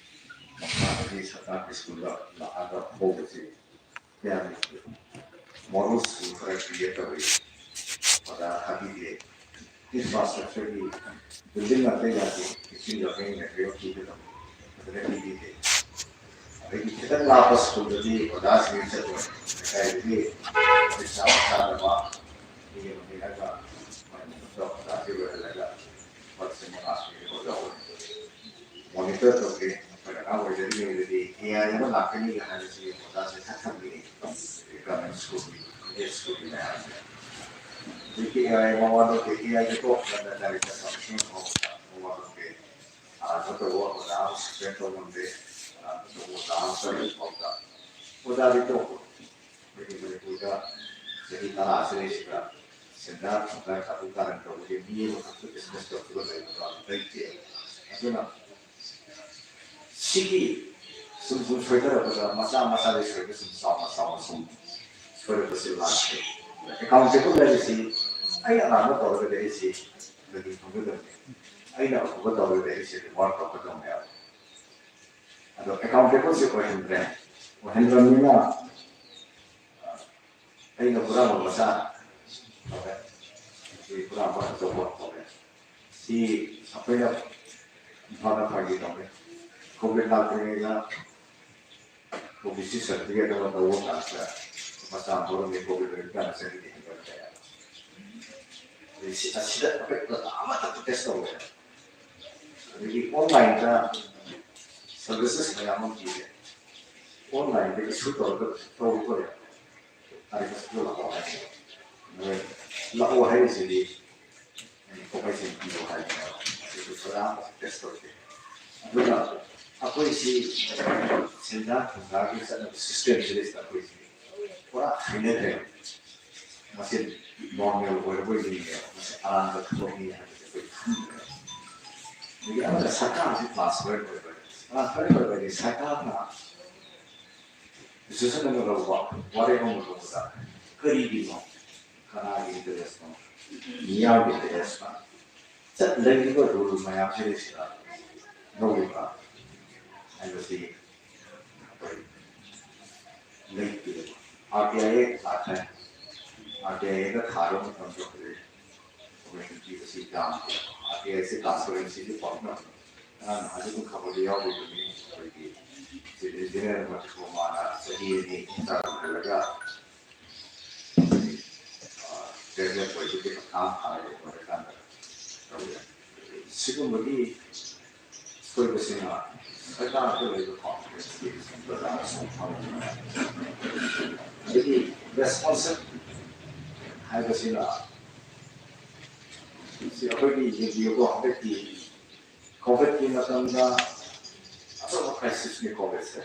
ꯃꯈꯥꯗꯒꯤ ꯁꯔꯀꯥꯔꯒꯤ ꯁ꯭ꯀꯨꯜꯗ ꯂꯥꯛꯑꯒ ꯍꯧꯕꯁꯤ ꯀꯌꯥꯝ ꯃꯣꯗꯦꯜ ꯁ꯭ꯀꯨꯜ ꯈꯔ ꯀ꯭ꯔꯤꯌꯦꯠ ꯇꯧꯔꯤ꯫ ꯑꯣꯖꯥ ꯊꯥꯕꯤꯗꯦ꯫ ꯏꯟꯐ꯭ꯔꯥꯁ꯭ꯇ꯭ꯔꯛꯆꯔꯒꯤ ꯕꯤꯜꯗꯤꯡ ꯉꯥꯛꯇ ꯌꯥꯗꯦ꯫ ꯏꯁꯤꯡ ꯌꯥꯎꯔꯛꯏ, ꯃꯦꯇꯔꯤꯌꯦꯜ ꯄꯤꯒꯗꯕ ꯐꯖꯅ ꯄꯤꯕꯤꯗꯦ꯫ ꯑꯗꯒꯤ ꯈꯤꯇꯪ ꯂꯥꯞꯄ ꯁ꯭ꯀꯨꯜꯗꯗꯤ ꯑꯣꯖꯥꯁꯤꯡ ꯆꯠꯂꯣꯏ꯫ ꯂꯩꯀꯥꯏꯗꯒꯤ ꯄꯩꯁꯥ ꯆꯥꯗꯕ ꯃꯤ ꯑꯃ ꯅꯦꯛꯑꯒ ꯃꯣꯏꯅ ꯑꯣꯖꯥꯁꯤ ꯑꯣꯏꯍꯜꯂꯒ ꯂꯨꯄꯥ ꯂꯤꯁꯤꯡ ꯃꯉꯥ ꯄꯤꯔꯒ ꯑꯣꯖꯥ ꯑꯣꯏꯍꯜꯂꯤ꯫ ꯃꯣꯅꯤꯇꯔ ꯇꯧꯒꯦ꯫ ꯑꯩꯈꯣꯏꯅ ꯑꯉꯥꯡ ꯑꯣꯏꯖꯔꯤꯉꯩꯗꯗꯤ ꯑꯦ ꯑꯥꯏ ꯑꯃ ꯂꯥꯛꯀꯅꯤꯒ ꯍꯥꯏꯕꯁꯤ ꯑꯣꯖꯥꯁꯦ ꯊꯛ ꯊꯝꯕꯤꯔꯤ꯫ ꯒꯚꯔꯟꯃꯦꯟ ꯁ꯭ꯀꯨꯜꯒꯤ, ꯄ꯭ꯔꯥꯏꯚꯦꯠ ꯁ꯭ꯀꯨꯜꯒꯤ ꯃꯌꯥꯝꯁꯦ꯫ ꯍꯧꯖꯤꯛꯇꯤ ꯑꯦ ꯑꯥꯏ ꯃꯋꯥ ꯂꯧꯗꯦ, ꯑꯦ ꯑꯥꯏꯒꯤ ꯀꯣꯛ ꯂꯥꯏꯔꯤꯛ ꯇꯝꯕ ꯃꯐꯝ ꯐꯥꯎꯕꯗ ꯃꯋꯥ ꯂꯧꯗꯦ꯫ ꯑꯥ, ꯅꯠꯇ꯭ꯔꯒ ꯑꯣꯖꯥ ꯑꯃ ꯁꯁꯄꯦꯟ ꯇꯧ ꯉꯝꯗꯦ꯫ ꯑꯥ, ꯅꯠꯇ꯭ꯔꯒ ꯑꯣꯖꯥ ꯑꯃ ꯆꯠꯂꯕ ꯐꯥꯎꯗ ꯑꯣꯖꯥꯗꯤ ꯇꯣꯛꯈ꯭ꯔꯣ꯫ ꯑꯩꯈꯣꯏꯒꯤ ꯃꯅꯤꯄꯨꯔꯗ ꯆꯍꯤ ꯇꯔꯥ ꯁꯤꯗꯩꯁꯤꯗ ꯁꯦꯟꯖꯥ ꯊꯨꯝꯖꯥ ꯀꯥꯇꯨ ꯀꯥꯔꯟ ꯇꯧꯕꯒꯤ ꯃꯤ ꯑꯃꯈꯛꯇ ꯕꯤꯖꯤꯅꯦꯁ ꯇꯧꯈꯤꯕ ꯂꯩꯕꯗꯣ ꯂꯩꯇꯦ꯫ ꯑꯗꯨꯅ ꯁꯤꯒꯤ ꯁꯨꯝ ꯁꯨꯝ ꯁꯣꯏꯊꯔꯛꯄꯗ ꯃꯆꯥ ꯃꯆꯥꯗꯒꯤ ꯁꯣꯏꯕ ꯁꯨꯝ ꯆꯥꯎꯅ ꯆꯥꯎꯅ ꯁꯨꯝ ꯁꯣꯏꯔꯛꯄꯁꯤ ꯂꯥꯛꯈ꯭ꯔꯦ꯫ ꯑꯦꯀꯥꯎꯟꯇꯦꯕꯜ ꯍꯥꯏꯕꯁꯤ ꯑꯩꯅ ꯑꯔꯥꯟꯕ ꯇꯧꯔꯒꯗꯤ ꯑꯩꯁꯤ ꯗꯟꯗꯤ ꯐꯪꯒꯗꯕꯅꯤ, ꯑꯩꯅ ꯑꯐꯕ ꯇꯧꯔꯒꯗꯤ ꯑꯩꯁꯤ ꯔꯤꯋꯥꯔꯗ ꯐꯪꯒꯗꯕꯅꯦꯕ꯫ ꯑꯗꯣ ꯑꯦꯀꯥꯎꯟꯇꯦꯕꯜꯁꯤ ꯑꯣꯏꯍꯟꯗ꯭ꯔꯦ꯫ ꯑꯣꯏꯍꯟꯗ꯭ꯔꯕꯅꯤꯅ ꯑꯩꯅ ꯍꯨꯔꯥꯟꯕ ꯃꯆꯥ ꯇꯧꯔꯦ, ꯑꯩ ꯍꯨꯔꯥꯟꯕ ꯑꯆꯧꯕ ꯇꯧꯔꯦ꯫ ꯁꯤ ꯑꯩꯈꯣꯏꯅ ꯏꯝꯐꯥꯜꯗ ꯐꯥꯒꯤ ꯇꯧꯔꯦ꯫ ꯀꯣꯚꯤꯗ ꯂꯥꯛꯇ꯭ꯔꯤꯉꯩꯗ ꯑꯣ ꯕꯤ ꯁꯤ ꯁꯔꯇꯤꯐꯤꯀꯦꯠ ꯑꯃ ꯂꯧꯕ ꯀꯥꯟꯗ ꯂꯨꯄꯥ ꯆꯥꯝꯃ ꯂꯧꯔꯝꯃꯤ, ꯀꯣꯚꯤꯗ ꯂꯣꯏꯔꯀꯥꯟꯗ ꯆꯅꯤꯗꯤ ꯍꯦꯟꯒꯠꯈ꯭ꯔꯦ꯫ ꯑꯗꯩ ꯁꯤ-, ꯑꯁꯤꯗ ꯑꯩꯈꯣꯏ ꯑꯃꯠꯇ ꯄ꯭ꯔꯣꯇꯦꯁ ꯇꯧꯔꯣꯏ꯫ ꯑꯗꯒꯤ ꯑꯣꯟꯂꯥꯏꯟꯗ ꯁꯔꯚꯤꯁꯦꯁ ꯃꯌꯥꯝ ꯑꯃ ꯄꯤꯔꯦ꯫ ꯑꯣꯟꯂꯥꯏꯟꯗ ꯏꯁꯨ ꯇꯧꯔꯒ ꯇꯧꯔꯣꯏ꯫ ꯑꯗꯩ ꯍꯣꯁꯄꯤꯇꯥꯜ ꯂꯥꯛꯑꯣ ꯍꯥꯏꯁꯦ꯫ ꯅꯣꯏ ꯂꯥꯛꯑꯣ ꯍꯥꯏꯔꯤꯁꯤꯗꯤ ꯄꯣꯠ ꯆꯩ ꯄꯤꯌꯣ ꯍꯥꯏꯕꯅꯦꯕ꯫ ꯑꯗꯨꯁꯨ ꯄꯨꯔꯥ ꯇꯦꯁ ꯇꯧꯗꯦ꯫ ꯑꯗꯨꯅ ꯑꯩꯈꯣꯏꯁꯤ ꯁꯦꯟꯖꯥ ꯊꯨꯝꯖꯥꯒꯤ ꯆꯠꯅꯕ ꯁꯤꯁꯇꯦꯝꯁꯤꯗꯩꯁꯤꯗ ꯑꯩꯈꯣꯏꯁꯤ ꯄꯨꯔꯥ ꯍꯩꯅꯗ꯭ꯔꯦꯕ꯫ ꯃꯁꯤ ꯅꯣꯔꯃꯦꯜ ꯑꯣꯏꯔꯕꯣꯏ ꯅꯤꯡꯉꯦꯕ꯫ ꯃꯁꯤ ꯑꯔꯥꯟꯕ ꯊꯕꯛꯅꯤ ꯍꯥꯏꯕꯁꯦ ꯑꯩꯈꯣꯏ ꯈꯪꯗ꯭ꯔꯦꯕ꯫ ꯑꯗꯒꯤ ꯑꯃꯅ ꯁꯔꯀꯥꯔꯁꯤ ꯇ꯭ꯔꯥꯟꯁꯄꯔꯦꯟ ꯑꯣꯏꯕ꯫ ꯇ꯭ꯔꯥꯟꯁꯄꯔꯦꯟ ꯑꯣꯏꯕ ꯍꯥꯏꯗꯤ ꯁꯔꯀꯥꯔꯅ ꯗꯤꯁꯤꯖꯟ ꯑꯃ ꯂꯧꯕ, ꯋꯥꯔꯦꯞ ꯑꯃ ꯂꯧꯕꯗ ꯀꯔꯤꯒꯤꯅꯣ? ꯀꯅꯥꯒꯤ ꯏꯟꯇꯔꯦꯁꯅꯣ? ꯃꯤꯌꯥꯝꯒꯤ ꯏꯟꯇꯔꯦꯁꯅ? ꯆꯠ-, ꯂꯩꯔꯤꯕ ꯔꯨꯜ ꯃꯌꯥꯝꯁꯤꯗꯩꯁꯤꯗ ꯂꯧꯔꯤꯕ ꯍꯥꯏꯕꯁꯤ ꯑꯩꯈꯣꯏ ꯂꯩꯇꯦꯕ꯫ ꯑꯥꯔ ꯇꯤ ꯑꯥꯏ ꯑꯦꯛ ꯂꯥꯛꯈ꯭ꯔꯦ꯫ ꯑꯥꯔ ꯇꯤ ꯑꯥꯏ ꯑꯦꯛꯇ ꯊꯥꯔꯕ ꯃꯇꯝꯗ ꯍꯧꯖꯤꯛ ꯑꯣꯄꯣꯔꯆꯨꯅꯤꯇꯤ ꯑꯁꯤ ꯌꯥꯝꯗꯦ꯫ ꯑꯥꯔ ꯇꯤ ꯑꯥꯏ ꯑꯦꯛꯁꯤ ꯇ꯭ꯔꯥꯟꯁꯄꯔꯦꯟꯁꯤꯗꯤ ꯄꯥꯎꯗꯝ ꯑꯉꯥꯡ ꯅꯍꯥꯟꯁꯨ ꯑꯗꯨꯝ ꯈꯕꯔꯗ ꯌꯥꯎꯔꯤꯕꯅꯤ꯫ ꯑꯩꯈꯣꯏꯒꯤ ꯆꯤꯐ ꯏꯟꯖꯤꯅꯤꯌꯔ ꯃꯊꯛ ꯃꯥꯅ ꯆꯍꯤ ꯑꯅꯤ ꯆꯥꯔꯝꯍꯜꯂꯒ ꯒ꯭ꯔꯦꯖꯨꯋꯦꯠ ꯑꯣꯏꯕꯒꯤ ꯃꯇꯥꯡ ꯍꯥꯏꯔꯒ ꯑꯣꯏꯔꯀꯥꯟꯗ ꯇꯧꯋꯦ꯫ ꯁꯤꯒꯨꯝꯕꯒꯤ ꯁꯣꯏꯕꯁꯤꯅ ꯁꯔꯀꯥꯔꯗ ꯂꯩꯕ ꯀꯣꯟꯐꯤꯗꯦꯟꯁꯀꯤ ꯕꯖꯥꯔꯗ ꯁꯣꯛꯍꯟꯕ꯫ ꯑꯗꯒꯤ ꯔꯦꯁꯄꯣꯟꯁꯤꯕꯜ ꯍꯥꯏꯕꯁꯤꯅ ꯁꯤ ꯑꯩꯈꯣꯏꯒꯤ ꯌꯦꯡꯕꯤꯌꯨꯀꯣ, ꯍꯟꯗꯛꯀꯤ ꯀꯣꯚꯤꯗꯀꯤ ꯃꯇꯝꯗ ꯑꯆꯧꯕ ꯀ꯭ꯔꯥꯏꯁꯤꯁꯅꯤ ꯀꯣꯚꯤꯗꯁꯦ꯫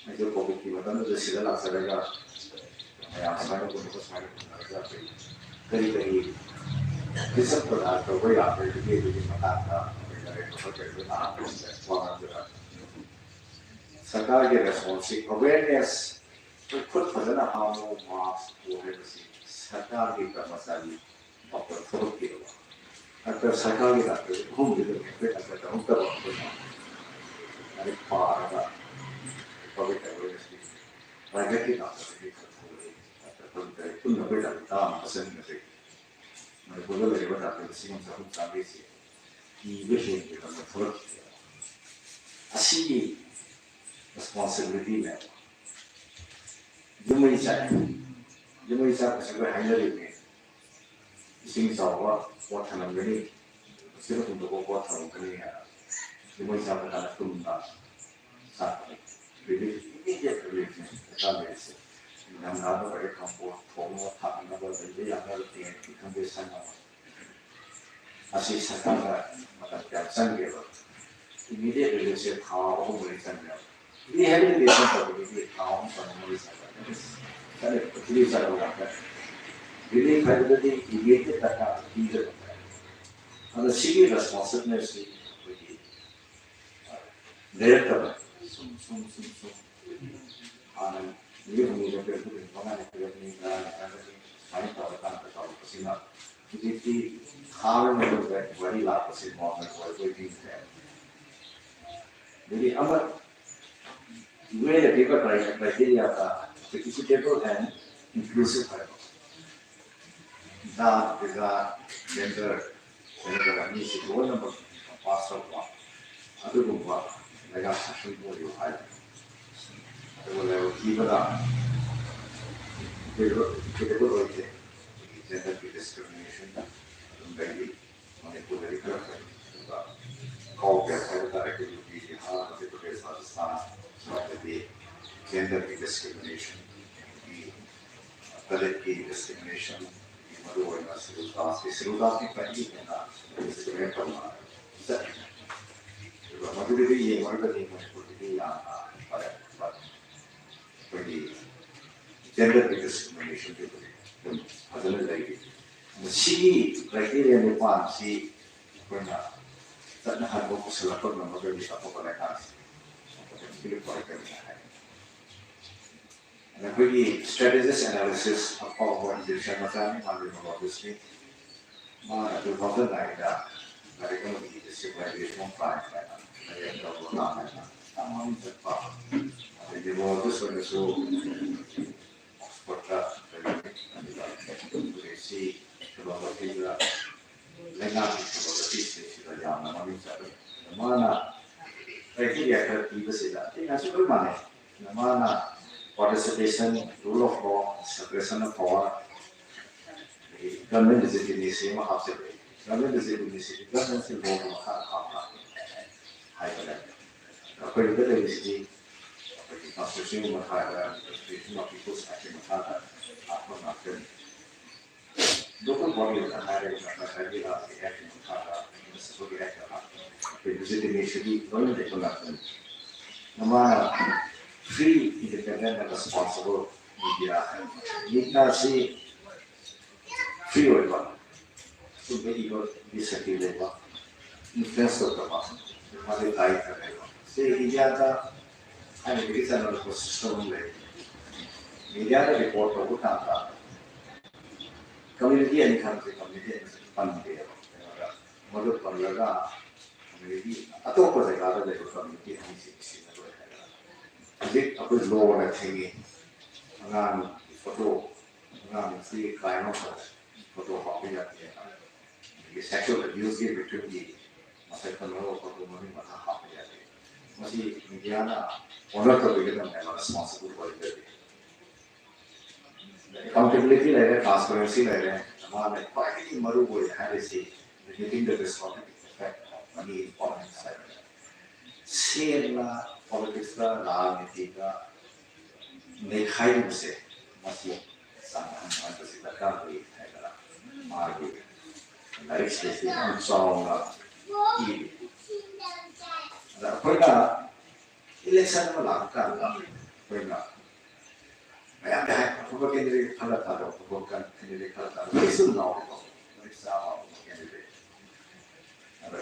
ꯑꯩꯁꯨ ꯀꯣꯚꯤꯗꯀꯤ ꯃꯇꯝꯗꯨꯗ ꯁꯤꯗ ꯂꯥꯛꯆꯔꯒ ꯃꯌꯥꯝ ꯁꯨꯃꯥꯏꯅ ꯎꯅꯕ, ꯁꯨꯃꯥꯏꯅ ꯎꯅꯔꯒ ꯑꯩꯈꯣꯏ ꯀꯔꯤ ꯀꯔꯤ ꯔꯤꯖꯜ ꯄ꯭ꯔꯗꯥꯟ ꯇꯧꯕ ꯌꯥꯕꯒꯦ ꯑꯗꯨꯒꯤ ꯃꯇꯥꯡꯗ ꯑꯩꯈꯣꯏ ꯂꯥꯏꯔꯤꯛ ꯑꯃ ꯀꯩ ꯑꯃ ꯂꯥꯛꯄꯁꯤꯗ ꯋꯥ ꯉꯥꯡꯖꯔꯛꯑꯒꯦ꯫ ꯁꯔꯀꯥꯔꯒꯤ ꯔꯦꯁꯄꯣꯟꯁꯁꯤ ꯑꯦꯋꯦꯔꯅꯦꯁ, ꯑꯩꯈꯣꯏ ꯈꯨꯠ ꯐꯖꯅ ꯍꯥꯝꯃꯨ, ꯃꯥꯁꯛ ꯎꯞꯄꯨ ꯍꯥꯏꯕꯁꯤ ꯁꯔꯀꯥꯔꯒꯤ ꯀꯔꯃꯆꯥꯔꯤ ꯗꯣꯛꯇꯔ ꯊꯣꯛꯂꯛꯈꯤꯕ꯫ ꯗꯥꯛꯇꯔ ꯁꯔꯀꯥꯔꯒꯤ ꯗꯥꯛꯇꯔ ꯑꯍꯨꯝꯗꯨꯗ ꯑꯩꯈꯣꯏ ꯗꯥꯛꯇꯔ ꯇꯧꯍꯧꯗꯕ ꯑꯩꯈꯣꯏꯅ ꯂꯥꯏꯔꯤꯛ ꯄꯥꯔꯒ ꯄꯕ꯭ꯂꯤꯛ ꯑꯦꯋꯦꯔꯅꯦꯁꯀꯤ ꯄ꯭ꯔꯥꯏꯚꯦꯠꯀꯤ ꯗꯥꯛꯇꯔꯗꯒꯤ ꯈꯔ ꯊꯣꯛꯂꯛꯏ꯫ ꯗꯥꯛꯇꯔ ꯇꯔꯨꯛ ꯇꯔꯦꯠ ꯄꯨꯟꯅ ꯑꯩꯈꯣꯏ ꯗꯥꯛꯇꯔ ꯇꯔꯥꯃꯉꯥ ꯆꯪꯒꯗ꯭ꯔꯦ꯫ ꯃꯅꯤꯄꯨꯔꯗ ꯂꯩꯔꯤꯕ ꯗꯥꯛꯇꯔ ꯂꯤꯁꯤꯡ ꯑꯃ ꯆꯍꯨꯝ ꯆꯥꯝꯃꯔꯤꯁꯦ ꯏꯕ ꯍꯦꯟꯒꯦꯗꯅ ꯊꯣꯛꯂꯛꯈꯤꯗꯦꯕ꯫ ꯑꯁꯤꯒꯤ ꯔꯦꯁꯄꯣꯟꯁꯤꯕꯤꯂꯤꯇꯤꯅꯦꯕ꯫ ꯌꯨꯝꯃꯩ ꯆꯥꯛ, ꯌꯨꯝꯃꯩ ꯆꯥꯛꯄꯁꯦ ꯑꯩꯈꯣꯏ ꯍꯥꯏꯅꯔꯤꯕꯅꯦ꯫ ꯏꯁꯤꯡ ꯆꯥꯎꯕ ꯄꯣꯠ ꯊꯝꯂꯝꯒꯅꯤ, ꯏꯁꯤꯡ ꯍꯨꯟꯗꯣꯛꯄ ꯄꯣꯠ ꯊꯝꯂꯝꯒꯅꯤ ꯍꯥꯏꯅ꯫ ꯌꯨꯝꯃꯩ ꯆꯥꯛꯄ ꯀꯥꯟꯗ ꯇꯨꯝꯕ ꯆꯥꯛꯄꯅꯤ꯫ ꯔꯤꯂꯤꯐ, ꯏꯃꯤꯗꯤꯌꯦꯠ ꯔꯤꯂꯤꯐꯅꯦ ꯗꯔꯀꯥꯔ ꯂꯩꯔꯤꯁꯦ꯫ ꯏꯪꯊꯝꯊꯥꯗ ꯑꯣꯏꯔꯦ ꯀꯝꯄꯣꯁ ꯊꯣꯡꯅꯕ, ꯊꯥꯛꯅꯕ, ꯂꯩꯕ ꯌꯥꯅꯕ ꯇꯦꯟꯠ ꯈꯪꯗꯦ, ꯁꯪ ꯑꯃ꯫ ꯑꯁꯤ ꯁꯔꯀꯥꯔꯅ ꯃꯇꯝ ꯀꯌꯥꯝ ꯆꯪꯒꯦꯕ? ꯏꯃꯤꯗꯤꯌꯦꯠ ꯔꯤꯂꯤꯐꯁꯦ ꯊꯥ ꯑꯍꯨꯝ ꯃꯔꯤ ꯆꯪꯉꯦꯕ꯫ ꯔꯤꯍꯦꯕꯤꯂꯤꯇꯦꯁꯟ ꯇꯧꯕꯗꯗꯤ ꯊꯥ ꯑꯍꯨꯝ ꯆꯪꯕ ꯃꯔꯤ ꯆꯪꯕ ꯆꯠꯂꯦ꯫ ꯄ꯭ꯔꯤꯊꯤꯕꯤ ꯆꯠꯂꯕ ꯉꯥꯛꯇ꯫ ꯔꯤꯂꯤꯐ ꯍꯥꯏꯕꯗꯗꯤ ꯏꯃꯤꯗꯤꯌꯦꯠ ꯗꯔꯀꯥꯔ ꯄꯤꯒꯗꯕ꯫ ꯑꯗꯣ ꯁꯤꯒꯤ ꯔꯦꯁꯄꯣꯟꯁꯤꯕꯜꯅꯦꯁꯁꯤ ꯑꯩꯈꯣꯏꯒꯤ ꯂꯩꯔꯛꯇꯕ꯫ ꯁꯨꯝ, ꯁꯨꯝ, ꯁꯨꯝ, ꯁꯨꯝ꯫ ꯍꯥꯟꯅ ꯅꯨꯃꯤꯠ ꯍꯨꯝꯅꯤꯗ ꯄꯤꯔꯛꯄꯗꯨ ꯃꯉꯥꯅꯤ ꯄꯤꯔꯛꯀꯅꯤ, ꯇꯔꯥꯅꯤ ꯄꯤꯔꯛꯀꯅꯤ, ꯁꯨꯃꯥꯏꯅ ꯇꯧꯔꯀꯥꯟꯗ ꯇꯧꯔꯛꯄꯁꯤꯅ ꯍꯧꯖꯤꯛꯇꯤ ꯊꯥ ꯑꯃꯒꯤ ꯃꯅꯨꯡꯗ ꯏꯟꯀ꯭ꯋꯥꯏꯔꯤ ꯂꯥꯛꯄꯁꯤ ꯅꯣꯔꯃꯦꯜ ꯑꯣꯏꯕꯣꯏ ꯅꯤꯡꯈ꯭ꯔꯦ꯫ ꯑꯗꯒꯤ ꯑꯃ ꯌꯨ ꯑꯦꯟꯅ ꯄꯤꯕ criteria the equitable and inclusive ꯍꯥꯏꯕ, ꯖꯥꯠ, ꯖꯥꯠ, gender, gender ꯑꯅꯤꯁꯤ ꯂꯣꯏꯅꯃꯛ ꯄꯥꯁ ꯇꯧꯕ ꯑꯗꯨꯒꯨꯝꯕ ꯂꯩꯉꯥꯛ ꯁꯥꯁꯟ ꯑꯣꯏꯌꯨ ꯍꯥꯏꯕ꯫ ꯑꯗꯨꯒ ꯂꯥꯏꯕꯛ ꯊꯤꯕꯗ equitable ꯑꯣꯏꯗꯦ꯫ ꯑꯩꯈꯣꯏꯒꯤ gender ꯒꯤ discrimination ꯑꯗꯨꯝ ꯂꯩꯔꯤ꯫ ꯃꯅꯤꯄꯨꯔꯗꯗꯤ ꯈꯔ ꯐꯩ, ꯑꯗꯨꯒ ꯀꯥꯎꯕ ꯌꯥꯗꯦ ꯍꯥꯏꯕ ꯇꯥꯔꯦ, ꯑꯩꯈꯣꯏ ꯌꯨ ꯄꯤ ꯕꯤꯍꯥꯔ, ꯃꯙ꯭ꯌ ꯄ꯭ꯔꯗꯦꯁ, ꯔꯥꯖꯁꯊꯥꯟ ꯁ꯭ꯋꯥꯏꯗꯗꯤ gender ꯒꯤ discrimination, ꯑꯗꯒꯤ ꯗꯂꯤꯠꯀꯤ discrimination, ꯃꯔꯨ ꯑꯣꯏꯅ schedule caste ꯀꯤ, schedule caste ꯀꯤ ꯈ꯭ꯋꯥꯏꯗꯒꯤ ꯍꯦꯟꯅ discriminate ꯇꯧꯅ ꯆꯠꯂꯤ꯫ ꯑꯗꯨꯒ ꯃꯗꯨꯗꯒꯤ ꯌꯦꯡꯉꯨꯔꯒꯗꯤ ꯃꯅꯤꯄꯨꯔꯒꯤꯗꯤ ꯌꯥꯝꯅ ꯐꯔꯦ꯫ But ꯑꯩꯈꯣꯏꯒꯤ gender ꯒꯤ discrimination ꯁꯤꯕꯨꯗꯤ ꯑꯗꯨꯝ ꯐꯖꯅ ꯂꯩꯔꯤ꯫ ꯃꯁꯤꯒꯤ criteria ꯅꯤꯄꯥꯟꯁꯤ ꯑꯩꯈꯣꯏꯅ ꯆꯠꯅꯍꯟꯕ ꯄꯨꯁꯤꯜꯂꯛꯄ ꯉꯝꯃꯒꯗꯤ ꯑꯇꯣꯞꯄ ꯂꯩꯉꯥꯛꯁꯤꯡ automatically ꯐꯔꯛꯀꯅꯤ ꯍꯥꯏ꯫ ꯑꯗ ꯑꯩꯈꯣꯏꯒꯤ strategist analysis ꯑꯐꯥꯎꯕ Egyptian ꯃꯆꯥꯅꯤ, ꯃꯥ ꯂꯤꯃꯣꯂꯣꯖꯤꯁꯅꯤ꯫ ꯃꯥꯅ two thousand nine ꯗ ꯂꯥꯏꯔꯤꯛ ꯑꯃ ꯏꯕꯁꯦ Civilization of Crime ꯍꯥꯏꯅ, ꯂꯥꯏꯔꯤꯛ ꯑꯃ ꯂꯧꯕ ꯃꯥ ꯍꯥꯏꯅ ꯌꯥꯝ ꯃꯃꯤꯡ ꯆꯠꯄ, ꯑꯗꯩ ꯂꯤꯃꯣꯂꯣꯖꯤꯁ ꯑꯣꯏꯅꯁꯨ ꯑꯣꯛꯁꯐꯣꯔꯗꯇ ꯂꯩꯔꯝꯃꯤ, ꯑꯗꯨꯒ ꯍꯧꯖꯤꯛꯁꯤ ꯐꯤꯂꯣꯁꯣꯐꯤꯗ, ꯂꯩꯉꯥꯛꯀꯤ ꯐꯤꯂꯣꯁꯣꯐꯤꯁꯤꯡꯁꯤꯗ ꯌꯥꯝꯅ ꯃꯃꯤꯡ ꯆꯠꯂꯤ꯫ ꯑꯗ ꯃꯥꯅ criteria ꯈꯔ ꯄꯤꯕꯁꯤꯗ ꯑꯇꯩꯅꯁꯨ ꯂꯣꯏ ꯃꯥꯟꯅꯩ꯫ ꯑꯗ ꯃꯥꯅ participation, rule of law, separation of power, ꯑꯗꯒꯤ government legitimacy ꯑꯃ ꯍꯥꯞꯆꯤꯜꯂꯛꯏ꯫ Government legitimacy ꯗꯤ government ꯁꯤ law ꯒꯤ ꯃꯈꯥꯗ ꯍꯥꯞꯄ꯭ꯔꯥ ꯍꯥꯏꯕꯅꯦ꯫ ꯑꯩꯈꯣꯏꯒꯤꯗ ꯂꯩꯔꯤꯁꯤꯗꯤ ꯑꯩꯈꯣꯏꯒꯤ constitution ꯒꯤ ꯃꯈꯥꯗ, Constitution of People's Act ꯀꯤ ꯃꯈꯥꯗ ꯍꯥꯞꯄ ꯉꯥꯛꯇꯅꯤ꯫ Local body ꯑꯃ ꯍꯥꯏꯔꯒꯅ ꯉꯁꯥꯏꯒꯤ ꯂꯥꯛꯀꯤ Act ꯀꯤ ꯃꯈꯥꯗ, Municipal Act ꯇ ꯍꯥꯞꯄ, ꯑꯩꯈꯣꯏ legitimacy ꯗꯤ ꯂꯣꯏꯅ ꯂꯩꯕ ꯉꯥꯛꯇꯅꯤ꯫ ꯃꯥꯅ free, independent and responsible media ꯍꯥꯏꯕ꯫ Media ꯁꯤ free ꯑꯣꯏꯕ, ꯑꯆꯨꯝꯕ ꯏꯕꯒꯤ ꯁꯛꯇꯤ ꯂꯩꯕ, influence ꯇꯧꯗꯕ, ꯃꯥꯒꯤ right ꯈꯔ ꯂꯩꯕ꯫ ꯁꯤ ꯏꯟꯗꯤꯌꯥꯗ ꯊꯥꯏꯅꯗꯒꯤ ꯆꯠꯅꯔꯛꯄ system ꯑꯃ ꯂꯩ꯫ Media ꯗ report ꯇꯧꯕ ꯀꯥꯟꯗ community ꯑꯅꯤ ꯈꯪꯗꯦ, community ꯑꯅꯤ ꯄꯟꯗꯦꯕ꯫ ꯀꯩꯅꯣꯗ, ꯃꯗꯨ ꯄꯜꯂꯒ ꯑꯗꯒꯤ ꯑꯇꯣꯞꯄ ꯖꯒꯥꯗ ꯂꯩꯕ ꯀꯝꯃ꯭ꯌꯨꯅꯤꯇꯤ ꯑꯅꯤꯁꯤ ꯁꯤꯖꯤꯟꯅꯔꯣꯏ ꯍꯥꯏꯕ꯫ ꯍꯧꯖꯤꯛ ꯑꯩꯈꯣꯏ ꯂꯣꯅ ꯊꯤꯡꯉꯤ, ꯑꯉꯥꯡꯒꯤ ꯐꯣꯇꯣ, ꯑꯉꯥꯡꯁꯤ ꯀ꯭ꯔꯥꯏꯝ ꯑꯃ ꯐꯣꯇꯣ ꯍꯥꯞꯄ ꯌꯥꯗꯦ, ꯑꯗꯒꯤ ꯁꯦꯛꯁꯨꯋꯦꯜ ꯑꯦꯕ꯭ꯌꯨꯁꯀꯤ ꯚꯤꯛꯇꯤꯝꯒꯤ ꯃꯁꯛ ꯈꯪꯅꯕ ꯐꯣꯇꯣ ꯃꯃꯤꯡ ꯃꯊꯥ ꯍꯥꯞꯄ ꯌꯥꯗꯦ꯫ ꯃꯁꯤ ꯃꯤꯗꯤꯌꯥꯅ ꯑꯣꯅꯔ ꯇꯧꯕꯤꯒꯗꯕꯅꯦꯕ, ꯔꯦꯁꯄꯣꯟꯁꯤꯕꯜ ꯑꯣꯏꯒꯗꯕꯅꯤ꯫ ꯑꯦꯀꯥꯎꯟꯇꯦꯕꯤꯂꯤꯇꯤ ꯂꯩꯔꯦ, ꯇ꯭ꯔꯥꯟꯁꯄꯦꯔꯦꯟꯁꯤ ꯂꯩꯔꯦ, ꯃꯥꯅ ꯈ꯭ꯋꯥꯏꯗꯒꯤ ꯃꯔꯨ ꯑꯣꯏ ꯍꯥꯏꯔꯤꯁꯤ ꯃꯤꯇꯤꯡꯗ ꯗꯤꯁꯀꯥꯎꯟꯇꯦꯠ ꯏꯐꯦꯛ ꯑꯣꯐ ꯃꯅꯤ ꯏꯟꯐꯣꯔꯃꯦꯟꯁ ꯍꯥꯏꯕꯅꯤ꯫ ꯁꯦꯡꯅ ꯄꯣꯂꯤꯇꯤꯛꯁꯇ, ꯔꯥꯖꯅꯤꯇꯤꯗ ꯅꯩꯈꯥꯏꯔꯤꯕꯁꯦ ꯃꯁꯤ ꯆꯥꯡ ꯍꯟꯊꯍꯟꯕꯁꯤ ꯗꯔꯀꯥꯔ ꯑꯣꯏ ꯍꯥꯏꯗꯅ ꯃꯥꯒꯤ ꯂꯥꯏꯔꯤꯛꯁꯤꯗꯁꯨ ꯌꯥꯝ ꯆꯥꯎꯅ ꯏꯔꯤ꯫ ꯑꯗ ꯑꯩꯈꯣꯏꯅ ꯏꯂꯦꯛꯁꯟ ꯑꯃ ꯂꯥꯛꯄ ꯀꯥꯟꯗ ꯑꯩꯈꯣꯏꯅ ꯃꯌꯥꯝꯅ ꯍꯥꯏ, "ꯑꯐꯕ ꯀꯦꯟꯗꯤꯗꯦꯠ ꯈꯜꯂ ꯊꯥꯔꯣ, ꯑꯐꯕ ꯀꯦꯟꯗꯤꯗꯦꯠ ꯈꯜꯂ ꯊꯥꯔꯣ", ꯀꯩꯁꯨ ꯂꯥꯎꯔꯦꯀꯣ꯫ ꯃꯇꯤꯛ ꯆꯥꯕ ꯑꯐꯕ ꯀꯦꯟꯗꯤꯗꯦꯠ꯫ ꯑꯗ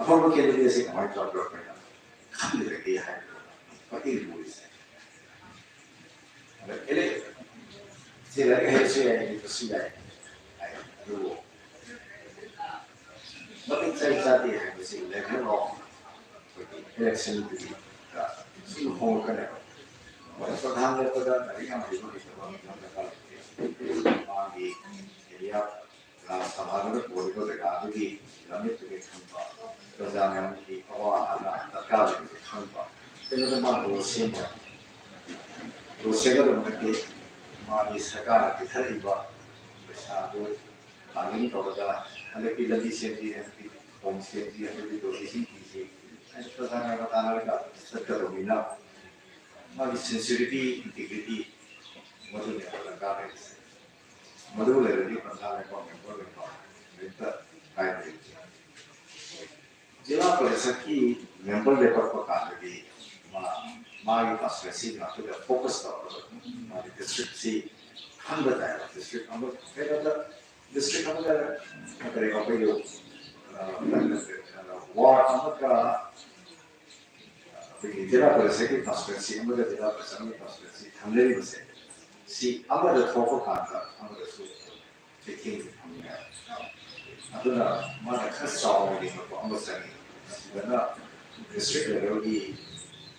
ꯑꯐꯕ ꯀꯦꯟꯗꯤꯗꯦꯠꯁꯤ ꯀꯃꯥꯏꯅ ꯇꯧꯔꯒ ꯑꯩꯈꯣꯏꯅ ꯈꯜꯂꯒꯦ ꯍꯥꯏꯕꯗꯣ ꯈ꯭ꯋꯥꯏꯗꯒꯤ ꯂꯨꯔꯤꯁꯦ꯫ ꯑꯗ ꯑꯦꯂꯦ-, ꯁꯤ ꯂꯥꯏꯔꯤꯛ ꯍꯩꯔꯁꯨ ꯌꯥꯏ, ꯍꯩꯇ꯭ꯔꯁꯨ ꯌꯥꯏ ꯍꯥꯏ꯫ ꯑꯗꯨꯕꯨ ꯃꯇꯤꯛ ꯆꯥꯏ ꯆꯥꯗꯦ ꯍꯥꯏꯕꯁꯤ ꯂꯦꯚꯦꯜ ꯑꯣꯐ ꯑꯩꯈꯣꯏꯒꯤ ꯏꯂꯦꯛꯁꯟꯗꯨꯒꯤ ꯁꯨꯝ ꯍꯣꯡꯉꯛꯀꯅꯦꯕ꯫ ꯍꯣꯏ, ꯄ꯭ꯔꯙꯥꯟ ꯂꯦꯞꯄꯗ ꯂꯥꯏꯔꯤꯛ ꯌꯥꯝ ꯍꯩꯕ ꯍꯩꯇꯕ ꯑꯃ ꯗꯔꯀꯥꯔ ꯂꯩꯇꯦ꯫ ꯃꯥꯒꯤ ꯑꯦꯔꯤꯌꯥ, ꯔꯥꯖ ꯁꯚꯥꯗꯨꯅ ꯄꯨꯔꯤꯕ ꯖꯒꯥꯗꯨꯒꯤ ꯂꯝꯃꯤꯠꯇꯨꯒꯤ ꯈꯪꯕ, ꯄ꯭ꯔꯖꯥ ꯃꯌꯥꯝꯒꯤ ꯑꯋꯥ ꯑꯅꯥ ꯗꯔꯀꯥꯔ ꯂꯩꯕꯗꯨ ꯈꯪꯕ, ꯀꯩꯅꯣꯗ ꯃꯥ ꯂꯣ ꯁꯦꯝꯕ, ꯂꯣ ꯁꯦꯝꯒꯗꯕ ꯅꯠꯇꯦ꯫ ꯃꯥꯒꯤ ꯁꯔꯀꯥꯔꯅ ꯄꯤꯊꯔꯛꯏꯕ ꯄꯩꯁꯥꯗꯨ ꯄ꯭ꯂꯥꯅꯤꯡ ꯇꯧꯔꯒ ꯍꯟꯗꯛꯀꯤ ꯂꯝꯕꯤ ꯁꯦꯝꯁꯤ, ꯍꯟꯗꯛꯀꯤ ꯊꯣꯡ ꯁꯦꯝꯁꯤ, ꯍꯟꯗꯛꯀꯤ ꯇꯧꯁꯤ, ꯁꯤ ꯄꯤꯁꯤ, ꯍꯥꯏꯅ ꯄ꯭ꯔꯖꯥ ꯃꯌꯥꯝꯒ ꯇꯥꯟꯅꯔꯒ ꯆꯠꯀꯗꯧꯅꯤꯅ ꯃꯥꯒꯤ ꯁꯤꯟꯁꯤꯔꯤꯇꯤ, ꯏꯟꯇꯤꯒ꯭ꯔꯤꯇꯤ ꯃꯗꯨꯅꯦꯕ ꯗꯔꯀꯥꯔ ꯂꯩꯔꯤꯁꯦ꯫ ꯃꯗꯨ ꯂꯩꯔꯗꯤ ꯄ꯭ꯔꯖꯥ ꯂꯩꯕꯥꯛ ꯃꯦꯝꯕꯔ ꯂꯩꯕꯥꯛ ꯀꯔꯤꯝꯇ ꯀꯥꯏꯕ ꯂꯩꯇꯦ꯫ ꯖꯤꯂꯥ ꯄꯔꯤꯁꯠꯀꯤ ꯃꯦꯝꯕꯔ ꯂꯦꯞꯄꯛꯄ ꯀꯥꯟꯗꯗꯤ ꯃꯥ-, ꯃꯥꯒꯤ ꯀꯟꯁꯇꯤꯇ꯭ꯋꯦꯟꯁꯤ ꯉꯥꯛꯇꯗ ꯐꯣꯀꯁ ꯇꯧꯔꯒ ꯃꯥꯒꯤ ꯗꯤꯁꯇ꯭ꯔꯤꯛꯁꯤ ꯈꯪꯕ ꯇꯥꯏꯕ꯫ ꯗꯤꯁꯇ꯭ꯔꯤꯛ ꯑꯃ ꯀꯩꯅꯣꯗ, ꯗꯤꯁꯇ꯭ꯔꯤꯛ ꯑꯃꯗ ꯀꯔꯤ ꯑꯩꯈꯣꯏꯒꯤ, ꯑ, ꯋꯥꯔꯗ ꯑꯃꯒ ꯑꯩꯈꯣꯏꯒꯤ ꯖꯤꯂꯥ ꯄꯔꯤꯁꯠꯀꯤ ꯀꯟꯁꯇꯤꯇ꯭ꯋꯦꯟꯁꯤ ꯑꯃꯒ ꯖꯤꯂꯥ ꯄꯔꯤꯁꯠ ꯑꯃꯒꯤ ꯀꯟꯁꯇꯤꯇ꯭ꯋꯦꯟꯁꯤ ꯊꯝꯅꯔꯤꯕꯁꯦ, ꯁꯤ ꯑꯃꯗ ꯊꯣꯛꯄ ꯀꯥꯟꯗ ꯑꯃꯗꯁꯨ ꯆꯩꯊꯦꯡꯁꯦ ꯐꯪꯉꯦ꯫ ꯑꯗꯨꯅ ꯃꯥꯅ ꯈꯔ ꯆꯥꯎꯅ ꯌꯦꯡꯉꯛꯄ ꯑꯃ ꯆꯪꯉꯤ꯫ ꯁꯤꯗꯅ district levelꯒꯤ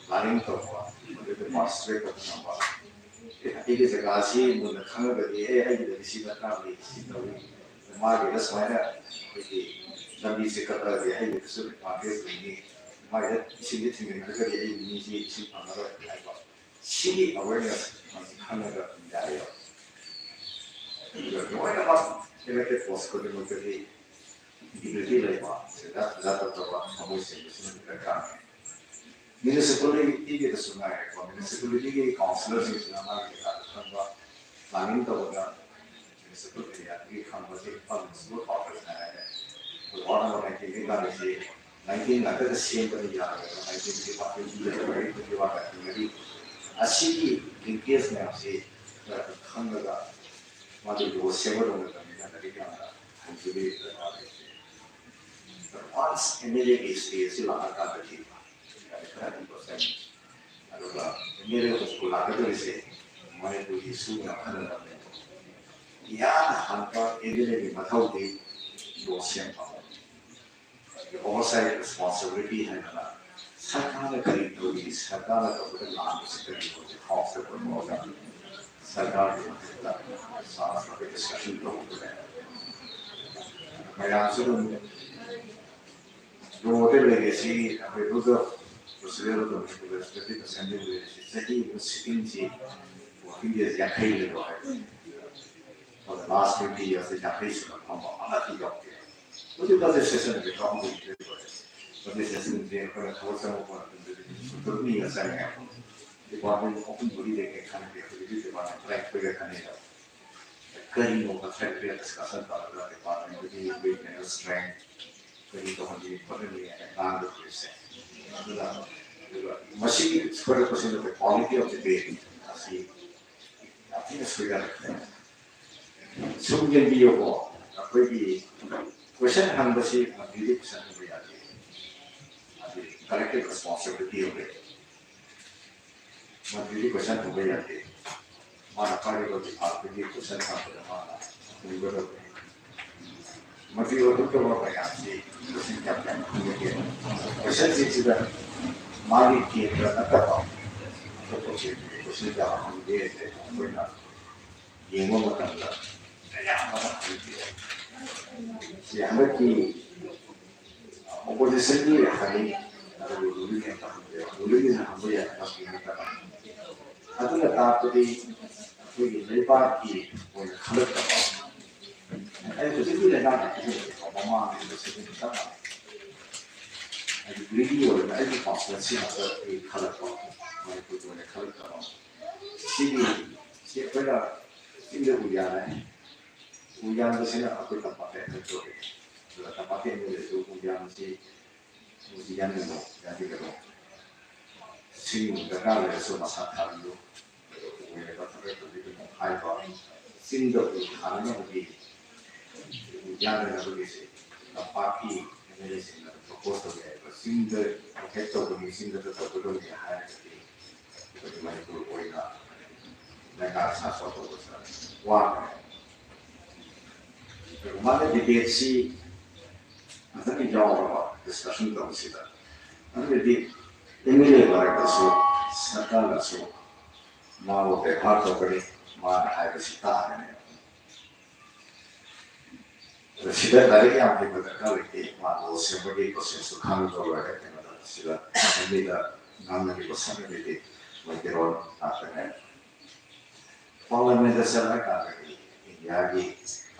planning ꯇꯧꯕ, ꯑꯗꯨꯒ participate ꯇꯧꯕ ꯉꯝꯕ꯫ ꯑꯦ, ꯑꯩꯒꯤ ꯖꯒꯥꯁꯤ ꯃꯨꯟꯅ ꯈꯪꯉꯒꯗꯤ, ꯑꯦ, ꯑꯩꯒꯤꯗꯗꯤ ꯁꯤ ꯗꯔꯀꯥꯔ ꯂꯩ, ꯁꯤ ꯇꯧꯏ, ꯃꯥꯒꯤꯗ ꯁꯨꯃꯥꯏꯅ ꯑꯩꯈꯣꯏꯒꯤ ꯂꯝꯕꯤꯁꯦ ꯀꯛꯂꯒꯗꯤ ꯑꯩꯒꯤꯗꯁꯨ advantage ꯂꯩꯅꯤ, ꯃꯥꯒꯤꯗ ꯏꯁꯤꯡꯁꯦ ꯊꯤꯡꯖꯤꯟꯈ꯭ꯔꯒꯗꯤ ꯑꯩꯒꯤ ꯃꯤꯁꯤ ꯏꯁꯤꯡ ꯐꯪꯉꯔꯣꯏ ꯍꯥꯏꯕ꯫ ꯁꯤꯒꯤ awareness ꯃꯁꯤ ꯈꯪꯉꯒ ꯌꯥꯏꯑꯕ꯫ ꯑꯗꯨꯒ ꯂꯣꯏꯅꯃꯛ elected post ꯈꯨꯗꯤꯡꯃꯛꯇꯗꯤ integrity ꯂꯩꯕ, ꯁꯤꯗ ꯐꯖ ꯐꯠꯇꯕ ꯊꯃꯣꯏ ꯁꯦꯡꯕꯁꯤꯃꯗꯤ ꯗꯔꯀꯥꯔꯅꯤ꯫ Municipalityꯒꯤꯗꯁꯨ ꯉꯥꯏꯔꯦꯀꯣ, municipalityꯒꯤ councillorꯁꯤꯡꯁꯤꯅ ꯃꯥꯒꯤ ꯖꯒꯥꯗ ꯈꯪꯕ, planning ꯇꯧꯕꯗ municipal areaꯗꯒꯤ ꯈꯪꯕꯁꯤ ꯏꯝꯐꯥꯜ municipal corporationꯅ ꯍꯥꯏꯔꯦ꯫ ꯑꯩꯈꯣꯏ ward number nineteenꯒꯤ ꯒꯥꯔꯤꯁꯤ nineteen ꯉꯥꯛꯇꯗ ꯁꯦꯝꯕꯗꯤ ꯌꯥꯔꯣꯏꯕ, nineteen department ꯂꯩꯔꯤꯕ ꯃꯔꯤ ꯐꯨꯟꯒꯤ ward nineteen ꯃꯔꯤ ꯑꯁꯤꯒꯤ linkage ꯃꯌꯥꯝꯁꯤ ꯈꯔ ꯈꯪꯉꯒ ꯃꯥꯒꯤ law ꯁꯦꯝꯕ ꯂꯣꯏꯔꯕꯅꯤꯅ ꯂꯥꯏꯔꯤꯛ ꯌꯥꯝꯅ ꯍꯩꯕꯒꯤ ꯗꯔꯀꯥꯔ ꯂꯩꯇꯦ꯫ But once MLAꯒꯤ stay ꯑꯁꯤ ꯂꯥꯛꯑꯀꯥꯟꯗꯗꯤ ꯌꯥꯝꯅ ꯈꯔ ꯏꯝꯄꯣꯔꯇꯦꯟ꯫ ꯑꯗꯨꯒ MLA ꯍꯣꯁꯄꯤꯇꯥꯜ ꯂꯥꯛꯀꯗꯧꯔꯤꯁꯦ ꯃꯅꯤꯄꯨꯔꯒꯤ ꯏꯁꯨ ꯃꯌꯥꯝ ꯈꯟꯅꯅꯕꯅꯦꯕ꯫ ꯏꯍꯥꯟ ꯍꯥꯟꯕ MLAꯒꯤ ꯃꯊꯧꯗꯤ law ꯁꯦꯝꯕ꯫ ꯑꯗꯨꯒ oversight responsibility ꯍꯥꯏꯗꯅ ꯁꯔꯀꯥꯔꯅ ꯀꯔꯤ ꯇꯧꯔꯤ, ꯁꯔꯀꯥꯔꯅ ꯇꯧꯕꯗ ꯂꯥꯟꯕꯁꯤ ꯀꯔꯤꯅꯣ ꯍꯥꯏꯕꯁꯦ ꯍꯥꯎꯁꯇ ꯄꯨꯊꯣꯛꯑꯒ ꯁꯔꯀꯥꯔꯒꯤ ꯃꯊꯛꯇ ꯆꯥꯎꯔꯥꯛꯄ discussion ꯇꯧꯕꯗꯨꯅꯦ꯫ ꯃꯌꯥꯝꯁꯨ ꯑꯗꯨꯝ ꯂꯣꯗ ꯂꯩꯔꯤꯁꯤ ꯑꯩꯈꯣꯏ rules of procedure of the Legislative Assembly ꯂꯩꯔꯤꯁꯤ ꯆꯍꯤ ꯑꯃ sittingꯁꯤ working days ꯌꯥꯡꯈꯩ ꯂꯩꯔꯣ ꯍꯥꯏꯕꯅꯤ꯫ For the last twenty years ꯌꯥꯡꯈꯩ ꯁꯨꯅ ꯐꯝꯕ ꯑꯃꯠꯇ ꯌꯥꯎꯗꯦ꯫ ꯍꯧꯖꯤꯛ budget session ꯍꯧꯖꯤꯛ ꯐꯥꯎꯕ ꯍꯧꯗ꯭ꯔꯤꯕ꯫ Budget sessionꯁꯦ ꯑꯩꯈꯣꯏꯅ ꯊꯕꯛ ꯆꯪꯕ ꯃꯇꯝꯗꯗꯤ ꯅꯨꯃꯤꯠ ꯁꯨꯞꯅ ꯆꯪꯉꯦ꯫ Department ꯑꯍꯨꯝ ꯃꯔꯤ ꯂꯩꯉꯩ ꯈꯟꯅꯗꯦ, ꯍꯧꯖꯤꯛꯇꯤ department ꯇꯔꯥꯅꯤꯊꯣꯏꯒ ꯈꯟꯅꯩꯕ꯫ ꯀꯔꯤꯅꯣ ꯉꯁꯥꯏ ꯑꯩꯈꯣꯏ discussion ꯇꯧꯔꯒ departmentꯗꯨꯒꯤ weakness, strength ꯀꯔꯤ ꯇꯧꯍꯟꯒꯦ ꯈꯣꯠꯍꯟꯒꯦ ꯍꯥꯏꯅ ꯉꯥꯡꯒꯗꯧꯔꯤꯁꯦ꯫ ꯑꯗꯨꯅ, ꯑꯗꯨꯒ ꯃꯁꯤꯒꯤ ꯁꯣꯏꯔꯛꯄꯁꯤꯅ ꯑꯩꯈꯣꯏ quality of debate ꯑꯁꯤ ꯌꯥꯝ ꯊꯤꯅ ꯁꯣꯏꯒꯜꯂꯦ꯫ ꯁꯨꯝ ꯌꯦꯡꯕꯤꯌꯨꯀꯣ, ꯑꯩꯈꯣꯏꯒꯤ question ꯍꯪꯕꯁꯤ ꯃꯟꯇ꯭ꯔꯤꯗꯤ question ꯍꯪꯕ ꯌꯥꯗꯦ꯫ ꯑꯗꯨ collective responsibility ꯑꯃ ꯂꯩ꯫ ꯃꯟꯇ꯭ꯔꯤꯗꯤ question ꯍꯪꯕ ꯌꯥꯗꯦ꯫ ꯃꯥꯅ ꯄꯥꯏꯔꯤꯕ departmentꯀꯤ question ꯍꯪꯕꯗ ꯃꯥꯅ ꯈꯨꯝꯒꯗꯕꯅꯤ꯫ ꯃꯗꯨ ꯑꯗꯨꯒꯨꯝꯂꯕ ꯃꯌꯥꯝꯁꯤ ꯀꯣꯏꯁꯟ ꯀꯌꯥ ꯀꯌꯥ ꯍꯪꯒꯦ? ꯀꯣꯏꯁꯟꯁꯤꯡꯁꯤꯗ ꯃꯥꯒꯤ ꯀꯦꯟꯗ꯭ꯔ ꯅꯠꯇꯕ ꯑꯇꯣꯞꯄ ꯀꯦꯟꯗ꯭ꯔꯒꯤ ꯀꯣꯏꯁꯟ ꯀꯌꯥ ꯍꯪꯒꯦ ꯍꯥꯏꯕꯁꯦ ꯑꯩꯈꯣꯏꯅ ꯌꯦꯡꯕ ꯃꯇꯝꯗ ꯑꯌꯥꯝꯕꯅ ꯍꯪꯗꯦ꯫ ꯁꯤ ꯍꯟꯗꯛꯀꯤ ꯑꯣꯄꯣꯖꯤꯁꯟꯒꯤ ꯍꯪꯉꯤ, ꯑꯗꯨꯕꯨ ꯔꯨꯂꯤꯡ ꯑꯝꯇ ꯍꯪꯗꯦ꯫ ꯔꯨꯂꯤꯡꯒꯤꯅ ꯍꯪꯕ ꯌꯥꯏ, ꯍꯪꯕ ꯌꯥꯏ꯫ ꯑꯗꯨꯅ ꯇꯥꯛꯄꯗꯤ ꯑꯩꯈꯣꯏꯒꯤ ꯂꯩꯕꯥꯛꯀꯤ ꯑꯣꯏꯅ ꯈꯜꯂꯛꯇꯕ, ꯑꯩ ꯍꯧꯖꯤꯛꯀꯤ ꯂꯩꯉꯥꯛꯀꯤ ꯈꯨꯗꯤꯡꯃꯛ ꯃꯃꯥꯡꯒꯤ ꯆꯍꯤ ꯆꯞ ꯃꯥꯟꯅꯩ꯫ ꯍꯥꯏꯗꯤ ꯒ꯭ꯔꯤꯗꯤ ꯑꯣꯏꯕ ꯑꯩꯒꯤ ꯄꯥꯝꯕ ꯁꯤ ꯉꯥꯛꯇ ꯑꯩ ꯈꯜꯂꯛꯄ, ꯃꯅꯤꯄꯨꯔꯒꯤ ꯑꯣꯏꯅ ꯈꯜꯂꯛꯇꯕ꯫ ꯁꯤꯒꯤ ꯁꯤ ꯑꯩꯈꯣꯏꯅ ꯆꯤꯡꯗ ꯎ ꯌꯥꯜꯂꯦ꯫ ꯎ ꯌꯥꯟꯕꯁꯤꯅ ꯑꯩꯈꯣꯏ ꯇꯝꯄꯥꯛꯇ ꯑꯦꯐꯦꯛ ꯇꯧꯔꯦ꯫ ꯑꯗꯨꯒ ꯇꯝꯄꯥꯛꯀꯤ ꯑꯦꯝ ꯑꯦꯜ ꯑꯦꯁꯨ ꯎ ꯌꯥꯟꯕꯁꯤ ꯎꯁꯤ ꯌꯥꯟꯒꯅꯨ, ꯌꯥꯟꯕꯤꯒꯅꯨ꯫ ꯁꯤꯡ ꯗꯔꯀꯥꯔ ꯂꯩꯔꯁꯨ ꯃꯁꯥ ꯊꯥꯕꯤꯌꯨ꯫ ꯑꯗꯨꯒ ꯎ ꯌꯥꯟꯕ ꯊꯕꯛ ꯇꯧꯕꯤꯒꯅꯨ ꯍꯥꯏꯕ ꯆꯤꯡꯗ ꯎ ꯊꯥꯅꯅꯕꯒꯤ ꯌꯥꯅꯅꯕꯒꯤꯁꯦ ꯇꯝꯄꯥꯛꯀꯤ ꯑꯦꯝ ꯑꯦꯜ ꯑꯦꯁꯤꯡꯅ ꯄ꯭ꯔꯣꯄꯣꯁ ꯇꯧꯕ ꯌꯥꯏꯕ꯫ ꯆꯤꯡꯗ ꯑꯦꯇꯦꯛ ꯇꯧꯒꯅꯤ, ꯆꯤꯡꯗ ꯇꯧꯒꯗꯕꯅꯤ ꯍꯥꯏꯔꯒꯗꯤ ꯑꯩꯈꯣꯏꯒꯤ ꯃꯅꯤꯄꯨꯔ ꯑꯣꯏꯅ ꯂꯩꯉꯥꯛ ꯁꯥ ꯁꯣꯛ ꯇꯧꯕꯁꯤꯗ ꯋꯥꯈ꯭ꯔꯦ꯫ ꯑꯗꯨꯒ ꯃꯥꯒꯤ ꯗꯤꯕꯦꯠꯁꯤ ꯐꯖꯅ ꯌꯥꯎꯔꯕ ꯗꯤꯁꯀꯁꯟ ꯇꯧꯕꯁꯤꯗ ꯑꯗꯨꯗꯤ ꯑꯦꯝ ꯑꯦꯜ ꯑꯦ ꯑꯣꯏꯔꯒꯁꯨ ꯁꯔꯀꯥꯔꯅꯁꯨ ꯃꯥꯕꯨ ꯕꯦꯕꯥꯔ ꯇꯧꯒꯅꯤ, ꯃꯥꯅ ꯍꯥꯏꯕꯁꯤ ꯇꯥꯒꯅꯤ꯫ ꯑꯗ ꯁꯤꯗ ꯂꯥꯏꯔꯤꯛ ꯌꯥꯝ ꯍꯩꯕ ꯗꯔꯀꯥꯔ ꯂꯩꯇꯦ, ꯃꯥ ꯂꯣ ꯁꯦꯝꯕꯒꯤ ꯄ꯭ꯔꯣꯁꯦꯁꯇꯨ ꯈꯪꯉꯒ ꯂꯣꯏꯔꯦ꯫ ꯀꯩꯅꯣꯗ ꯁꯤꯗ ꯑꯦꯁꯦꯝꯕ꯭ꯂꯤꯗ ꯉꯥꯡꯅꯔꯤꯕ ꯁꯛꯅꯔꯤꯗꯤ ꯃꯩꯇꯩꯂꯣꯟ ꯉꯥꯛꯇꯅꯦ꯫ ꯄꯥꯔꯂꯤꯌꯥꯃꯦꯟꯗ ꯆꯠꯂꯀꯥꯟꯗꯗꯤ ꯏꯟꯗꯤꯌꯥꯒꯤ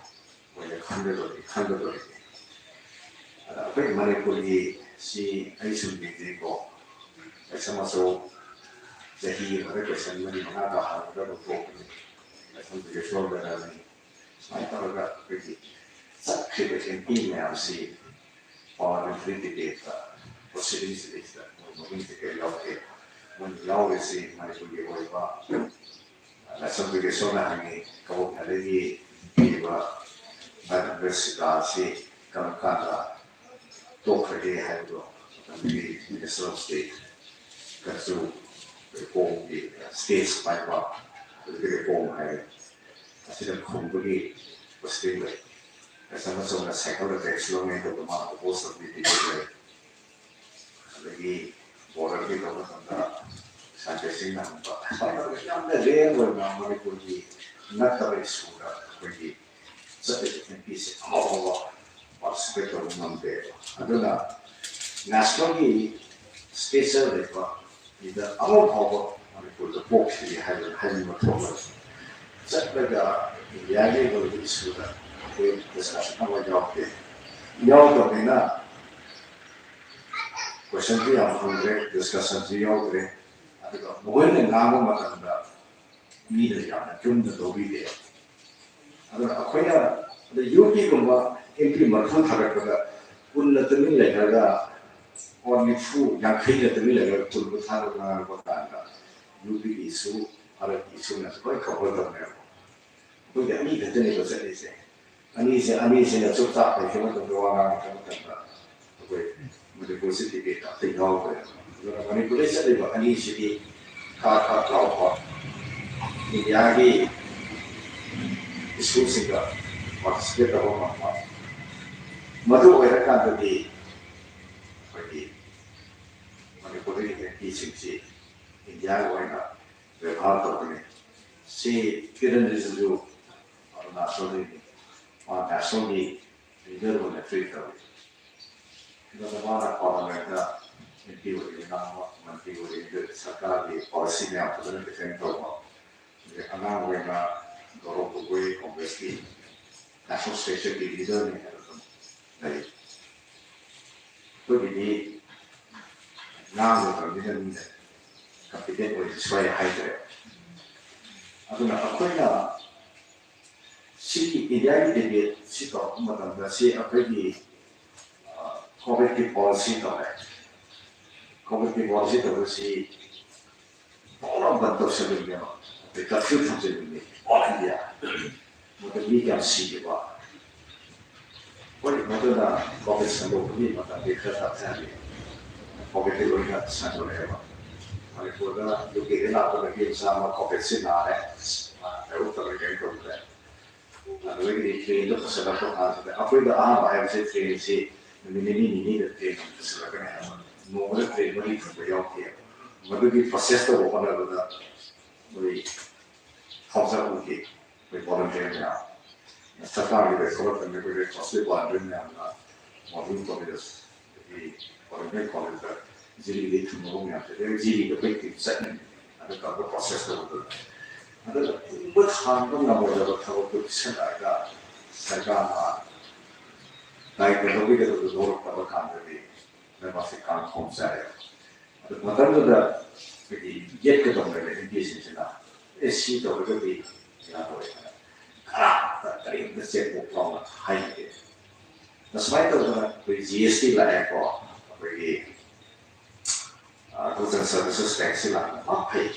ꯑꯣꯏꯅ ꯈꯟꯒꯗꯧꯔꯤ, ꯈꯟꯒꯗꯧꯔꯤꯅꯤ꯫ ꯑꯗ ꯑꯩꯈꯣꯏ ꯃꯅꯤꯄꯨꯔꯒꯤ ꯁꯤ ꯑꯩ ꯁꯨꯝ ꯌꯦꯡꯖꯩꯀꯣ, ꯂꯥꯏꯁ꯭ꯔꯝ ꯑꯆꯧ ꯆꯍꯤ ꯑꯃꯗ ꯀꯣꯏꯁꯟ ꯃꯔꯤ ꯃꯉꯥ ꯇꯥꯍꯜꯂꯒ ꯂꯧꯊꯣꯛꯄꯅꯤ꯫ ꯂꯥꯏꯁ꯭ꯔꯝꯗꯨꯒꯤ ꯁꯣꯝꯗꯅ ꯁꯨꯃꯥꯏꯅ ꯇꯧꯔꯒ ꯑꯩꯈꯣꯏꯒꯤ ꯆꯠꯈ꯭ꯔꯤꯕ ꯑꯦꯝ ꯄꯤ ꯃꯌꯥꯝꯁꯤ ꯄꯥꯔꯂꯤꯌꯥꯃꯦꯟꯇꯔꯤ ꯗꯤꯕꯦꯠꯇ, ꯄ꯭ꯔꯣꯁꯤꯗꯤꯡꯁꯤꯗꯩꯁꯤꯗ ꯃꯣꯏ ꯃꯃꯤꯡꯁꯦ ꯀꯔꯤ ꯌꯥꯎꯒꯦ? ꯃꯣꯏꯅ ꯌꯥꯎꯔꯤꯁꯤ ꯃꯅꯤꯄꯨꯔꯒꯤ ꯑꯣꯏꯕ ꯂꯥꯏꯁ꯭ꯔꯝꯗꯨꯒꯤ ꯁꯣꯝꯅ ꯍꯪꯉꯤ, ꯀꯕꯣꯛ ꯊꯥꯏꯂꯦꯟꯒꯤ ꯄꯤꯔꯤꯕ ꯄ꯭ꯔꯥꯏꯝ ꯃꯤꯅꯤꯁꯇꯔ ꯁꯤꯇꯥ ꯑꯁꯤ ꯀꯔꯝ ꯀꯥꯟꯗ ꯇꯣꯛꯈ꯭ꯔꯒꯦ ꯍꯥꯏꯕꯗꯣ ꯃꯇꯝꯗꯨꯒꯤ ꯃꯤꯅꯤꯁꯇꯔ ꯑꯣꯐ ꯁ꯭ꯇꯦꯠ ꯀꯁꯨ ꯔꯤꯐꯣꯔꯝꯒꯤ ꯁ꯭ꯇꯦꯖ ꯄꯥꯏꯕ ꯑꯗꯨꯒꯤ ꯔꯤꯐꯣꯔꯝ ꯍꯥꯏꯔꯦ꯫ ꯑꯁꯤꯗ ꯈꯨꯝꯕꯒꯤ ꯄ꯭ꯔꯣꯁꯤꯗꯤꯡ ꯂꯩ꯫ ꯀꯁꯇꯃꯔ ꯆꯨꯝꯅ ꯁꯥꯏꯀꯜꯗ ꯇꯦꯛꯁ ꯂꯧꯅꯩ ꯑꯗꯨꯒ ꯃꯥ ꯑꯣꯄꯣꯖ ꯇꯧꯕꯤꯗꯦ꯫ ꯑꯗꯒꯤ ꯕꯣꯔꯗꯔꯒꯤ ꯇꯧꯕ ꯃꯇꯝꯗ ꯁꯥꯟꯇꯦꯁꯤꯡꯅ ꯍꯪꯕ, ꯌꯥꯝꯅ ꯔꯦꯌꯔ ꯑꯣꯏꯕ ꯃꯅꯤꯄꯨꯔꯒꯤ ꯅꯠꯇꯕ ꯁ꯭ꯀꯨꯜꯗ ꯑꯩꯈꯣꯏꯒꯤ ꯆꯠꯂꯤꯕ ꯑꯦꯝ ꯄꯤꯁꯦ ꯑꯃꯐꯥꯎꯕ ꯄꯥꯔꯇꯤꯁꯤꯄꯦꯠ ꯇꯧꯕ ꯉꯝꯗꯦꯕ꯫ ꯑꯗꯨꯅ ꯅꯦꯁꯅꯦꯜꯒꯤ ꯁ꯭ꯇꯦꯆꯔ ꯂꯩꯕ ꯂꯤꯗꯔ ꯑꯃ ꯐꯥꯎꯕ ꯃꯅꯤꯄꯨꯔꯗ ꯄꯣꯛꯈꯤꯗꯦ ꯍꯥꯏꯕ ꯍꯥꯏꯅꯤꯡꯕ ꯊꯣꯛꯂꯣꯏ꯫ ꯆꯠꯂꯒ ꯏꯟꯗꯤꯌꯥꯒꯤ ꯑꯣꯏꯕ ꯏꯁꯨꯗ ꯑꯩꯈꯣꯏ ꯗꯤꯁꯀꯁꯟ ꯑꯃ ꯌꯥꯎꯗꯦ꯫ ꯌꯥꯎꯗꯕꯅꯤꯅ ꯀꯣꯏꯁꯟꯁꯨ ꯌꯥꯝ ꯍꯪꯗ꯭ꯔꯦ, ꯗꯤꯁꯀꯁꯟꯁꯨ ꯌꯥꯎꯗ꯭ꯔꯦ꯫ ꯑꯗꯨꯒ ꯃꯈꯣꯏꯅ ꯉꯥꯡꯕ ꯃꯇꯝꯗ ꯃꯤꯅ ꯌꯥꯝꯅ ꯆꯨꯝꯅ ꯂꯧꯕꯤꯗꯦ꯫ ꯑꯗꯨꯅ ꯑꯩꯈꯣꯏꯅ ꯑꯗ ꯌꯨ ꯄꯤꯒꯨꯝꯕ ꯑꯦꯝ ꯄꯤ ꯃꯔꯐꯨ ꯊꯥꯒꯠꯄꯗ ꯀꯨꯟꯅ ꯇꯨꯃꯤꯟ ꯂꯩꯈ꯭ꯔꯒ, ꯑꯣꯔ ꯅꯤꯐꯨ ꯌꯥꯡꯈꯩꯅ ꯇꯨꯃꯤꯟ ꯂꯩꯈ꯭ꯔꯒ ꯀꯨꯟ ꯀꯨꯟꯊ꯭ꯔꯥ ꯉꯥꯡꯕ ꯀꯥꯟꯗ ꯌꯨ ꯄꯤꯒꯤ ꯏꯁꯨ, ꯚꯥꯔꯠꯀꯤ ꯏꯁꯨꯅ ꯂꯣꯏ ꯀꯚꯔ ꯇꯧꯅꯦꯕ꯫ ꯑꯩꯈꯣꯏꯗꯤ ꯑꯅꯤ ꯈꯛꯇꯅꯦꯕ ꯆꯠꯂꯤꯁꯦ꯫ ꯑꯅꯤꯁꯦ, ꯑꯅꯤꯁꯤꯅ ꯆꯨꯞ ꯆꯥꯞ ꯂꯩꯈꯤꯕ ꯃꯇꯝꯗ, ꯋꯥ ꯉꯥꯡꯂꯛꯄ ꯃꯇꯝꯗ ꯑꯩꯈꯣꯏ ꯃꯅꯤꯄꯨꯔꯁꯤ ꯗꯤꯕꯦꯠ ꯑꯝꯇ ꯌꯥꯎꯗ꯭ꯔꯦ꯫ ꯑꯗꯨꯅ ꯃꯅꯤꯄꯨꯔꯗ ꯆꯠꯂꯤꯕ ꯑꯅꯤꯁꯤꯗꯤ ꯈꯥ ꯈꯥ ꯂꯥꯎꯕ ꯏꯟꯗꯤꯌꯥꯒꯤ ꯏꯁꯨꯁꯤꯡꯗ ꯄꯥꯔꯇꯤꯁꯤꯄꯦꯠ ꯇꯧꯕ ꯉꯝꯕ, ꯃꯗꯨ ꯑꯣꯏꯔꯀꯥꯟꯗꯗꯤ ꯑꯩꯈꯣꯏꯒꯤ ꯃꯅꯤꯄꯨꯔꯗꯒꯤ ꯑꯦꯝ ꯄꯤꯁꯤꯡꯁꯤ ꯏꯟꯗꯤꯌꯥꯒꯤ ꯑꯣꯏꯅ ꯕꯦꯕꯥꯔ ꯇꯧꯒꯅꯤ꯫ ꯁꯤ ꯀꯤꯔꯟ ꯔꯤꯖꯤꯖꯨ ꯑꯔꯨꯅꯥꯆꯜꯗꯒꯤꯅꯤ꯫ ꯃꯥ ꯅꯦꯁꯅꯦꯜꯒꯤ ꯂꯤꯗꯔ ꯑꯣꯏꯅ ꯇ꯭ꯔꯤꯠ ꯇꯧꯏ꯫ ꯑꯗꯨꯒ ꯃꯥꯅ ꯄꯥꯔꯂꯤꯌꯥꯃꯦꯟꯠꯇ ꯑꯦꯝ ꯄꯤ ꯑꯣꯏꯔꯤꯉꯩ ꯉꯥꯡꯕ, ꯃꯟꯇ꯭ꯔꯤ ꯑꯣꯏꯔꯤꯉꯩꯗ ꯁꯔꯀꯥꯔꯒꯤ ꯄꯣꯂꯤꯁꯤ ꯃꯌꯥꯝ ꯐꯖꯅ ꯗꯤꯐꯦꯟ ꯇꯧꯕ꯫ ꯑꯗꯩ ꯑꯉꯥꯡ ꯑꯣꯏꯅ ꯒꯧꯔꯕ ꯒꯣꯒꯣꯏ ꯀꯣꯡꯒ꯭ꯔꯦꯁꯀꯤ ꯅꯦꯁꯅꯦꯜ ꯁ꯭ꯇꯦꯆꯔꯒꯤ ꯂꯤꯗꯔꯅꯤ ꯍꯥꯏꯕ ꯑꯗꯨꯝ ꯂꯩ꯫ ꯑꯩꯈꯣꯏꯒꯤꯗꯤ ꯉꯥꯡꯒꯗꯕꯅꯤꯅ ꯃꯤꯅ ꯀꯝꯄꯤꯇꯦꯟ ꯑꯣꯏꯁꯦ ꯁꯣꯏ ꯍꯥꯏꯗ꯭ꯔꯦ꯫ ꯑꯗꯨꯅ ꯑꯩꯈꯣꯏꯅ ꯁꯤꯒꯤ ꯏꯟꯗꯤꯌꯥꯒꯤ ꯗꯤꯕꯦꯠ ꯁꯤ ꯇꯧꯔꯛꯄ ꯃꯇꯝꯗ ꯁꯤ ꯑꯩꯈꯣꯏꯒꯤ ꯀꯣꯚꯤꯗꯀꯤ ꯄꯣꯂꯤꯁꯤ ꯇꯧꯔꯦ꯫ ꯀꯣꯚꯤꯗꯀꯤ ꯄꯣꯂꯤꯁꯤ ꯇꯧꯕꯁꯤ ꯄꯨꯔꯥ ꯕꯟ ꯇꯧꯁꯜꯂꯤꯅꯦꯕ꯫ ꯑꯗꯩ ꯀꯔꯐ꯭ꯌꯨ ꯊꯝꯖꯤꯜꯂꯤꯅꯦ ꯑꯣꯜ ꯏꯟꯗꯤꯌꯥ꯫ ꯃꯗꯨ ꯃꯤ ꯀꯌꯥꯝ ꯁꯤꯈꯤꯕ? ꯍꯣꯏ, ꯃꯗꯨꯅ ꯀꯣꯚꯤꯗ ꯁꯟꯗꯣꯛꯄꯒꯤ ꯃꯇꯝꯗꯤ ꯈꯔ ꯇꯞꯊꯍꯜꯂꯤ꯫ ꯀꯣꯚꯤꯗꯇꯤ ꯂꯣꯏꯅ ꯁꯟꯗꯣꯔꯛꯑꯦꯕ꯫ ꯃꯅꯤꯄꯨꯔꯗ ꯌꯨ ꯀꯦꯗꯒꯤ ꯂꯥꯛꯄ ꯅꯨꯄꯤ ꯃꯆꯥ ꯑꯃ ꯀꯣꯚꯤꯗꯁꯤ ꯅꯥꯔꯦ꯫ ꯃꯥ ꯂꯥꯏꯍꯧ ꯇꯧꯔꯦ, ꯀꯔꯤꯝ ꯇꯧꯗ꯭ꯔꯦ꯫ ꯑꯗꯨꯗꯒꯤꯗꯤ ꯇ꯭ꯔꯦꯟꯗꯣ ꯐꯖꯜꯂꯛꯄ ꯀꯥꯟꯁꯤꯗ ꯑꯩꯈꯣꯏꯗ ꯑꯍꯥꯟꯕ ꯍꯥꯏꯕꯁꯦ ꯇ꯭ꯔꯦꯟꯁꯤ ꯅꯨꯃꯤꯠ ꯅꯤꯅꯤ ꯅꯤꯅꯤꯗ ꯇ꯭ꯔꯦꯟ ꯐꯖꯜꯂꯛꯀꯅꯤ ꯍꯥꯏꯕ, ꯅꯣꯡꯃꯗ ꯇ꯭ꯔꯦꯟ ꯃꯔꯤ ꯊꯨꯡꯕ ꯌꯥꯎꯗꯦ꯫ ꯃꯗꯨꯒꯤ ꯄ꯭ꯔꯣꯁꯦꯁ ꯇꯧꯕ ꯍꯣꯠꯅꯕꯗ ꯑꯩꯈꯣꯏ ꯊꯥꯎꯖꯟ ꯎꯈꯤ ꯑꯩꯈꯣꯏ ꯚꯣꯂꯟꯇꯤꯌꯔ ꯃꯌꯥꯝ꯫ ꯁꯔꯀꯥꯔꯒꯤ ꯔꯦꯁꯇꯣꯔꯦꯟꯠ ꯑꯩꯈꯣꯏ ꯔꯦꯗ ꯀ꯭ꯔꯣꯁꯀꯤ ꯚꯣꯂꯟꯇꯤꯌꯔ ꯃꯌꯥꯝꯅ ꯃꯣꯔꯅꯤꯡ ꯀꯣꯂꯦꯖ ꯑꯗꯒꯤ ꯚꯣꯂꯟꯇꯤꯌꯔ ꯀꯣꯂꯦꯖꯇ ꯖꯤꯔꯤꯗꯒꯤ ꯊꯨꯡꯂꯕ ꯃꯌꯥꯝꯁꯦ ꯑꯗꯩ ꯖꯤꯔꯤꯗ ꯑꯩꯈꯣꯏ ꯇꯤꯝ ꯆꯠꯂꯤꯅꯤ꯫ ꯑꯗꯨ ꯇꯧꯔꯒ ꯄ꯭ꯔꯣꯁꯦꯁ ꯇꯧꯕꯗꯨ ꯑꯗꯨꯅ ꯄꯨꯝꯕ ꯊꯥꯡꯕ ꯉꯝꯃꯣꯏꯗꯕ ꯊꯕꯛꯇꯨ ꯄꯤꯁꯜꯂꯛꯑꯒ ꯁꯔꯀꯥꯔꯅ ꯗꯥꯏꯇ ꯂꯧꯕꯤꯒꯗꯕꯗꯨ ꯂꯧꯔꯛꯇꯕ ꯀꯥꯟꯗꯗꯤ ꯂꯩꯕꯥꯛꯁꯦ ꯀꯥꯡꯈꯣꯡ ꯆꯥꯏꯔꯦꯕ꯫ ꯑꯗꯨ ꯃꯇꯝꯗꯨꯗ ꯑꯩꯈꯣꯏꯒꯤ ꯌꯦꯠꯀꯗꯧꯔꯤꯕ ꯑꯦꯝ ꯄꯤꯁꯤꯡꯁꯤꯅ ꯑꯦ ꯁꯤ ꯇꯧꯔꯒꯗꯤ ꯌꯥꯔꯣꯏ ꯍꯥꯏꯅ ꯀꯅꯥꯝꯇ ꯀꯔꯤꯝꯇ ꯆꯦꯛꯄꯣꯛ ꯐꯥꯎꯅ ꯍꯥꯏꯅꯗꯦ꯫ ꯑꯁꯨꯃꯥꯏꯅ ꯇꯧꯗꯅ ꯑꯩꯈꯣꯏ ꯖꯤ ꯑꯦꯁ ꯇꯤ ꯂꯥꯛꯑꯦꯀꯣ, ꯑꯩꯈꯣꯏꯒꯤ ꯒꯨꯗꯁ ꯑꯦꯟ ꯁꯔꯚꯤꯁꯦꯁ ꯇꯦꯛꯁꯁꯤ ꯂꯥꯛꯄ ꯐꯩ꯫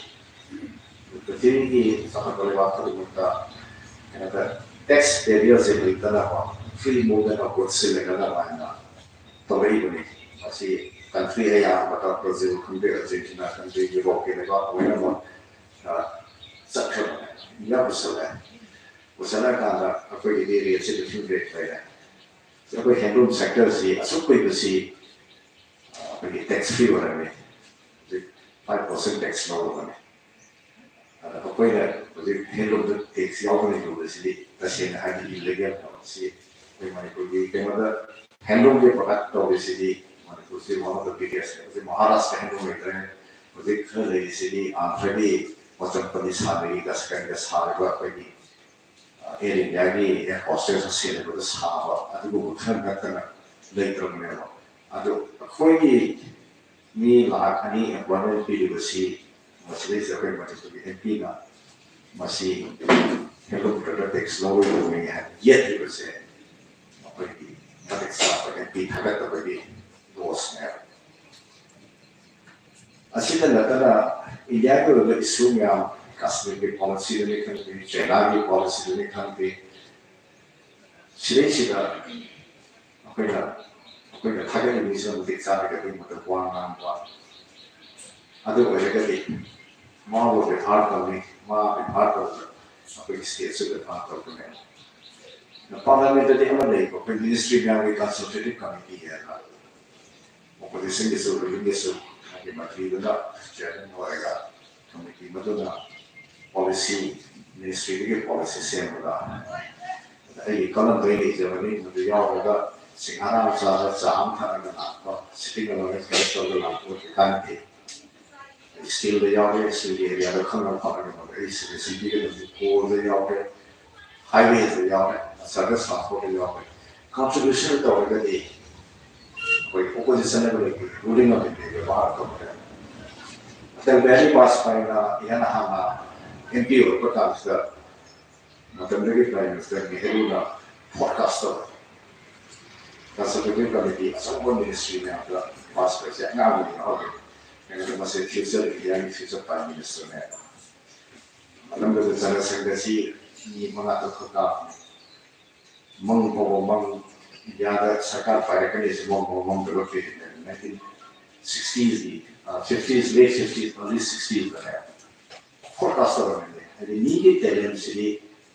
ꯄ꯭ꯔꯤꯊꯤꯕꯤꯒꯤ ꯆꯥꯎꯈꯠꯄ ꯂꯩꯕꯥꯛ ꯈꯨꯗꯤꯡꯃꯛꯇ ꯀꯩꯅꯣꯗ ꯇꯦꯛꯁ ꯕꯦꯔꯤꯌꯔꯁꯦ ꯂꯩꯇꯅꯕ, ꯐ꯭ꯔꯤ ꯃꯨꯚꯃꯦꯟ ꯑꯣꯐ ꯒꯨꯗꯁꯁꯦ ꯂꯩꯅꯅꯕ ꯍꯥꯏꯅ ꯇꯧꯔꯛꯏꯕꯅꯤ꯫ ꯃꯁꯤ ꯀꯟꯇ꯭ꯔꯤ ꯑꯌꯥꯝꯕꯗ ꯕ꯭ꯔꯥꯖꯤꯜ ꯈꯪꯗꯦ, ꯑꯔꯖꯦꯟꯇꯤꯅꯥ ꯈꯪꯗꯦ, ꯌꯨꯔꯣꯞꯀꯤ ꯂꯩꯕꯥꯛ ꯂꯣꯏꯅꯃꯛ ꯆꯠꯈ꯭ꯔꯕꯅꯦ, ꯏꯟꯗꯤꯌꯥ ꯄꯨꯁꯜꯂꯦ꯫ ꯄꯨꯁꯜꯂꯀꯥꯟꯗ ꯑꯩꯈꯣꯏꯒꯤꯗꯤ ꯔꯦꯠꯁꯦ ꯐꯤꯐꯇꯤꯟ ꯔꯦꯠ ꯂꯩꯔꯦ꯫ ꯑꯩꯈꯣꯏ ꯍꯦꯟꯂꯨꯝ ꯁꯦꯛꯇꯔꯁꯤ ꯑꯁꯨꯛ ꯀꯨꯏꯕꯁꯤ ꯑꯩꯈꯣꯏꯒꯤ ꯇꯦꯛꯁ ꯐ꯭ꯔꯤ ꯑꯣꯏꯔꯝꯃꯤ, ꯍꯧꯖꯤꯛ ꯐꯥꯏꯚ ꯄꯥꯔꯁꯦꯟ ꯇꯦꯛꯁ ꯂꯧꯔꯕꯅꯤ꯫ ꯑꯗ ꯑꯩꯈꯣꯏꯅ ꯍꯧꯖꯤꯛ ꯍꯦꯟꯂꯨꯝꯗ ꯇꯦꯛꯁ ꯌꯥꯎꯗꯅ ꯌꯣꯟꯕꯁꯤꯗꯤ ꯇꯁꯦꯡꯅ ꯍꯥꯏꯗꯤ ꯏꯜꯂꯤꯒꯦꯜ ꯇꯧꯔꯛꯁꯤ꯫ ꯑꯩꯈꯣꯏ ꯃꯅꯤꯄꯨꯔꯒꯤ ꯀꯩꯅꯣꯗ ꯍꯦꯟꯂꯨꯝꯒꯤ ꯄ꯭ꯔꯗꯛ ꯇꯧꯔꯤꯁꯤꯗꯤ ꯃꯅꯤꯄꯨꯔꯁꯤ ꯋꯥꯟ ꯑꯣꯐ ꯗ ꯕꯤꯒꯦꯁ꯫ ꯍꯧꯖꯤꯛ ꯃꯍꯥꯔꯥꯁꯇ꯭ꯔ ꯍꯦꯟꯂꯨꯝ ꯂꯩꯇ꯭ꯔꯦ꯫ ꯍꯧꯖꯤꯛ ꯈꯔ ꯂꯩꯔꯤꯁꯤꯗꯤ ꯑꯥꯟꯙ꯭ꯔꯒꯤ ꯄꯣꯆꯝꯄꯜꯂꯤ ꯁꯥꯟꯅꯔꯤ, ꯗꯁꯀꯟꯒ ꯁꯥꯔꯤꯕ ꯑꯩꯈꯣꯏꯒꯤ ꯑꯦꯌꯔ ꯏꯟꯗꯤꯌꯥꯒꯤ ꯑꯦꯌꯔ ꯍꯣꯁꯇꯦꯁꯅ ꯁꯦꯠꯅꯕꯗ ꯁꯥꯕ ꯑꯗꯨꯒꯨꯝꯕ ꯈꯔ ꯅꯠꯇꯅ ꯂꯩꯇ꯭ꯔꯕꯅꯦꯕ꯫ ꯑꯗꯣ ꯑꯩꯈꯣꯏꯒꯤ ꯃꯤ ꯂꯥꯈ ꯑꯅꯤ ꯑꯦꯝꯄ꯭ꯂꯣꯏꯃꯦꯟ ꯄꯤꯔꯤꯕꯁꯤ ꯃꯁꯤꯗꯩꯁꯤꯗ ꯑꯩꯈꯣꯏ ꯃꯅꯤꯄꯨꯔꯒꯤ ꯑꯦꯝ ꯄꯤꯅ ꯃꯁꯤ ꯍꯦꯟꯂꯨꯝ ꯇ꯭ꯔꯦꯗꯔ ꯇꯦꯛꯁ ꯂꯧꯔꯣꯏꯗꯧꯕꯅꯤ ꯍꯥꯏꯅ ꯌꯦꯠꯂꯤꯕꯁꯦ ꯑꯩꯈꯣꯏꯒꯤ ꯃꯇꯤꯛ ꯆꯥꯕ ꯑꯦꯝ ꯄꯤ ꯊꯥꯒꯠꯇꯕꯒꯤ ꯂꯣꯁꯅꯦꯕ꯫ ꯑꯁꯤꯇ ꯅꯠꯇꯅ ꯏꯟꯗꯤꯌꯥꯒꯤ ꯑꯣꯏꯕ ꯏꯁꯨ ꯃꯌꯥꯝ, ꯀꯥꯁꯃꯤꯔꯒꯤ ꯄꯣꯂꯤꯁꯤꯗꯅꯤ ꯈꯪꯗꯦ, ꯆꯩꯅꯥꯒꯤ ꯄꯣꯂꯤꯁꯤꯗꯅꯤ ꯈꯪꯗꯦ, ꯁꯤꯗꯩꯁꯤꯗ ꯑꯩꯈꯣꯏꯅ ꯑꯩꯈꯣꯏꯅ ꯊꯥꯒꯠꯂꯤꯕꯁꯤꯅ ꯃꯇꯤꯛ ꯆꯥꯔꯒꯗꯤ ꯃꯗꯨ ꯋꯥ ꯉꯥꯡꯕ ꯑꯗꯨ ꯑꯣꯏꯔꯒꯗꯤ ꯃꯥꯕꯨ ꯕꯦꯕꯥꯔ ꯇꯧꯅꯤ, ꯃꯥ ꯕꯦꯕꯥꯔ ꯇꯧꯕꯗ ꯑꯩꯈꯣꯏꯒꯤ ꯁ꯭ꯇꯦꯠꯁꯨ ꯑꯦꯗꯚꯥꯟꯁ ꯇꯧꯒꯅꯤ꯫ ꯄꯥꯔꯂꯤꯌꯥꯃꯦꯟꯇꯗꯤ ꯑꯃ ꯂꯩꯕ, ꯑꯩꯈꯣꯏ ꯃꯤꯅꯤꯁꯇ꯭ꯔꯤ ꯃꯌꯥꯝꯒꯤ ꯀꯟꯁꯜꯇꯦꯇꯤꯚ ꯀꯃꯤꯇꯤ ꯍꯥꯏꯅ, ꯑꯣꯄꯣꯖꯤꯁꯟꯒꯤꯁꯨ, ꯔꯨꯂꯤꯡꯒꯤꯁꯨ, ꯃꯥꯒꯤ ꯃꯟꯇ꯭ꯔꯤꯗꯨꯅ ꯆꯤꯌꯔꯃꯦꯟ ꯑꯣꯏꯔꯒ ꯀꯃꯤꯇꯤ ꯃꯗꯨꯅ ꯄꯣꯂꯤꯁꯤ, ꯃꯤꯅꯤꯁꯇ꯭ꯔꯤꯗꯨꯒꯤ ꯄꯣꯂꯤꯁꯤ ꯁꯦꯝꯕꯗ ꯑꯩꯒꯤ ꯀꯂꯝꯗꯣ ꯑꯩ ꯂꯩꯖꯕꯅꯤ꯫ ꯃꯗꯨ ꯌꯥꯎꯔꯒ ꯁꯤꯡꯍꯥꯔꯥ ꯃꯆꯥꯗ ꯆꯥ ꯑꯃ ꯊꯛꯑꯒ ꯂꯥꯛꯄ, ꯁꯤꯇꯤꯡ ꯑꯂꯣꯟꯁ ꯀꯂꯦꯛ ꯇꯧꯔꯒ ꯂꯥꯛꯄ ꯑꯣꯏꯕ ꯀꯥꯟꯗꯗꯤ ꯁ꯭ꯇꯤꯜꯗ ꯌꯥꯎꯔꯦ, ꯁ꯭ꯇꯤꯜꯒꯤ ꯑꯦꯔꯤꯌꯥꯗ ꯈꯪꯅꯕ ꯐꯪꯉꯒ ꯑꯩ ꯁꯤꯗ ꯁꯤꯟꯕꯤꯒꯗꯕꯅꯤ꯫ ꯀꯣꯜꯗ ꯌꯥꯎꯔꯦ, ꯍꯥꯏꯋꯦꯗ ꯌꯥꯎꯔꯦ, ꯁꯔꯚꯤꯁ ꯇ꯭ꯔꯥꯟꯁꯄꯣꯔꯠꯇ ꯌꯥꯎꯔꯦ꯫ ꯀꯟꯇ꯭ꯔꯤꯕ꯭ꯌꯨꯁꯟ ꯇꯧꯔꯒꯗꯤ ꯑꯩꯈꯣꯏ ꯑꯣꯄꯣꯖꯤꯁꯟ ꯑꯃ ꯂꯩꯕ ꯔꯨꯂꯤꯡ ꯑꯃ ꯂꯩꯕ ꯕꯦꯕꯥꯔ ꯇꯧꯕꯗ ꯑꯇꯜ ꯕꯤꯍꯥꯔꯤ ꯕꯥꯖꯄꯥꯏꯅ ꯏꯍꯥꯟ ꯍꯥꯟꯅ ꯑꯦꯝ ꯄꯤ ꯑꯣꯏꯔꯛꯄ ꯀꯥꯟꯁꯤꯗ ꯃꯇꯝꯗꯨꯒꯤ ꯄ꯭ꯔꯥꯏꯝ ꯃꯤꯅꯤꯁꯇꯔ ꯅꯦꯍꯔꯨꯅ ꯐꯣꯔꯀꯥꯁ ꯇꯧꯔꯦ꯫ ꯀꯟꯁꯜꯇꯦꯇꯤꯚ ꯀꯃꯤꯇꯤ ꯑꯆꯧꯕ ꯃꯤꯅꯤꯁꯇ꯭ꯔꯤ ꯃꯌꯥꯝꯗ ꯕꯥꯖꯄꯥꯏꯁꯦ ꯑꯉꯥꯡ ꯑꯣꯏꯅ ꯌꯥꯎꯍꯜꯂꯦ꯫ ꯑꯗꯨꯅ ꯃꯁꯤ ꯐ꯭ꯌꯨꯆꯔ ꯏꯟꯗꯤꯌꯥꯒꯤ ꯐ꯭ꯌꯨꯆꯔ ꯄ꯭ꯔꯥꯏꯝ ꯃꯤꯅꯤꯁꯇꯔꯅꯦ꯫ ꯃꯇꯝꯗꯨꯗ ꯆꯟꯗ꯭ꯔꯁꯦꯀꯔꯁꯤ ꯃꯤ ꯃꯉꯥ ꯇꯔꯨꯛ ꯈꯛ ꯀꯥꯕꯅꯤ꯫ ꯃꯪ ꯐꯥꯎꯕ ꯃꯪ ꯏꯟꯗꯤꯌꯥꯗ ꯁꯔꯀꯥꯔ ꯄꯥꯏꯔꯛꯀꯅꯤ ꯁꯤ ꯃꯪ ꯐꯥꯎꯕ ꯃꯪꯗꯕ ꯄꯤꯔꯤꯅꯦ꯫ ꯅꯥꯏꯟꯇꯤꯟ ꯁꯤꯛꯁꯇꯤꯁꯀꯤ, ꯐꯤꯐꯇꯤꯁ, ꯂꯦꯠ ꯐꯤꯐꯇꯤꯁ, ꯑꯔꯂꯤ ꯁꯤꯛꯁꯇꯤꯁꯇꯅꯦ ꯐꯣꯔꯀꯥꯁ ꯇꯧꯔꯝꯃꯤꯅꯦ꯫ ꯍꯥꯏꯗꯤ ꯃꯤꯒꯤ ꯇꯦꯂꯦꯟꯁꯤꯗꯤ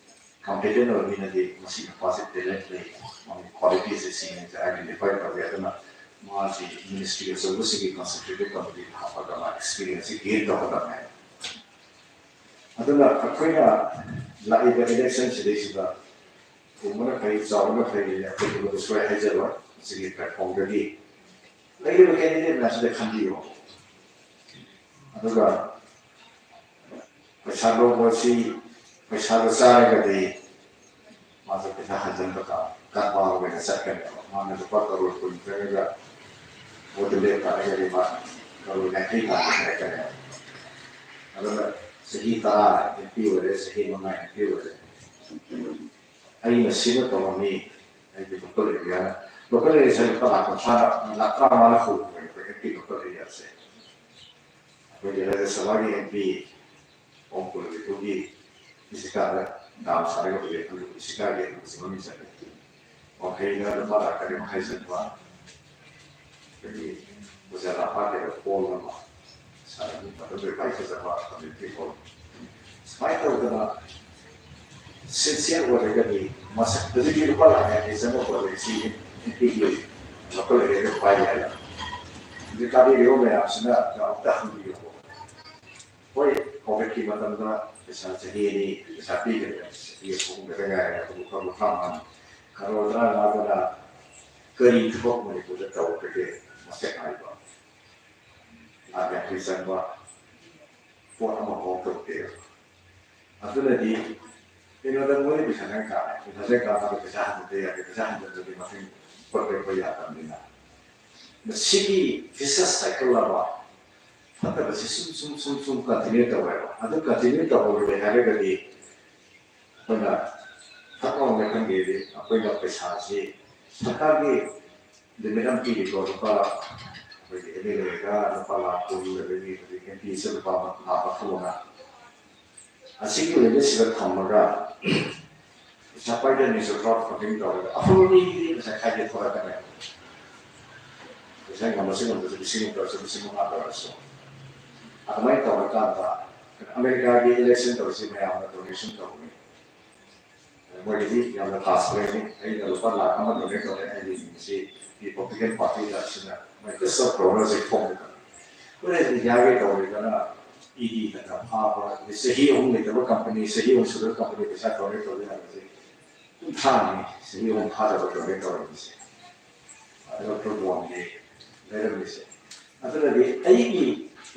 ꯀꯝꯄꯤꯇꯦꯟ ꯑꯣꯏꯕ ꯃꯤꯅꯗꯤ ꯃꯁꯤ ꯅꯨꯄꯥꯁꯤ ꯇꯦꯂꯦꯟ ꯂꯩ, ꯃꯥꯒꯤ ꯀ꯭ꯋꯥꯂꯤꯇꯤꯁꯦ ꯁꯤꯅꯤ ꯍꯥꯏꯕꯁꯦ ꯑꯥꯏꯗꯦꯟꯇꯤꯐꯥꯏ ꯇꯧꯋꯦ꯫ ꯑꯗꯨꯅ ꯃꯥꯁꯤ ꯃꯤꯅꯤꯁꯇ꯭ꯔꯤ ꯑꯆꯧꯕꯁꯤꯡꯒꯤ ꯀꯟꯁꯜꯇꯦꯇꯤꯚ ꯀꯃꯤꯇꯤꯗ ꯍꯥꯞꯄꯒ ꯃꯥ ꯑꯦꯛꯁꯄꯤꯔꯤꯌꯦꯟꯁꯁꯤ ꯒꯦꯟ ꯇꯧꯍꯜꯂꯝꯃꯦ꯫ ꯑꯗꯨꯅ ꯑꯩꯈꯣꯏꯅ ꯂꯥꯛꯏꯕ ꯏꯂꯦꯛꯁꯟ ꯁꯤꯗꯩꯁꯤꯗ ꯀꯨꯝꯕꯅ ꯐꯩ, ꯆꯥꯎꯕꯅ ꯐꯩ, ꯑꯩꯈꯣꯏ ꯁꯣꯏ ꯍꯥꯏꯖꯔꯣꯏ꯫ ꯁꯤꯒꯤ ꯄ꯭ꯂꯦꯠꯐꯣꯝꯗꯒꯤ ꯂꯩꯔꯤꯕ ꯀꯦꯟꯗꯤꯗꯦꯠ ꯃꯌꯥꯝꯁꯤꯗ ꯈꯟꯕꯤꯌꯣ꯫ ꯑꯗꯨꯒ ꯄꯩꯁꯥ ꯂꯧꯕꯁꯤ ꯄꯩꯁꯥꯗꯣ ꯆꯥꯔꯒꯗꯤ ꯃꯥꯁꯨ ꯄꯩꯁꯥ ꯍꯟꯖꯤꯟꯕ ꯀꯥ-, ꯀꯔꯕꯥꯔ ꯑꯣꯏꯅ ꯆꯠꯀꯅꯦꯕ꯫ ꯃꯥꯅ ꯂꯨꯄꯥ ꯀꯔꯣꯔ ꯀꯨꯟ ꯆꯪꯉꯒ ꯚꯣꯠꯇ ꯂꯦꯞ ꯇꯥꯔꯒꯗꯤ ꯃꯥ ꯀꯔꯣꯔ ꯌꯥꯡꯈꯩ ꯇꯥꯟꯕ ꯍꯥꯏꯔꯛꯀꯅꯦꯕ꯫ ꯑꯗꯨꯅ ꯆꯍꯤ ꯇꯔꯥ ꯑꯦꯝ ꯄꯤ ꯑꯣꯏꯔꯦ, ꯆꯍꯤ ꯃꯉꯥ ꯑꯦꯝ ꯄꯤ ꯑꯣꯏꯔꯦ꯫ ꯑꯩꯅ ꯁꯤꯃ ꯇꯧꯔꯝꯃꯤ, ꯑꯩꯒꯤ ꯂꯣꯀꯦꯜ ꯑꯦꯔꯤꯌꯥꯅ, ꯂꯣꯀꯦꯜ ꯑꯦꯔꯤꯌꯥꯁꯦ ꯂꯨꯄꯥ ꯂꯥꯈ ꯀꯨꯟꯊ꯭ꯔꯥꯅ, ꯂꯥꯈ ꯇꯔꯥꯃꯉꯥꯅ ꯍꯧꯕꯅꯦꯕ ꯑꯦꯝ ꯄꯤ ꯂꯣꯀꯦꯜ ꯑꯦꯔꯤꯌꯥꯁꯦ꯫ ꯑꯩꯈꯣꯏꯒꯤ ꯔꯥꯖ꯭ꯌ ꯁꯚꯥꯒꯤ ꯑꯦꯝ ꯄꯤ ꯑꯣꯝ ꯀꯨꯜꯒꯤꯗꯨꯒꯤ ꯏꯁꯤꯀꯥꯗ ꯗꯥꯝ ꯁꯥꯔꯒ ꯍꯧꯖꯤꯛ ꯑꯩꯈꯣꯏꯒꯤ ꯏꯁꯤꯀꯥꯒꯤ ꯑꯗꯨꯒꯤ ꯃꯃꯤꯡ ꯆꯠꯂꯦ꯫ ꯋꯥꯡꯈꯩꯅ ꯂꯨꯄꯥ ꯂꯥꯈ ꯇꯔꯦꯠ ꯃꯈꯥꯏ ꯆꯪꯕ ꯑꯩꯈꯣꯏꯒꯤ ꯑꯣꯖꯥ ꯂꯥꯛꯄꯥꯛꯀꯤꯗ ꯍꯣꯜ ꯑꯃ ꯁꯥꯔꯒ ꯃꯇꯝꯗꯨꯗ ꯈ꯭ꯋꯥꯏ ꯐꯖꯕ ꯀꯝꯃ꯭ꯌꯨꯅꯤꯇꯤ ꯍꯣꯜ꯫ ꯁꯨꯃꯥꯏꯅ ꯇꯧꯗꯅ ꯁꯤꯟꯁꯤꯌꯔ ꯑꯣꯏꯔꯒꯗꯤ ꯃꯁꯛ ꯍꯧꯖꯤꯛꯀꯤ ꯂꯨꯄꯥ ꯂꯥꯛ ꯌꯥꯡꯈꯩ ꯆꯪꯕ ꯄꯣꯠ ꯑꯁꯤ ꯅꯨꯄꯤꯒꯤ ꯂꯣꯀꯦꯜ ꯑꯦꯔꯤꯌꯥꯗ ꯄꯥꯏ ꯌꯥꯏ꯫ ꯍꯧꯖꯤꯛ ꯇꯥꯕꯤꯔꯤꯕ ꯃꯌꯥꯝꯁꯤꯅ ꯑꯃꯨꯛꯇ ꯍꯪꯕꯤꯌꯨ꯫ ꯍꯣꯏ, ꯀꯣꯚꯤꯗꯀꯤ ꯃꯇꯝꯗ ꯄꯩꯁꯥ ꯆꯍꯤ ꯑꯅꯤ ꯄꯩꯁꯥ ꯄꯤꯗ꯭ꯔꯦ, ꯆꯍꯤ ꯑꯍꯨꯝ ꯈꯛꯇ ꯉꯥꯏꯔꯦ, ꯑꯗꯨꯕꯨ ꯀꯔꯣꯔ ꯇꯔꯥꯃꯉꯥ, ꯀꯔꯣꯔ ꯇꯔꯥꯃꯉꯥꯗꯨꯅ ꯀꯔꯤ ꯊꯕꯛ ꯃꯅꯤꯄꯨꯔꯗ ꯇꯧꯈ꯭ꯔꯒꯦ? ꯃꯁꯛ ꯅꯥꯏꯕ ꯂꯥꯛ ꯌꯥꯡꯈꯩ ꯆꯪꯕ ꯄꯣꯠ ꯑꯃꯐꯥꯎ ꯇꯧꯗꯦ꯫ ꯑꯗꯨꯅꯗꯤ ꯀꯩꯅꯣꯗ ꯃꯣꯏꯅ ꯄꯩꯁꯥ ꯆꯪ ꯇꯥꯔꯦ, ꯄꯩꯁꯥ ꯆꯪ ꯇꯥꯔꯒ ꯄꯩꯁꯥ ꯍꯟꯖꯤꯟꯕ ꯌꯥꯗꯦ, ꯄꯩꯁꯥ ꯍꯟꯖꯤꯟꯕꯗꯤ ꯃꯊꯪ ꯄꯣꯠ ꯂꯦꯞꯄ ꯌꯥꯗꯕꯅꯤꯅ꯫ ꯃꯁꯤꯒꯤ vicious cycle ꯑꯃ, ꯐꯠꯇꯕꯁꯤ ꯁꯨꯝ ꯁꯨꯝ ꯁꯨꯝ ꯁꯨꯝ continue ꯇꯧꯋꯦꯕ꯫ ꯑꯗꯨ continue ꯇꯧꯍꯧꯔꯦ ꯍꯥꯏꯔꯒꯗꯤ ꯑꯩꯈꯣꯏꯅ ꯊꯕꯛ ꯑꯃ ꯈꯪꯒꯦꯗꯤ ꯑꯩꯈꯣꯏꯅ ꯄꯩꯁꯥꯁꯤ ꯁꯔꯀꯥꯔꯒꯤ ꯂꯤꯃꯤꯠ ꯑꯃ ꯄꯤꯔꯤꯀꯣ, ꯂꯨꯄꯥ ꯑꯩꯈꯣꯏꯒꯤ ꯑꯦꯝ ꯑꯦꯜ ꯑꯦꯒ ꯂꯨꯄꯥ ꯂꯥꯈ ꯀꯨꯟ, ꯑꯗꯒꯤ ꯍꯧꯖꯤꯛ ꯑꯦꯝ ꯄꯤꯁꯦ ꯂꯨꯄꯥ ꯂꯥꯈ ꯃꯔꯤꯐꯨꯅ꯫ ꯑꯁꯤꯒꯤ ꯂꯤꯃꯤꯠꯁꯤꯗ ꯊꯝꯃꯒ ꯄꯩꯁꯥ ꯄꯥꯏꯗꯕ ꯃꯤꯁꯨ crowd funding ꯇꯧꯔꯒ ꯑꯐꯕ ꯃꯤꯒꯤꯗꯤ ꯄꯩꯁꯥ ꯈꯥꯏꯒꯦ ꯊꯣꯔꯛꯀꯅꯤ꯫ ꯄꯩꯁꯥ ꯉꯝꯃꯁꯨ ꯉꯝꯗ꯭ꯔꯁꯨ ꯂꯤꯁꯤꯡ ꯑꯃ ꯇꯧꯔꯁꯨ ꯂꯤꯁꯤꯡ ꯃꯉꯥ ꯇꯧꯔꯁꯨ꯫ ꯑꯗꯨꯃꯥꯏꯅ ꯇꯧꯔꯀꯥꯟꯗ ꯑꯃꯦꯔꯤꯀꯥꯒꯤ ꯏꯂꯦꯛꯁꯟ ꯇꯧꯔꯤꯁꯤ ꯃꯌꯥꯝꯅ ꯗꯣꯅꯦꯁꯟ ꯇꯧꯕꯅꯤ꯫ ꯃꯣꯏꯒꯤꯗꯤ ꯌꯥꯝꯅ ꯐꯥꯁ ꯂꯩꯅꯤ꯫ ꯑꯩꯅ ꯂꯨꯄꯥ ꯂꯥꯈ ꯑꯃ ꯗꯣꯅꯦꯠ ꯇꯧꯔꯦ, ꯑꯩꯒꯤ ꯃꯤꯡꯁꯤ ꯔꯤꯄꯕ꯭ꯂꯤꯀꯦꯟ ꯄꯥꯔꯇꯤꯗ ꯑꯁꯤꯅ ꯃꯣꯏ ꯀ꯭ꯔꯤꯁꯇꯣꯐ ꯀ꯭ꯔꯣꯅꯔꯁꯦ ꯈꯣꯝꯃꯦꯕ꯫ ꯍꯣꯔꯦꯟ ꯏꯟꯗꯤꯌꯥꯒꯤ ꯇꯧꯔꯤꯗꯅ ꯏꯗꯤ ꯍꯦꯟꯅ ꯐꯥꯕ, ꯆꯍꯤ ꯑꯍꯨꯝ ꯂꯩꯇꯕ ꯀꯝꯄꯅꯤ, ꯆꯍꯤ ꯑꯍꯨꯝ ꯁꯨꯗꯕ ꯀꯝꯄꯅꯤ ꯄꯩꯁꯥ ꯗꯣꯅꯦꯠ ꯇꯧꯔꯦ ꯍꯥꯏꯕꯁꯦ ꯀꯨꯟꯊ꯭ꯔꯥꯅꯤ, ꯆꯍꯤ ꯑꯍꯨꯝ ꯐꯥꯗꯕ ꯗꯣꯅꯦꯠ ꯇꯧꯔꯝꯃꯤꯁꯦ꯫ ꯑꯗꯨꯒ ꯐꯨꯠꯕꯣꯜꯒꯤ ꯂꯩꯔꯝꯃꯤꯁꯦ꯫ ꯑꯗꯨꯅꯗꯤ ꯑꯩꯒꯤ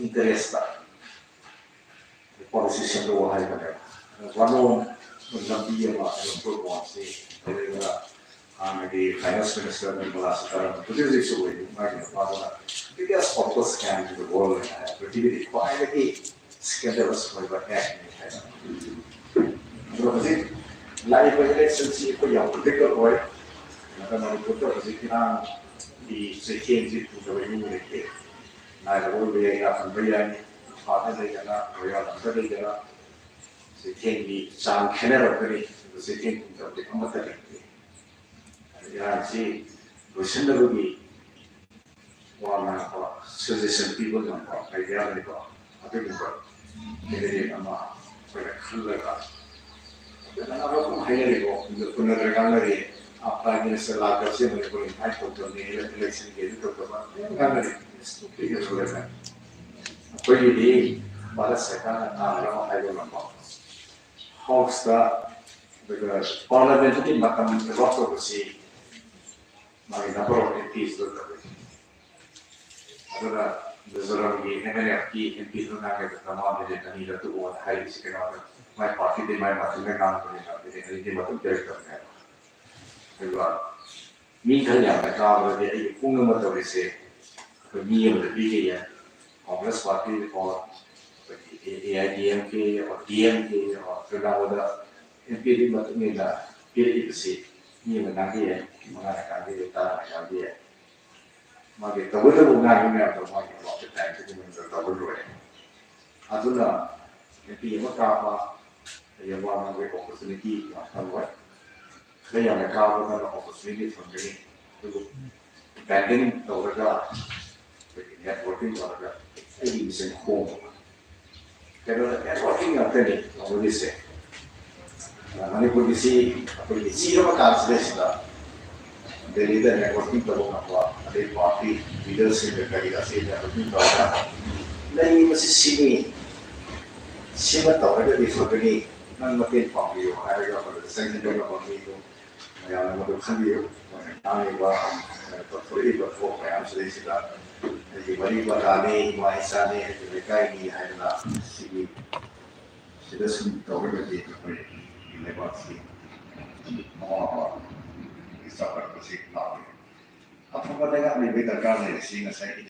ꯏꯟꯇꯔꯦꯁꯇ ꯄꯣꯂꯤꯁꯤ ꯁꯦꯝꯗꯣꯛꯑꯣ ꯍꯥꯏꯕꯅꯦꯕ꯫ ꯋꯥꯅꯣꯝ ꯂꯝꯕꯤ ꯑꯃ ꯑꯦꯌꯔꯄꯣꯔꯠ ꯋꯥꯟꯁꯤ ꯂꯩꯔꯒ ꯍꯥꯟꯅꯒꯤ ꯐꯥꯏꯅꯥꯟꯁ ꯃꯤꯅꯤꯁꯇꯔ ꯅꯤꯔꯃꯂꯥ ꯁꯤꯇꯥꯔꯥꯃꯟ ꯍꯧꯖꯤꯛ ꯍꯧꯖꯤꯛꯁꯨ ꯑꯣꯏꯔꯤ, ꯃꯥꯒꯤ ꯅꯨꯄꯥꯗꯨꯅ biggest corruption scam in the world ꯍꯥꯏꯅ ꯍꯥꯏ, ꯄ꯭ꯔꯤꯊꯤꯕꯤꯗ ꯈ꯭ꯋꯥꯏꯗꯒꯤ scandalous ꯑꯣꯏꯕ act ꯅꯤ ꯍꯥꯏꯅ꯫ ꯑꯗꯣ ꯍꯧꯖꯤꯛ ꯂꯥꯛꯏꯕ ꯏꯂꯦꯛꯁꯟꯁꯤ ꯑꯩꯈꯣꯏ ꯌꯥꯝ ꯄ꯭ꯔꯤꯗꯤꯛꯇꯦꯕꯜ ꯑꯣꯏ꯫ ꯑꯗꯨꯅ ꯃꯅꯤꯄꯨꯔꯗ ꯍꯧꯖꯤꯛ ꯏꯔꯥꯡꯒꯤ ꯆꯩꯊꯦꯡꯁꯤ ꯊꯨꯡꯗꯕ ꯏꯃꯨꯡ ꯂꯩꯇꯦ꯫ ꯂꯥꯏꯔꯕ ꯑꯣꯏꯕ ꯌꯥꯏ, ꯏꯅꯥꯛ ꯈꯨꯟꯕ ꯌꯥꯏ, ꯏꯝꯐꯥꯜꯗ ꯂꯩꯒꯅ, ꯃꯣꯏꯔꯥꯡꯗ ꯂꯩꯒꯅ, ꯆꯩꯊꯦꯡꯒꯤ ꯆꯥꯡ ꯈꯦꯠꯅꯔꯛꯀꯅꯤ꯫ ꯑꯗꯨ ꯆꯩꯊꯦꯡ ꯊꯨꯡꯗꯕꯗꯤ ꯑꯃꯠꯇ ꯂꯩꯇꯦ꯫ ꯏꯔꯥꯡꯁꯤ ꯂꯣꯏꯁꯤꯟꯅꯕꯒꯤ ꯋꯥ ꯉꯥꯡꯕ, ꯁꯖꯦꯁꯟ ꯄꯤꯕ ꯉꯝꯕ, ꯑꯥꯏꯗꯤꯌꯥ ꯂꯩꯕ ꯑꯗꯨꯒꯨꯝꯕ ꯀꯦꯟꯗꯤꯗꯦꯠ ꯑꯃ ꯑꯩꯈꯣꯏꯅ ꯈꯜꯂꯒ ꯀꯅꯥꯅꯣ ꯑꯗꯨꯝ ꯍꯥꯏꯅꯔꯤꯀꯣ, ꯎꯅꯗ꯭ꯔ ꯉꯥꯡꯅꯔꯤ꯫ Prime Minister ꯂꯥꯛꯇꯕꯁꯦ Manipur invite ꯇꯧꯗꯕꯅꯤ, election ꯒꯤ ꯑꯗꯨ ꯇꯧꯗꯕ ꯃꯌꯥꯝ ꯉꯥꯡꯅꯔꯤ꯫ ꯑꯩꯈꯣꯏꯒꯤꯗꯤ ꯚꯥꯔꯠ ꯁꯔꯀꯥꯔꯅ ꯇꯥꯟꯅꯔꯒ ꯍꯥꯏꯕ ꯉꯝꯕ, House ꯇ, ꯑꯗꯨꯒ Parliament ꯀꯤ ꯃꯇꯝ allot ꯇꯧꯕꯁꯤ ꯃꯥꯒꯤ number of M Ps ꯗꯣ ꯇꯧꯏ꯫ ꯑꯗꯨꯅ ꯃꯤꯖꯣꯔꯥꯝꯒꯤ M N F ꯀꯤ M P ꯗꯨ ꯉꯥꯡꯒꯗꯕ ꯃꯥ minute ꯑꯅꯤꯗ ꯇꯣꯛꯑꯣꯅ ꯍꯥꯏꯔꯤꯁꯤ ꯀꯩꯅꯣꯗ, ꯃꯥꯏ party ꯗꯤ ꯃꯥꯏ ꯃꯆꯤꯟꯗ ꯉꯥꯡꯕꯅꯤꯅ minute ꯑꯅꯤꯗꯤ ꯃꯇꯝ ꯄꯤꯔꯛꯇꯕꯅꯦꯕ꯫ ꯑꯗꯨꯒ ꯃꯤ ꯈꯔ ꯌꯥꯝꯅ ꯀꯥꯕꯗꯗꯤ ꯑꯩꯒꯤ ꯄꯨꯡ ꯑꯃ ꯇꯧꯔꯤꯁꯦ ꯑꯩꯈꯣꯏ ꯃꯤ ꯑꯃꯗ ꯄꯤꯒꯦ ꯌꯥꯏ꯫ Congress party or ꯑꯩꯈꯣꯏꯒꯤ A I D M K or D M K or ꯇ꯭ꯔꯤꯅꯥꯃꯣꯜꯗ M P ꯗꯨꯒꯤ ꯃꯇꯨꯡ ꯏꯟꯅ ꯄꯤꯔꯛꯏꯕꯁꯤ ꯃꯤ ꯑꯃ ꯉꯥꯡꯕ ꯌꯥꯏ, ꯃꯉꯥꯅ ꯉꯥꯡꯕ ꯌꯥꯏ, ꯇꯔꯥꯅ ꯉꯥꯡꯕ ꯌꯥꯏ꯫ ꯃꯥꯒꯤ ꯇꯧꯒꯗꯕ ꯉꯥꯡꯕ ꯃꯌꯥꯝꯗꯣ ꯃꯥꯒꯤ allotted time ꯗꯨꯒꯤ ꯃꯅꯨꯡꯗ ꯇꯧꯕ ꯂꯣꯏꯔꯦ꯫ ꯑꯗꯨꯅ M P ꯑꯃ ꯀꯥꯕ ꯍꯥꯏꯕ ꯋꯥ ꯉꯥꯡꯕꯒꯤ opportunity ꯌꯥꯝ ꯐꯪꯉꯣꯏ꯫ ꯈꯔ ꯌꯥꯝꯅ ꯀꯥꯕꯗꯅ opportunity ꯐꯪꯒꯅꯤ꯫ ꯑꯗꯨꯕꯨ banding ꯇꯧꯔꯒ, ꯑꯩꯈꯣꯏꯒꯤ networking ꯇꯧꯔꯒ ꯑꯩꯒꯤ ꯃꯤꯁꯟ ꯈꯣꯡꯕ꯫ ꯀꯩꯅꯣ, networking ꯉꯥꯛꯇꯅꯤ ꯇꯧꯅꯔꯤꯁꯦ꯫ ꯃꯅꯤꯄꯨꯔꯒꯤ ꯁꯤ ꯑꯩꯈꯣꯏꯒꯤ ꯆꯤꯔꯕ ꯀꯥꯟꯁꯤꯗꯩꯁꯤꯗ ꯗꯦꯜꯂꯤꯗ networking ꯇꯧꯕ ꯉꯝꯕ, ꯑꯗꯩ party leader ꯁꯤꯡꯒ ꯀꯔꯤꯒ ꯁꯤ networking ꯇꯧꯔꯒ ꯂꯩꯔꯤꯕꯁꯤ ꯁꯤꯅꯤ, ꯁꯤꯃ ꯇꯧꯔꯒꯗꯤ ꯐꯒꯅꯤ, ꯅꯪ ꯃꯇꯦꯡ ꯄꯥꯡꯕꯤꯌꯨ ꯍꯥꯏꯔꯒ ꯃꯗꯨꯗ ꯆꯪꯁꯤꯟꯕ ꯉꯝꯕ ꯃꯤꯗꯨ ꯃꯌꯥꯝꯅ ꯃꯗꯨ ꯈꯟꯕꯤꯌꯨ꯫ ꯃꯣꯏꯅ ꯉꯥꯡꯂꯤꯕ, ꯇꯧꯊꯣꯔꯛꯏꯕ ꯊꯕꯛ ꯃꯌꯥꯝꯁꯤꯗꯩꯁꯤꯗ ꯑꯩꯒꯤ ꯃꯔꯤ ꯃꯇꯥꯅꯤ, ꯏꯃꯥ ꯏꯆꯥꯅꯤ, ꯑꯩꯒꯤ ꯂꯩꯀꯥꯏꯅꯤ ꯍꯥꯏꯗꯅ ꯁꯤꯒꯤ, ꯁꯤꯗ ꯁꯨꯝ ꯇꯧꯔꯒꯗꯤ ꯑꯩꯈꯣꯏ ꯂꯩꯕꯥꯛꯁꯤ ꯑꯋꯥꯕ ꯆꯥꯎꯈꯠꯄꯁꯤ ꯂꯥꯛꯑꯣꯏ꯫ ꯑꯐꯕ ꯂꯩꯉꯥꯛ ꯂꯩꯕꯒꯤ ꯗꯔꯀꯥꯔ ꯂꯩꯔꯤꯁꯤ ꯉꯁꯥꯏꯒꯤ